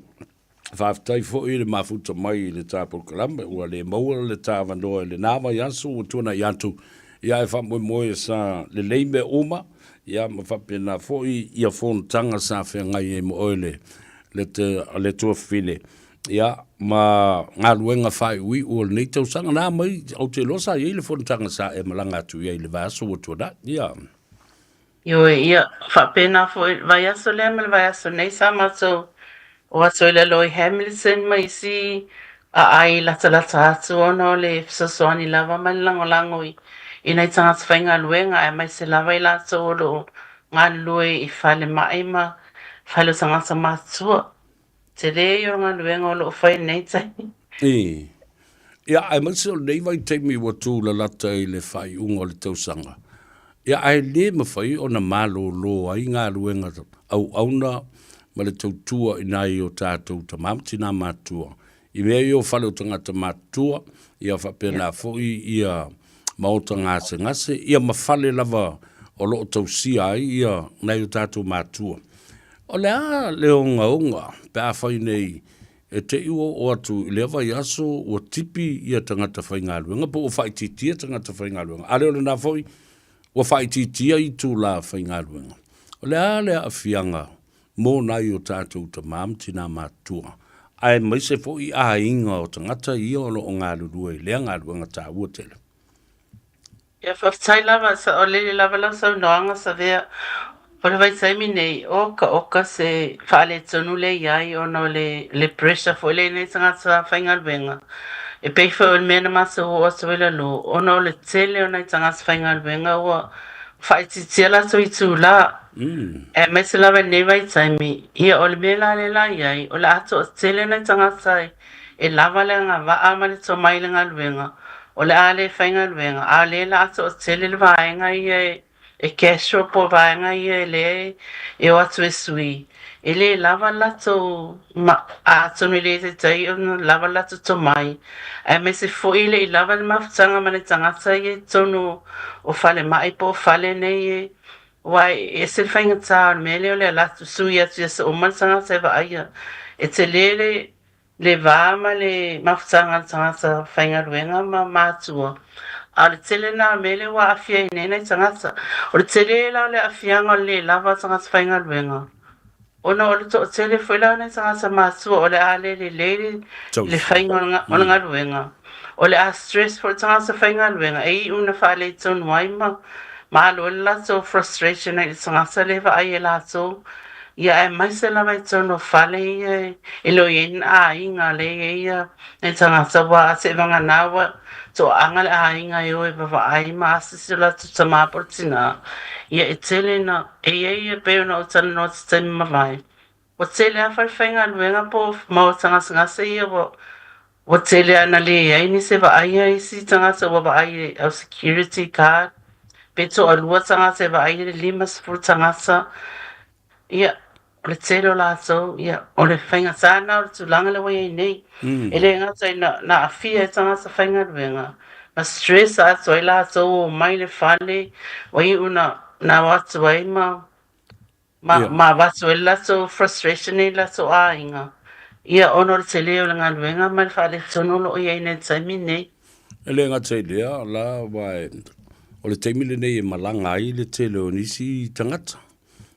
Faafetai foi i le mafuta mai i le ta polokalame, ua le maua le ta avanoa i lena vaiaso ua tuanai atu, ia ae faamoemoe sa lelei mea uma, ia ma faapena foi ia fonotaga sa feagai ai ma oe le le te le tuafafine, ia ma galuega faaiuiu o lenei tausaga. Na mai, ou te iloa sa i ai le fonotaga sa e malaga atu i ai i le vaiaso ua tuanai, ia. Ioe, ia, faapena foi i le vaiaso lea ma le vaiaso nei sa matou o atu ai i lalo i Hamilton ma isi aai latalata atu ona o le fesoasoani lava ma le lagolago i nai tagata faigaluega aemaise lava i latou o lo o galulue i falemai ma fale o tagata matutua. Tele ia o le galuega o lo o fai i lenei taimi. Ii. Ia, aemaise o lenei vaitaimi ua tulalata i le faaiuga o le tausaga, ia ae le mafai ona malolo ai galuega auauna ma le tautua i nai o tatou tama ma tina matutua i mea ia o fale o tagata matutua, ia faapena foi ia maota gasegase, ia ma fale lava o lo o tausia ai ia nai o tatou matua. O le a le ogaoga pe afai nei e te i ua oo atu i lea vaiaso ua tipi ia tagata faigaluega po ua faaitiitia tagata faigaluega, a le o lena foi ua faaitiitia itula faigaluega. O le a le aafiaga mo nai o tatou tama ma tina matutua, aemaise foi aiga o tagata ia o lo o galulue i lea galuega taua tele? Ia faafetai lava, saolele lava lau saunoaga Savea. O le vaitaimi nei, oka oka se faaletonu lea i ai ona o le le pressure foi lea i nei tagata faigaluega. E pei foi o le mea na matou oo atu ai lalo, ona o le tele o nai tagata faigaluega ua faaitiitia latou itula. Aemaise lava i lenei vaitaimi, ia o le mea la lea la i ai, o le a toatele nai tagata e lava le agavaa ma le tomai i le galuega, o le a le faigaluega, a o lea la a toatele le vaega ia e casual po o vaega ia e lea e o atu e sui, e le lava le latou ma, atonu e le taitai ona lava le latou tomai, aemaise foi e le i lava le mafutaga ma le tagata ia i totonu o falemai po o fale nei e Aua e ese le faigata o le mea lea o le alu atu sui atu i aso uma le tagata e vaaia. E tele le le va ma le mafutaga a le tagata faigaluega ma matua. A o le tele lena o le mea lea ua aafia ai nei nai tagata. O le tele la o le aafiaga o le le lava o tagata faigaluega, ona o le toatele foi la o nai tagata matua o le a le lelei le le faiga o le galuega. O le a stress foi le tagata faigaluega e iu ina faaletonu ai ma ma alu ai le latou frustration ai i le tagata lea e vaai e latou. Ia aemaise lava i totonu o fale ia e le o i ai ni aiga lea e i ai ia nai tagata aua seivagana ua toaaga le aiga e o e vavaai ma asisi o latou tama po o le tina. Ia e tele ina e i ai ia pei ona ou talanoa i se taimi mavae, ua tele lava falefaigaluega po o maota gasegase ia ua Ua tele lava ina leai nisi e vaaia isi tagata ua vaai i au security guard, pe toalua tagata e vaai i le 50 tagata. Ia, o le tele o latou, ia, o le faigata lena o le tulaga lea ua i ai nei. E le gata ina na aafia ai tagata faigaluega, na stress atu ai latou, omai le fale, ua iu ina na o atu ai ma Ma, yeah. ma avatu ai le latou frustration i latou aiga, ia ona o le tele o le galuega ma le faaletonu o lo o i ai nei i le taimi nei. E le gata i lea, la, aua o le taimi lenei e malaga ai le tele o nisi tagata.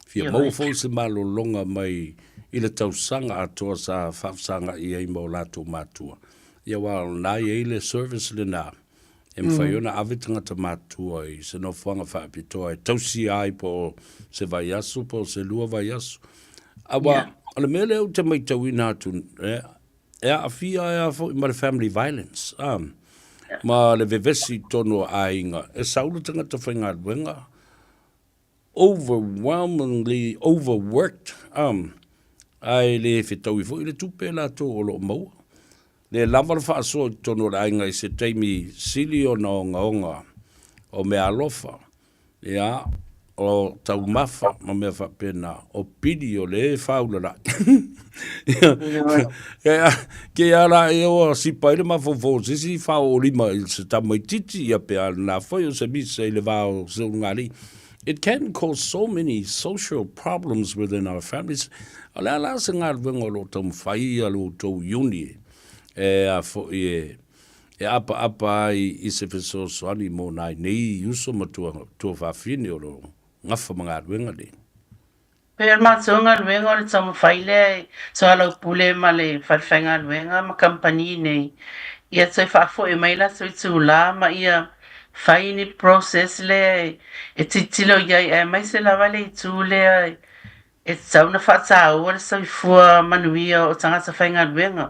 Fia maua foi se malologa mai i le tausaga atoa sa faafesagai ai ma o latou matua. Ia aua o lena e i ai le service lena e mafai ona ave tagata matutua i se nofoaga faapitoa e tausia ai po o se vaiaso po o se lua vaiaso. Aua o le mea lea ou te matauina atu, e, e aafia ai lava foi ma le family violence, a, ma le vevesi i totonu o aiga. E sau le tagata faigaluega, overwhelmingly overworked ae le fetaui foi le tupe latou o lo o maua. Le lava le faasoa i totonu o le aiga i se taimi sili ona ogaoga o meaalofa, ia, o taumafa ma mea faapena, o pili o le faaulala'i. Ia, ke a la ia ua sipa ai le mafaufau o se isi faaoolima i se tamaitiiti, ia pe a lena foi o se misa i le va o se ulugalii. It can cause so many social problems within our families. O le a la se galuega o lo o taumafai ia lo outou iuni e a foi e e apaapa ai i se fesoasoani mo nai nei uso ma tua, tuafafine o lo o gafa ma galuega nei? Pei o le matou galuega o le taumafai lea e soalaupule ma le falefaigaluega ma kamupani nei ia toe faafoi mai latou itulā ma ia fai ni process lea e tilotilo i ai aemaise lava le itu lea e tatau ona faataua le soifua manuia o tagata faigaluega.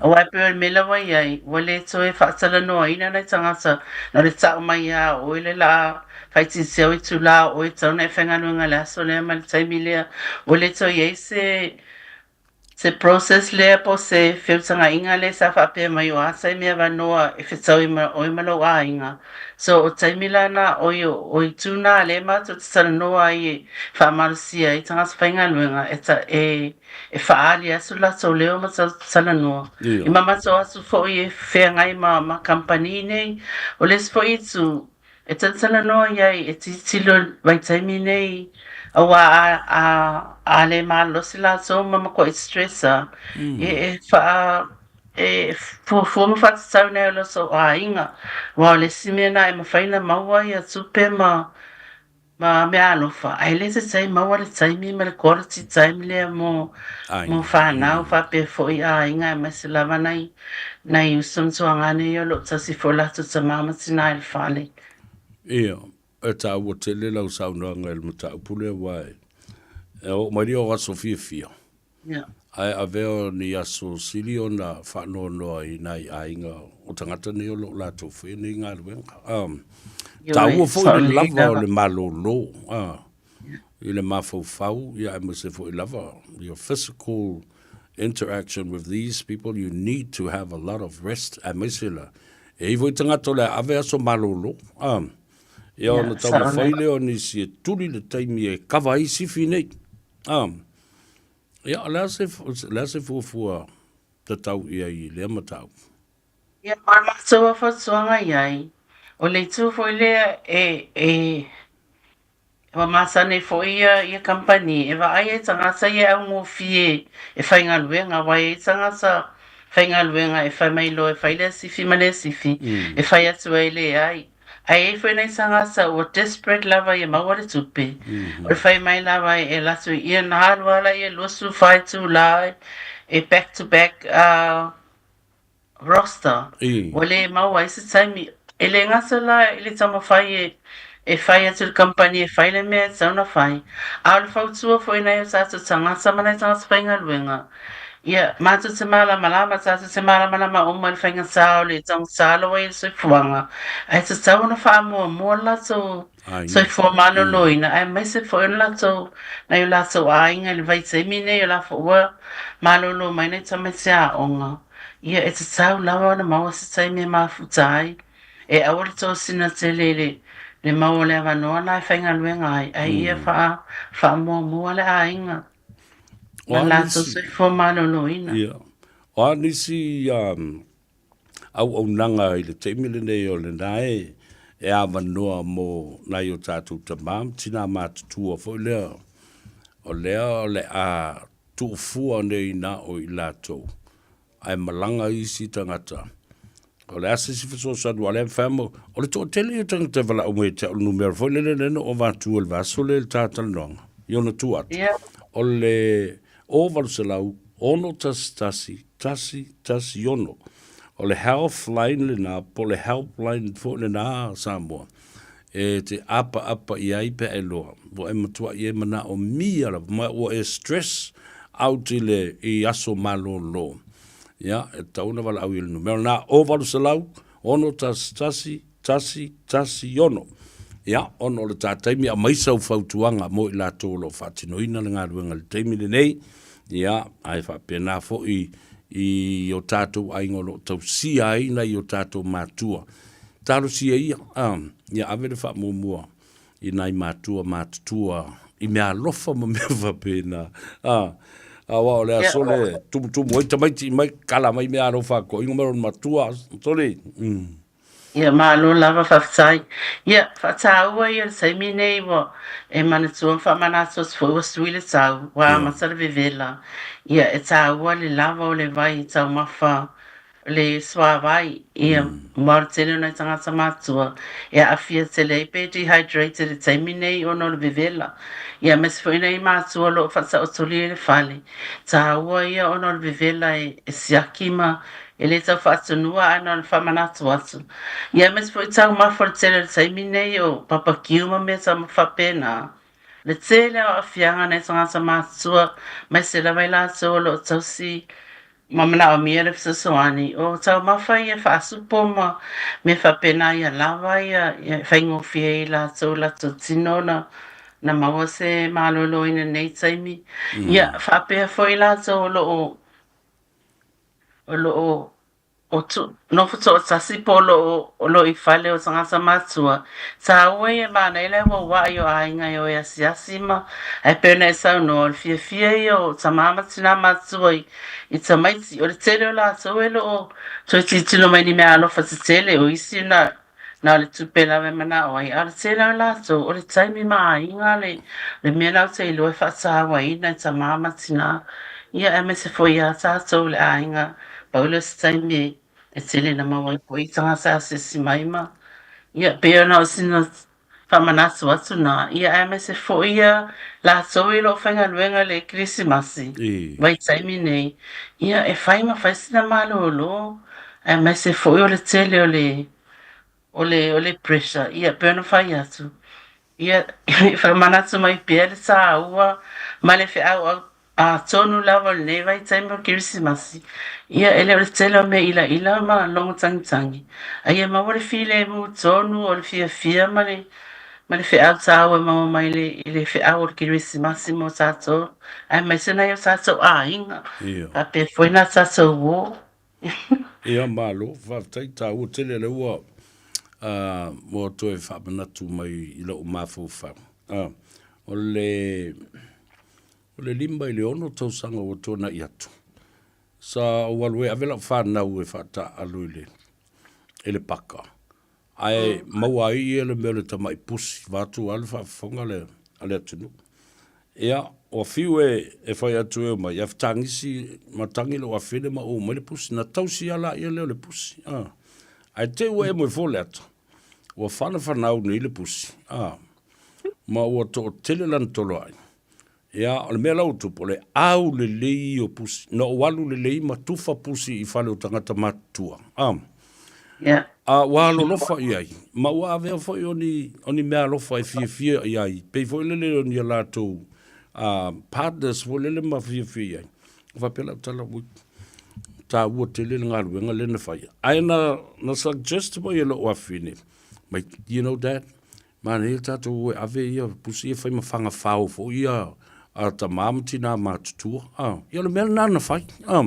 Aua e pei o le mea lea ua i ai, ua le toe faatalanoaina nai tagata na o le tau mai lava o oe le laa faaitiitia o itula o oe e tatau ona e faigaluega i le aso lea ma le taimi lea. Ua le toe i ai se se process lea po o se feutagaiga lea sa faapea mai o a taimi avanoa e fetaui ma oe ma lou aiga. So o taimi la na oi o itu na lea matou te talanoa ai e faamalosia ai tagata faigaluega e ta e e faaali atu latou leo ma talanoa. I ma matou atu foi e feagai ma ma kamupani nei. O le isi foi itu E talatalanoa i ai e tilotilo i le vaitaimi nei aua a a a le malolosi latou ma matuai stress a e e faa e fuafua ma faatatau nai o latou aiga aua o le isi mea lena e mafai ona maua ia tupe ma ma meaalofa ae le tatau maua le taimi ma le quality time lea mo mo fanau faapea foi aiga aemaise lava nai Nai uso ma tuagane ia o lo o tasi foi latou tama ma tina i le fale. Ia, e taua tele lau saunoaga i le mataupu lea aua e oo mai lea o aso fiafia. Ia. Ae avea o ni aso sili ona faanoanoa i nai aiga o tagata nei o lo o latou faia nei galuega. Um, taua foi le lava o le malōlō, i le mafaufau, ia aemaise foi lava your physical interaction with these people, you need to have a lot of rest, aemaise la, e i foi tagata o le a ave aso malōlō, ia ona taumafai lea o nisi e tuli le taimi e kava ai sifi nei. Ia, o le a se, le a se fuafua tatau i ai i lea mataupu? Ia, ma le matou fautuaga i ai, o le itu foi lea e, e, Ua masani foi ia ia kamupani e vaai ai tagata ia e augofie e faigaluega, aua e i ai tagata faigaluega e fai mai loa e fai lea sifi ma lea sifi, e fai atu ai leai. Ae i ai foi nai tagata ua desperate lava ia maua le tupe, o le fai mai lava e alu atu ia na alu lava laia 24 itula e back to back roster, ua le maua ai se taimi. E le gata la i le taumafai e e fai atu i le kamupani e fai le mea e tatau ona fai, a o le fautua foi i nai o tatou tagata ma nai tagata faigaluega, ia, matou te malamalama, tatou te malamalama uma i le faigata o le taugata loa i le soifuaga, ae tatau ona faamuamua le latou soifua maloloina, aemaise foi o le latou, nai o latou aiga i le vaitaimi lenei o la foi ua malolo mai nai tamaiti aoga. Ia, e tatau lava ona maua se taimi e mafuta ai, e aua le tosina tele i le, le mau o le avanoa la e faigaluega ai, ae ia faa, faamuamua le aiga ma le latou soifua maloloina. Ia. O a nisi um, auaunaga i le taimi lenei o lena e, e avanoa mo nai o tatou tamā ma tinā matutua foi lea, o lea o le a tuufua nei na o i latou, ae malaga isi tagata. O le a se isi fesoasoani aua o lea e mafai lava o le toatele ia o tagata e valaau mai ia te au i le numera foi lele lea na ou avatua i le vaiaso lea i le ta talanoaga i ona tua atu. O le 0800 611 116. O le health line lena po o le helpline foi lena a Samoa e te apaapa i ai pe a e loa, ua e matuai e manaomia lava, ma ua e stress out i le i aso malōlō. Ia, e tatau ona valaau i le numera lena, 0800 611 116. Ia, ona o le ta taimi, aumai sau fautuaga mo i latou o lo o faatinoina le galuega i le taimi lenei, ia, ae faapena foi i o tatou aiga o lo o tausia ai nai o tatou matua. Talosia ia, ia ave le faamuamua i nai matua matutua i mea alofa ma mea faapena. Aua o le aso le tumutumu ai tamaiti mai kala mai mea alofa a toeaina ma lona matua. Sole. Ia, malo lava faafetai. Ia, faataua ia le taimi nei ua e manatua ma faamanatu atu foi ua sui le tau, ua amata le vevela. Ia, e taua le lava o le vai i taumafa le suāwai, ia, aua o le tele o nai tagata matutua e aafia tele ai pe dehydrated i le taimi nei ona o le vevela. Ia, aemaise foi nai matua o lo o faataotolia i le fale, taua ia ona o le vevela e siaki ma e le tau faatonua ae na ona faamanatu atu. Ia, aemaise foi taumafa o le tele o le taimi nei o papakiu ma mea faapena. Le tele o aafiaga nai tagata matutua aemaise lava i latou o lo o tausi ma manaomia le fesoasoani. O taumafa ia faasupo ma mea faapena ia lava ia e faigofie ai i latou latou tino ona na maua se maloloina i lenei taimi. Ia faapea foi i latou o lo o o lo o o tu, nofo toatasi po o lo o, o lo o i fale o tagata matua, tāua ia e manaia le auauai o aiga e o e asiasi ma, ae pei ona e saunoa, o le fiafia ia o tamā ma tinā matua i, i tamaiti. O le tele o latou e le o toe tilotilo mai ni meaalofa tetele, o isi na, na o le tupe lava e manao ai, a o le tele o latou, o le taimi ma aiga le, le mea la ou te iloa e faatauaina e tamā ma tinā, ia aemaise foi iā tātou le aiga, pau lea o se taimi e tele na maua ai foi tagata e asiasi mai ma, ia, pei ona o sina faamanatu atu na, ia aemaise foi ia latou i lo o faigaluega i le Kerisimasi, vaitaimi nei, ia e fai ma fai sina malōlō, aemaise foi o le tele o le o le o le pressure, ia pei ona fai atu, ia faamanatu mai pea le tāua ma le feauau Atonu lava o lenei vaitaimi o Kerisimasi, ia e le o le tele o mea ilaila ma logo tagitagi, a ia maua le filemu tonu o le fiafia ma le ma le feau tāua e maua mai le i le feau o le Kerisimasi mo tātou, aemaise nai o tātou aiga, faapea foi nā tātou uō. Ia, malo, faafetai, tāua tele lea ua ua toe faamanatu mai i lou mafaufau. O le O le 5 i le 6 tausaga ua tuanai atu, sa ou alu e ave lau fanau e faataaalo i le, i le paka, ae maua ai ia le mea o le tamai pusi, vaeatu lava le faafofoga a le, a le atunuu. Ia, ua fiu e, e fai atu e omai, ae fetagisi ma tagi lou afine ma ou omai le pusi. Na tausi lava laia lea o le pusi, a. Ae te i ua emo ifo le ata, ua fanafanau nei le pusi, a, ma ua toatele lana toloai. Ia, o le mea la ua tupu, o le au lelei o pusi. Na ou alu lelei ma tufa pusi i fale o tagata matutua. A, yeah. A ua alolofa i ai, ma ua avea foi o ni, o ni mea alofa e fiafia i ai, pei foi lele o ni a latou partners foi lele ma fiafia i ai. Faapea lau tala, ui, taua tele le galuega lea na faia. Ae na, na suggest mai e lou afine, mai, you know dad, Manaia tatou o e ave ia pusi e fai ma faga fao foi ia a tamā ma tinā matutua. A, ia o le mea lena na fai. A,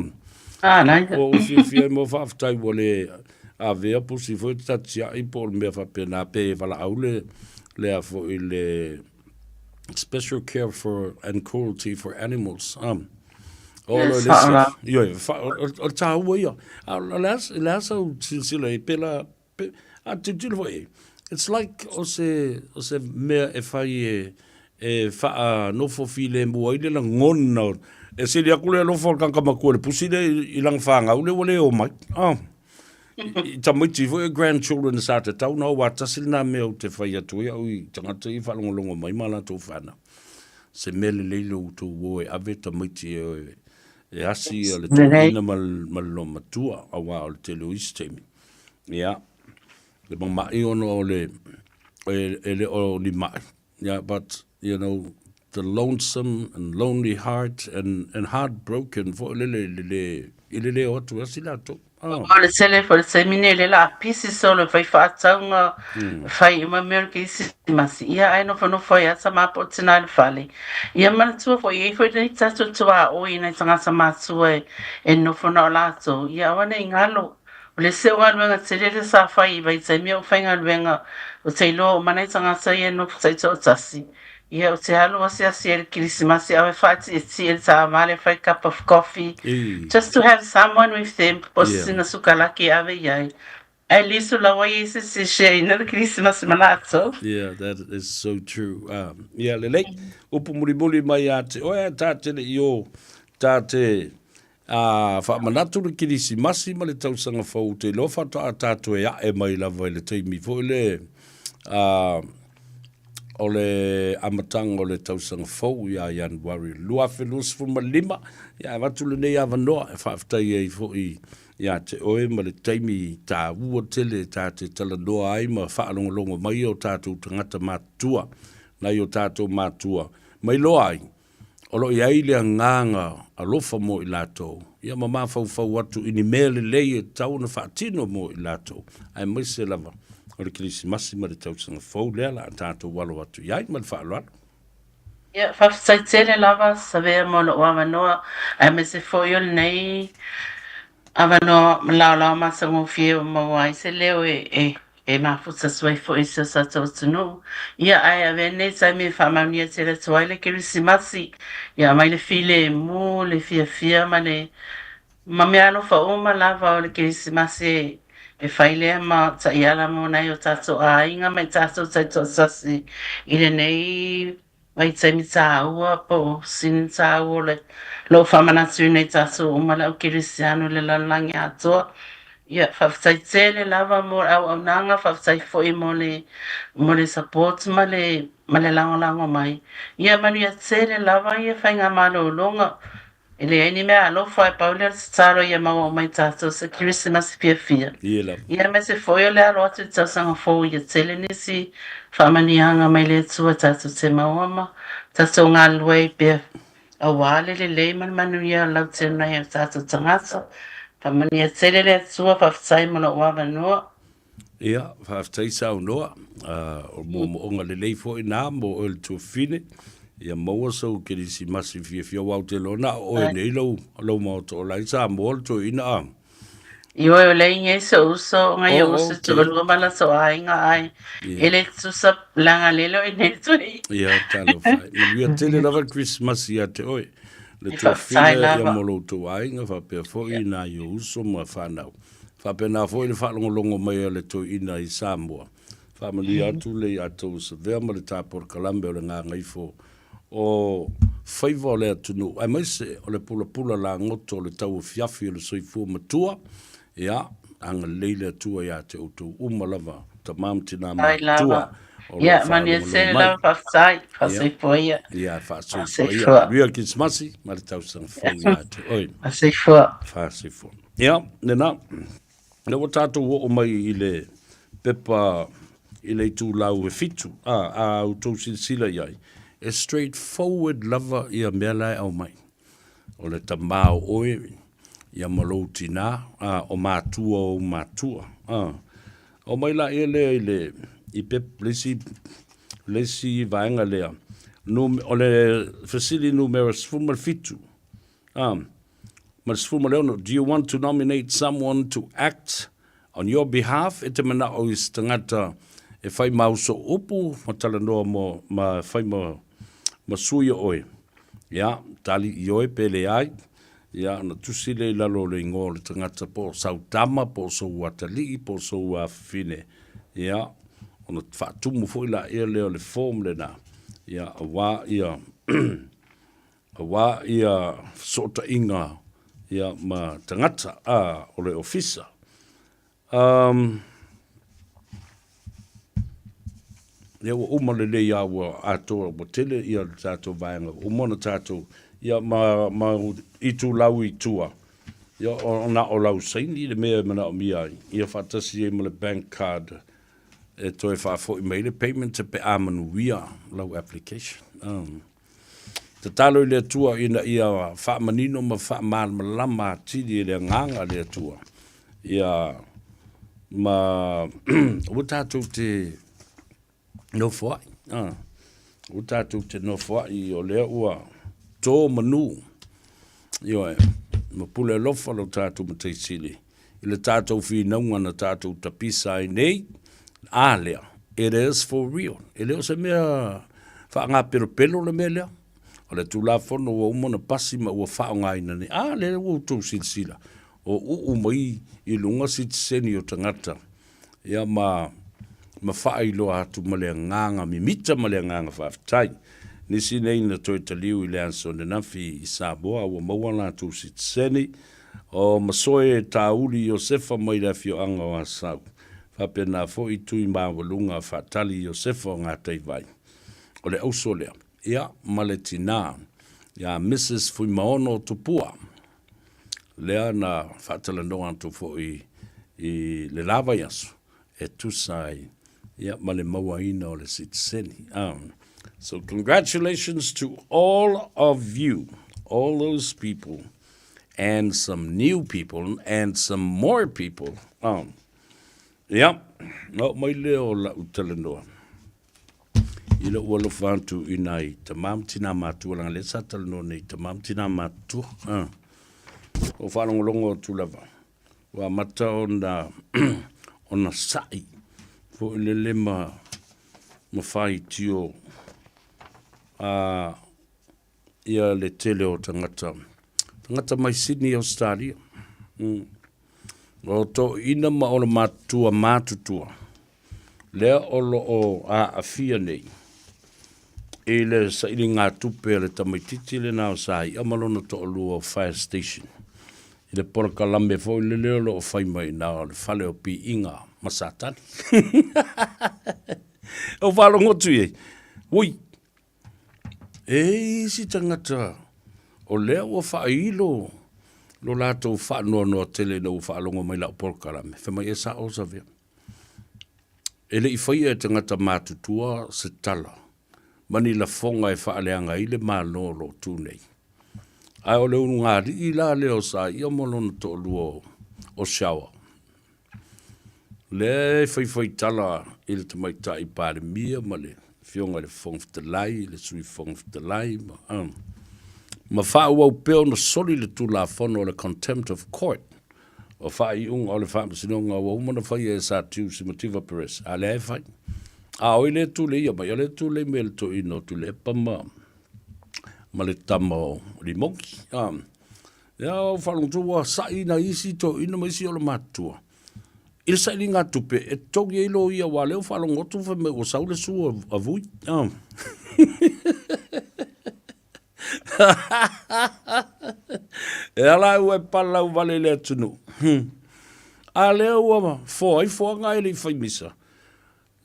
Ah, nai. Ua ou fiafia ai mo faafetai ua le avea pusi foi te tatia'i po o le mea faapena pe valaau le lea foi le special care for and cruelty for animals. A, o Yes, lo le whaora. Ioe, o le tāua ia. A, o le a, le a sau silasila i pēlā Pe, a tilotilo foi i ai, it's like o se, o se mea e fai e, e faanofo filemu ai le lagona o, e sili atu le alofa o le tagata matua i le pusi lea i, i lana fanau lea ua le o mai. Ah. I, i tamaiti foi e grandchildren sa tatau ona o atasi lena mea ou te fai atu ai au i tagata ia e faalogologo mai ma latou fanau. Se mea lelei lo outou o e ave tamaiti e, e asi le toeaina ma, ma le loomatua, auā o le tele o isi taimi. Ia, le mama'i ona o le, e, e le o ni ma'i. Yeah, but, you know, the lonesome and lonely heart and, and heartbroken foi lele, le, le, i le leo atu e asi latou. Ah. O le tele foi le taimi nei lea la pisi solo fai faatauga fai uma mea o le kerisimasi ia ae nofonofo ai a tama po o tina i le fale. Ia manatua foi e i ai foi nei tatou tuaoi i nai tagata matua e, e nofo na o latou ia aua nei galo. O le isi o galuega tele lea sa fai i vaitaimi o faigaluega ou te iloa uma nai tagata ia e nofo taitoatasi, ia ou te alu asiasi ai i le Kerisimasi au e faatietie i le taavale fai cup of coffee just to have someone with them po o sina sukalaki e ave i ai. At least o la ua i ai se isi e share ina le Kerisimasi ma latou. Yeah, that is so true. Yeah, lelei. Upu mulimuli mai ia te oe, tā te le i o, tā te Ā, faamanatu le Kerisimasi ma le Tausaga Fou, te iloa faatoa tatou e ae mai lava i le taimi foi le, ā, o le amataga o le Tausaga Fou ia Ianuari 2025, ia avatu lenei avanoa e faafetai ai foi ia te oe ma le taimi taua tele ta te talanoa ai ma faalogologo mai o tatou tagata matutua. nai o tatou matua, ma iloa ai, o lo o i ai le agaga alofa mo i latou, ia ma mafaufau atu i ni mea lelei e tatau ona faatino mo i latou, aemaise lava o le Kerisimasi ma le Tausaga Fou lea la a tatou alo atu i ai. Ma le faaaloalo. Ia, faafetai tele lava Savea mo lou avanoa, aemaise foi o lenei avanoa laolao matagofie ua maua ai se leo e, e, e mafuta atu ai foi i si o tatou atunuu. Ia, ae avea lenei taimi e faamanuia tele atu ai le Kerisimasi, ia aumai le filemu, le fiafia ma le ma meaalofa uma lava o le Kerisimasi e fai lea ma taiala mo nai o tatou aiga ma i tatou taitoatasi i lenei vaitaimi tāua po o sini tāua o le loo faamanatuina i tatou uma le au kerisiano i le lalolagi atoa. Ia, faafetai tele lava mo le auaunaga, faafetai foi mo le mo le support ma le ma le lagolago mai. Ia manuia tele lava ia faigamalologa. E leai ni mea alofa e pau lea o le tatalo ia maua uma i tatou se Kerisimasi fiafia. Ia lava. Ia aemaise foi o le alo atu i le tausaga fou ia tele nisi faamanuiaga mai le Atua tatou te maua ma tatou galulue ai pea aua le lelei ma le manuia o le lautele o nai o tatou tagata. Faamanuia tele le Atua, faafetai mo lou avanoa. Ia, faafetai saunoa. O moomooga lelei foi na mo oe le tuafafine. Ia maua sou kerisimasi fiafia aua ou te iloa na o oe nei lau, lau maota o la i Samoa le toeaina a. Ioe o lea i ai sou uso, ngai ou uso toalua ma latou aiga ai. E le tutusa leaga lele o i nei toeaina. Ia, talofa e. Manuia tele lava le Kerisimasi ia te oe. Le tuafafine ia mo lo outou aiga faapea foi nai ou uso ma fanau. Faapena foi le faalogologo mai a le toeaina i Samoa. Faamanuia atu le ia tou Savea ma le ta polokalame o le gagaifo o faiva o le atunuu aemaise o le pulapula lagoto o le tauafiafi o le soifua matua. Ia, agalelei le Atua ia te outou uma lava, tama ma tina matutua o lo o faalogologo mai. Faafetai, faasoifua ia. Ia, faasoifua ia. Manuia le Kerisimasi ma le tausaga fou ia te oe. Faasoifua. Faasoifua. Ia, lena, lea ua tatou oo mai i le pepa i le itulau e fitu, a, a outou silasila i ai, e straight forward lava ia mea la e aumai. O le tamā o oe, ia ma lou tinā, a, o matua o ou matua. A, aumai laia lea i le, i pep, le isi, le isi vaega lea, nu, o le fesili numera 17, a, ma le 16, Do you want to nominate someone to act on your behalf? E te manao i se tagata e whai ma uso upu, ma talanoa mo, ma whai ma, ma sui o oe. Ia, tali i oe pe leai. Ia, ona tusi lea i lalo o le ingoa o le tagata po o sau tama, po o sou atalii, po o sou afafine. Ia, ona faatumu foi laia lea o le form lena. Ia, aua ia Aua ia fesootaiga ia ma tagata a o le ofisa. Um, ia ua uma lelei a ua atoa ua tele ia le tatou vaega ua uma ona tatou ia ma, ma itulau i tua ia o na o lau saini le mea e manaomia ai ia faatasi ai ma le bank card e toe faafoi mai le payment pe a manuia lau application. Tatalo i le Atua ina ia faamanino ma faamalamalama atili e le Agaga a le Atua ia ma aua tatou te nofoai, aua tatou te nofoai o lea ua to manu, ioe, ma pule alofa lo tatou Matai Sili i le tatou finauga na tatou tapisa ai nei, a lea, it is for real. E le o se mea faagapelopelo le mea lea. O le Tulafono ua uma ona pasi ma ua faaaogaina nei. A lea ua outou silasila, o uu mai i luga sitiseni o tagata, ia ma, ma faailoa atu ma le agaga mimita ma le agaga faafetai. Nisi nei na toe taliu i le aso ananafi i Samoa ua maua latou sitiseni, O Masoe Tauli Iosefa mai le afioaga o Asau. Faapena foi Tui Maualuga Faatali Iosefa o Gataivai. O le auso lea, ia, ma le tinā, ia Mrs Fuimaono Tupua, lea na faatalanoa atu foi i le la vaiaso e tusa ai, ia, ma le mauaina o le sitiseni. So congratulations to all of you, all those people, and some new people, and some more people. Um, ia, na oo mai lea o lau talanoa i lou alofa atu i nai tamā ma tinā matutua leaga lea sa talanoa nei i tamā ma tinā matutua. Ah. O faalogologo atu lava, ua amata ona ona sa'i foi lele ma ma faitio a ia le tele o tagata tagata mai Sydney Australia. O toeaiina ma ona matutua matutua lea o lo o aafia nei i le sailigatupe a le tamaitiiti lena o Saia ma lona toalua o Fire Station i le polokalame foi lele o lo o fai mai i ina o le fale o piiga ma Satani. O faalogo atu i ai, ui, e i ai isi tagata o lea ua faailo lo latou faanoanoa tele ina ua faalogo mai i lau polokalame, fai mai e sao Savea. E le i faia e tagata matutua se tala ma ni lafoga e faaleaga ai le Malo o lo o tu nei. Ae o le ulugalii la lea o Saia ma lona toalua o Shawa, lea e faifaitala i le Tamaitai Palemia ma le Afioga i le Fofoga Fetalai, le Sui Fofoga Fetalai, ma, ma faaauau pea ona soli le Tulafono o le Contempt of Court O faaiuga o le faamasinoga ua uma ona faia e Sir Tiusi Mativa Perez, a lea e fai. A o ai lea e tuleia mai? O lea e tulei mai e le toeaina o Tuilaepa ma, ma le tama o Limogi. A, ia o faalogo ua sa'i nai isi toeaina ma isi o le matutua. I le sailiga tupe e totogi ai loia aua o lea ua faalogo atu fai mai ua sau le sua a Vui. A. E ala ai ua e palau wale i le atunuu. A lea ua foa ai foaga ae le i fai misa.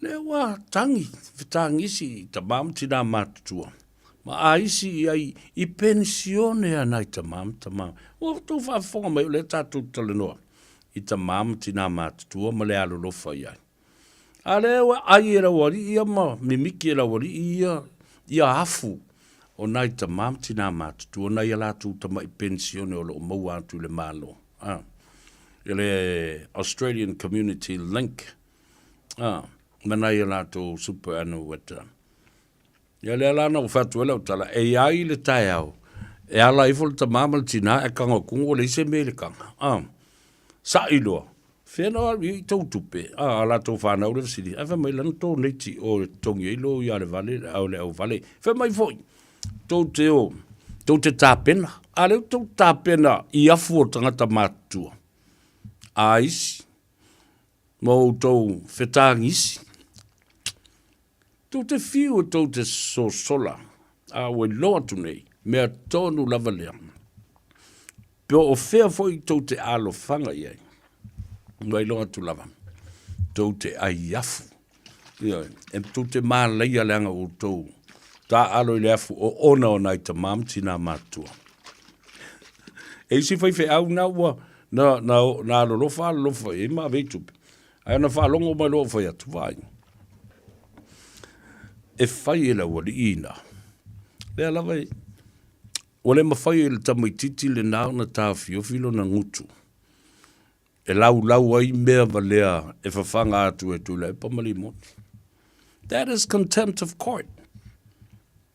Lea ua tagi, fetagisi i tamā ma tinā matutua. Ma a isi i ai i penisione a nai tamā ma tamā. Ua outou faafofoga mai o lea tatou talanoa i tamā ma tinā matutua ma le alolofa i ai. A lea ua ai e laualii ia ma mimiki e laualii ia ia afu o nai tamā ma tinā matutua, nai a latou tamai penisione o lo o maua atu i le Malo, a, i le Australian Community Link, a, ma nai a latou superannuita. Ia lea la na ou fai atu ai lau tala, e i ai le taeao e ala ifo le tamā ma le tinā ae kaga kuga ua leai se mea i le kaga. A, sa'i loa, fea na alu i ai tou tupe? A, a latou fanau le fesili, ae fai mai lana tou nei ti o e totogi ai lou ia le vale, a o le auvale. Fai mai foi, tou te o, tou te tapena. A lea ua tou tapena i afu o tagata matutua. A isi, ma outou fetagisi. Tou te fiu e tou te sosola, a ua iloa atu nei, mea tonu lava lea. Po o fea foi tou te alofaga i ai, ua iloa atu lava, tou te ai afu. Ioe, e tou te malaia leaga ua outou taaalo i le afu oona o nai tamā ma tinā matutua. E isi faifeau na ua na, na, na alolofa alolofa i ai ma ave i tupe. Ae na faalogo mai loa ua fai atu, Vaai, e fai e le aualii ina. Lea lava e, ua le mafai e le tamaitiiti lena ona taofiofi lona gutu e laulau ai mea valea e fafaga atu e Tuilaepa ma Limoni. That is contempt of court.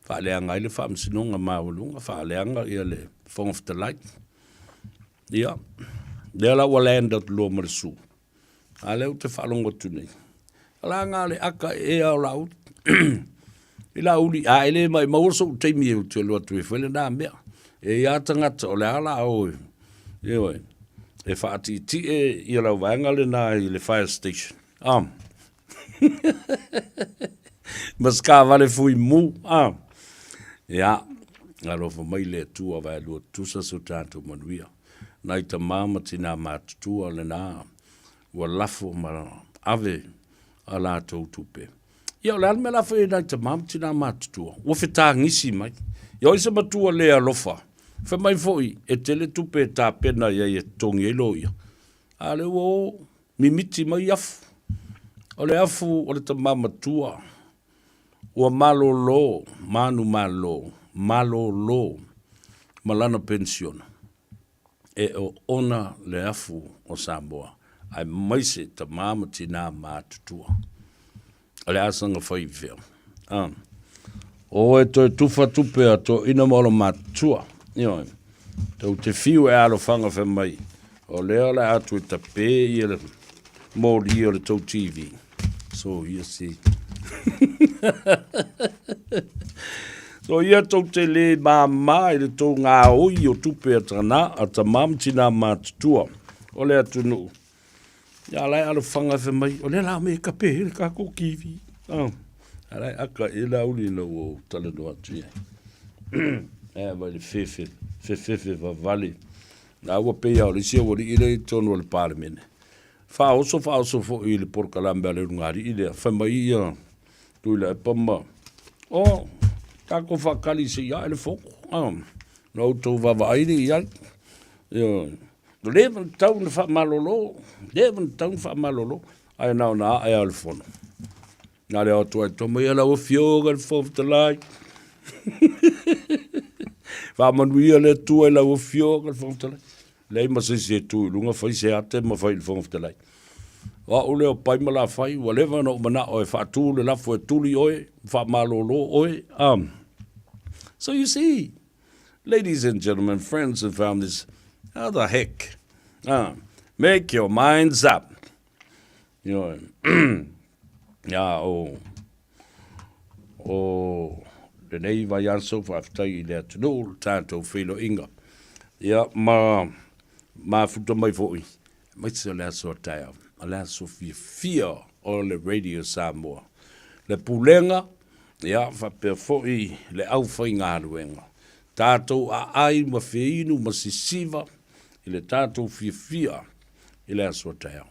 Faaleaga ai le faamasinoga maualuga, faaleaga ia le Fofoga Fetalai. Ia, lea la ua land atu loa ma le su. A lea ou te faalogo atu nei. La nga le aka e ea o Laauli. I Laauli, a e le maumau so'u taimi e ou te alu atu e fai lena mea. E i ai lava tagata o le a la oe, ioe, e faatiitie ia lau vaega lena i le fire station. Ah. Ma se taavale fui mu. Ah. Ia, alofa mai le Atua vaelua tutusa so tatou manuia. Nai tamā ma tinā matutua lena ua lafo ma ave a latou tupe. Ia, o le a le mea la fai ai nai tamā ma tinā matutua? Ua fetagisi mai. Ia, o ai se matua le alofa? Fai mai foi, e tele tupe e tapena i ai e totogi ai loia. A o lea ua o mimiti mai afu. O le afu o le tamā matua. Ua malōlō, manumalo, malōlō ma lana penisiona e oona le afu o Samoa aemaise tamā ma tinā matutua. O le a saga fai i fea? A. O e toe tufa tupe a toeaina ma olo matutua. Ioe. Tou te fiu e alofaga fai mai, o lea o le a toe tapē ia le moli o le tou TV. So ia si. So ia tou te lē māmā i le tou gaoi o tupe a tana, a tamā ma tinā matutua o le atunuu. Ia la e alofaga fai mai, o lea la me kape le kākou TV. Oh. A la e aka i la uli ina ua ou talanoa atu i ai. E vai le fefe, fefefe vavale. Na ua pei lava o le isi aualii lea i totonu o le Palemene. Faaoso faaoso foi i le polokalame a le ulugalii lea, fai mai ia Tuilaepa ma, o, tatou faatali se i ae le fono, a, na outou vaavaai lea i ai. Ioe. Ua leva ona tatau ona faamalolo, leva ona tatau ona faamalolo, ae na ona ae lava o le fono. Na le o atu ai toma ia lau Afioga i le Fofoga Fetalai. Faamanuia le Atua i lau Afioga i le Fofoga Fetalai. Leai ma se isi e tu i luga fai se ate ma fai i le Fofoga Fetalai. O au lea o Pai ma Lafai, ua leva ona ou manao e faatu le lafo e tuli oe, faamalolo oe. So you see, ladies and gentlemen, friends and families, how the heck? Make your minds up. Ioe. Ia, o, o lenei vaiaso faafetai i le atunuu le tatou feiloaiga. Ia, ma mafuta mai foi, aemaise o le aso a taeao, o le aso fiafia o le Radio Samoa. Le Pulega, ia, faapea foi le aufaigaluega. Tatou aai ma feinu ma sisiva i le tatou fiafia i le aso a taeao.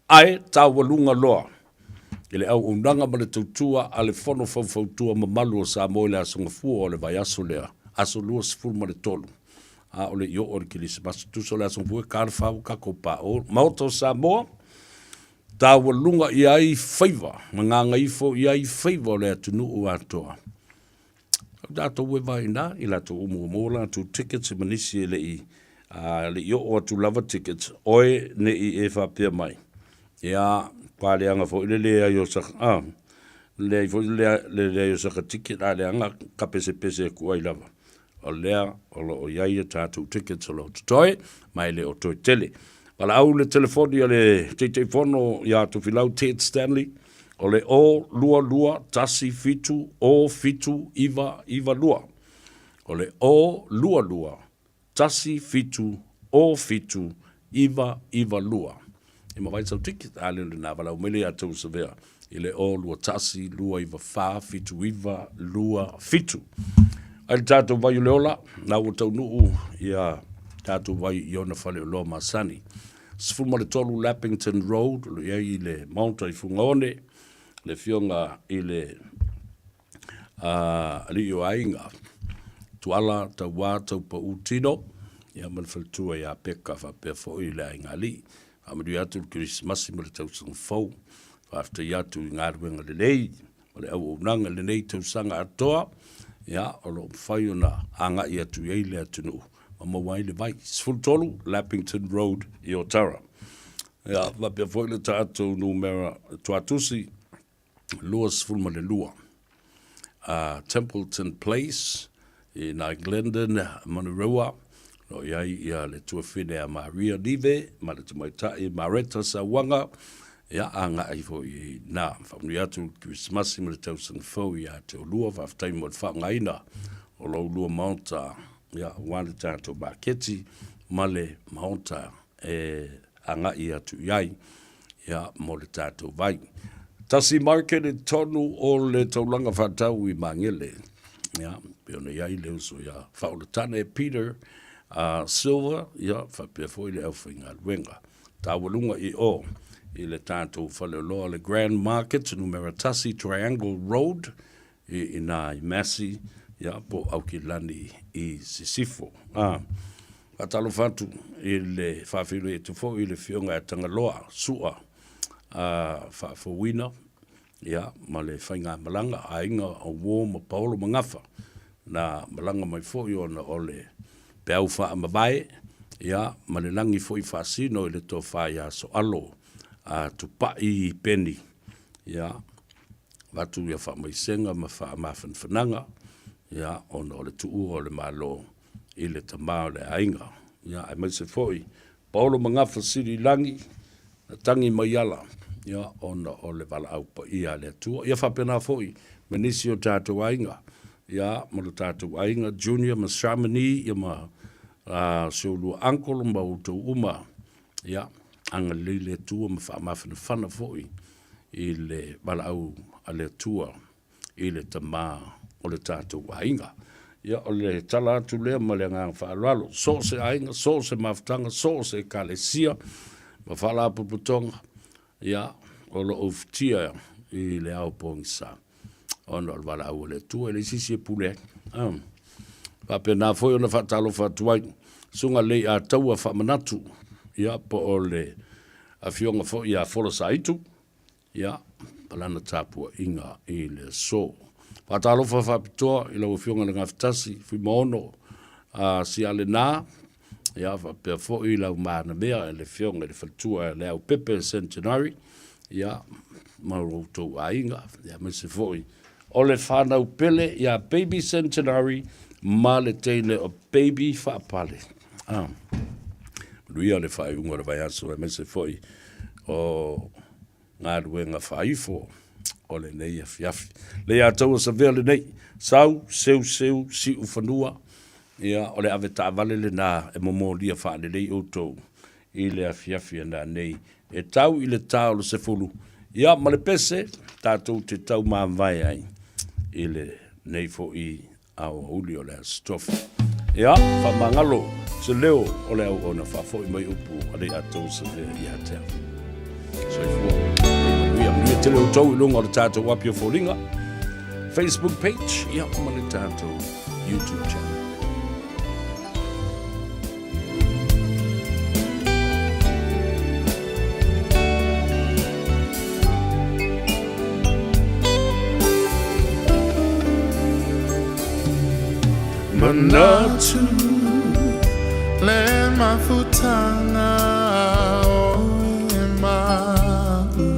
Ae taualuga loa i le auaunaga ma le tautua a le Fono Faufautua Mamalu o Samoa i le Aso Gafua o le vaiaso lea, aso 23, a o le i oo i le Kerisimasi. Tusa o le Aso Gafua e talofa ua tatou paʻo. Maota o Samoa, taualuga i ai faiva ma gagaifo i ai faiva o le atunuu atoa. O tatou e vaai i ina, i latou uma ua maua latou tickets ma nisi e le i, le i oo atu lava tickets, oe ne i e faapea mai, ia, pa leaga foi le leai o saka, a, leai foi le leai o saka ticket, a leaga ka pesepese atu ai lava. O lea o lo o i ai a tatou tickets o lo o totoe, ma e le o toe tele. Valaau le telefoni a le Taitaifono ia Tofilau Ted Stanley, o le 0 2 2 1 7 0 7 9 9 2. O le 0 2 2 1 7 0 7 9 9 2. E mawai sau ticket, a leo lena valaau mai le ia tou savea i le 0 2 1 2 9 4 7 9 2 7. Ai le tatou vai o le ola, na ua taunuu ia tatou vai i ona faleoloa masani. 13 Lappington Road, o lo o i ai i le Maota i Fugaone, le afioga i le alii o aiga, Tuala Tauā Taupaū Tino, ia ma le faletua ia Peka faapea foi le aiga alii. Faamanuia atu le Kerisimasi ma le tausaga fou. Faafetai atu i galuega lelei ma le auaunaga i lenei tausaga atoa, ia, o lo o mafai ona agai atu i ai le atunuu ma maua ai le vai. 13 Lappington Road i Otara. Ia, faapea foi le tatou numera tuatusi 22 Templeton Place i nā Glendon Manurewa, o lo o i ai ia le tuafine a Maria Nive ma le tamaitai Mareta Sauaga, ia agai foi i ina. Faamanuia atu le Kerisimasi ma le tausaga fou ia te oulua, faafetai mo le faaaogaina o lo oulua maota, ia aua le tatou maketi ma le maota e agai atu i ai. ia, mo le tatou vai. Tasi market i totonu o le taulaga faatau i Magele. Ia, pei ona i ai le uso ia Faaulutane Peter Silva, ia, faapea foi le aufaigaluega. Taualuga i o i le tatou faleoloa le Grand Market numera 1 Triangle Road i ina i Massey, ia, po o Aukilani i Sisifo. A, faatalofa atu i le faafeiloai atu foi i le Afioga ia Tagaloa Su'a Faafouina, Ia, ma le faigamalaga a aiga o uo ma Paolo ma Gafa, na malaga mai foi ona o le peau faamavae, ia, ma le lagi foi faasino i le tofa ia Soalo a Tupai Peni, ia, avatu ia faamaisega ma faamafanafanaga, ia, ona o le tuua o le Malo i le tama o le aiga, ia, aemaise foi Paolo ma Gafa sili i lagi, na tagi mai ala, ia, ona o le valaau paia a le Atua. Ia faapena foi ma nisi o tatou aiga, ia, ma lo tatou aiga Junior ma Sharmini, ia ma uh, si oulua uncle ma outou uma, ia, agalelei le Atua ma faamafanafana foi i le valaau a le Atua i le tama o le tatou aiga. Ia, o le tala atu lea ma le agaga faaaloalo, so o se aiga, so o se mafutaga, so o se ekalesia ma faalapotopotoga, ia, o lo o ufitia i le ao pogisa ona o le valaau a le Atua, e leai se isi e pule ai. Ah. Faapena foi ona faatalofa atu ai susuga Leiataua Faamanatu, ia, po o le afioga foi ia Fola Saaitu, Ia, ma lana tapuaiga i le aso. Faatalofa faapitoa i lau Afioga i le Gafatasi Fuimaono a Sialena, ia, faapea foi lau manamea i le Afioga i le Faletua Leaupepe Centenary, ia, ma lo outou aiga, ia, aemaise foi o le fanau pele ia Baby Centenary ma le teine o Baby Faapale. Ah. Manuia le faaiuga o le vaiaso, aemaise foi o galuega faaifo o lenei afiafi. Le ia taua savea lenei, sau, seu, seu, siu fanua, ia, o le ave taavale lena e momolia faalelei outou i le afiafi a nanei e tau i le ta o le 10, ia, ma le pese tatou te tau mavae ai i lenei foi aoauli o le Aso Tofi. Ia, faamagalo se leo o le auauna faafoi mai upu a le atou savea ia te au. Soifua. Manuia, manuia tele outou i luga o le tatou api o foliga, Facebook page, ia, ma le tatou YouTube channel. Manatu le mafutanga o e ma'u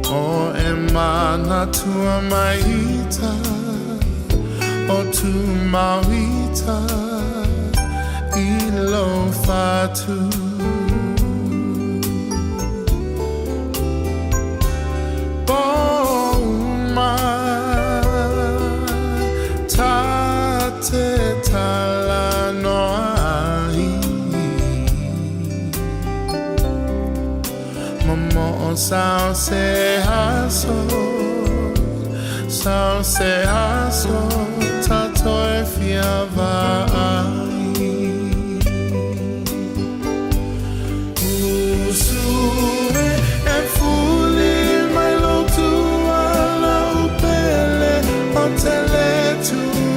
O e manatua maita O tu mauita i lo fatu Pouma ta te tala noa ai Momo'o sao se aso Sao se aso Ta toe fia vae.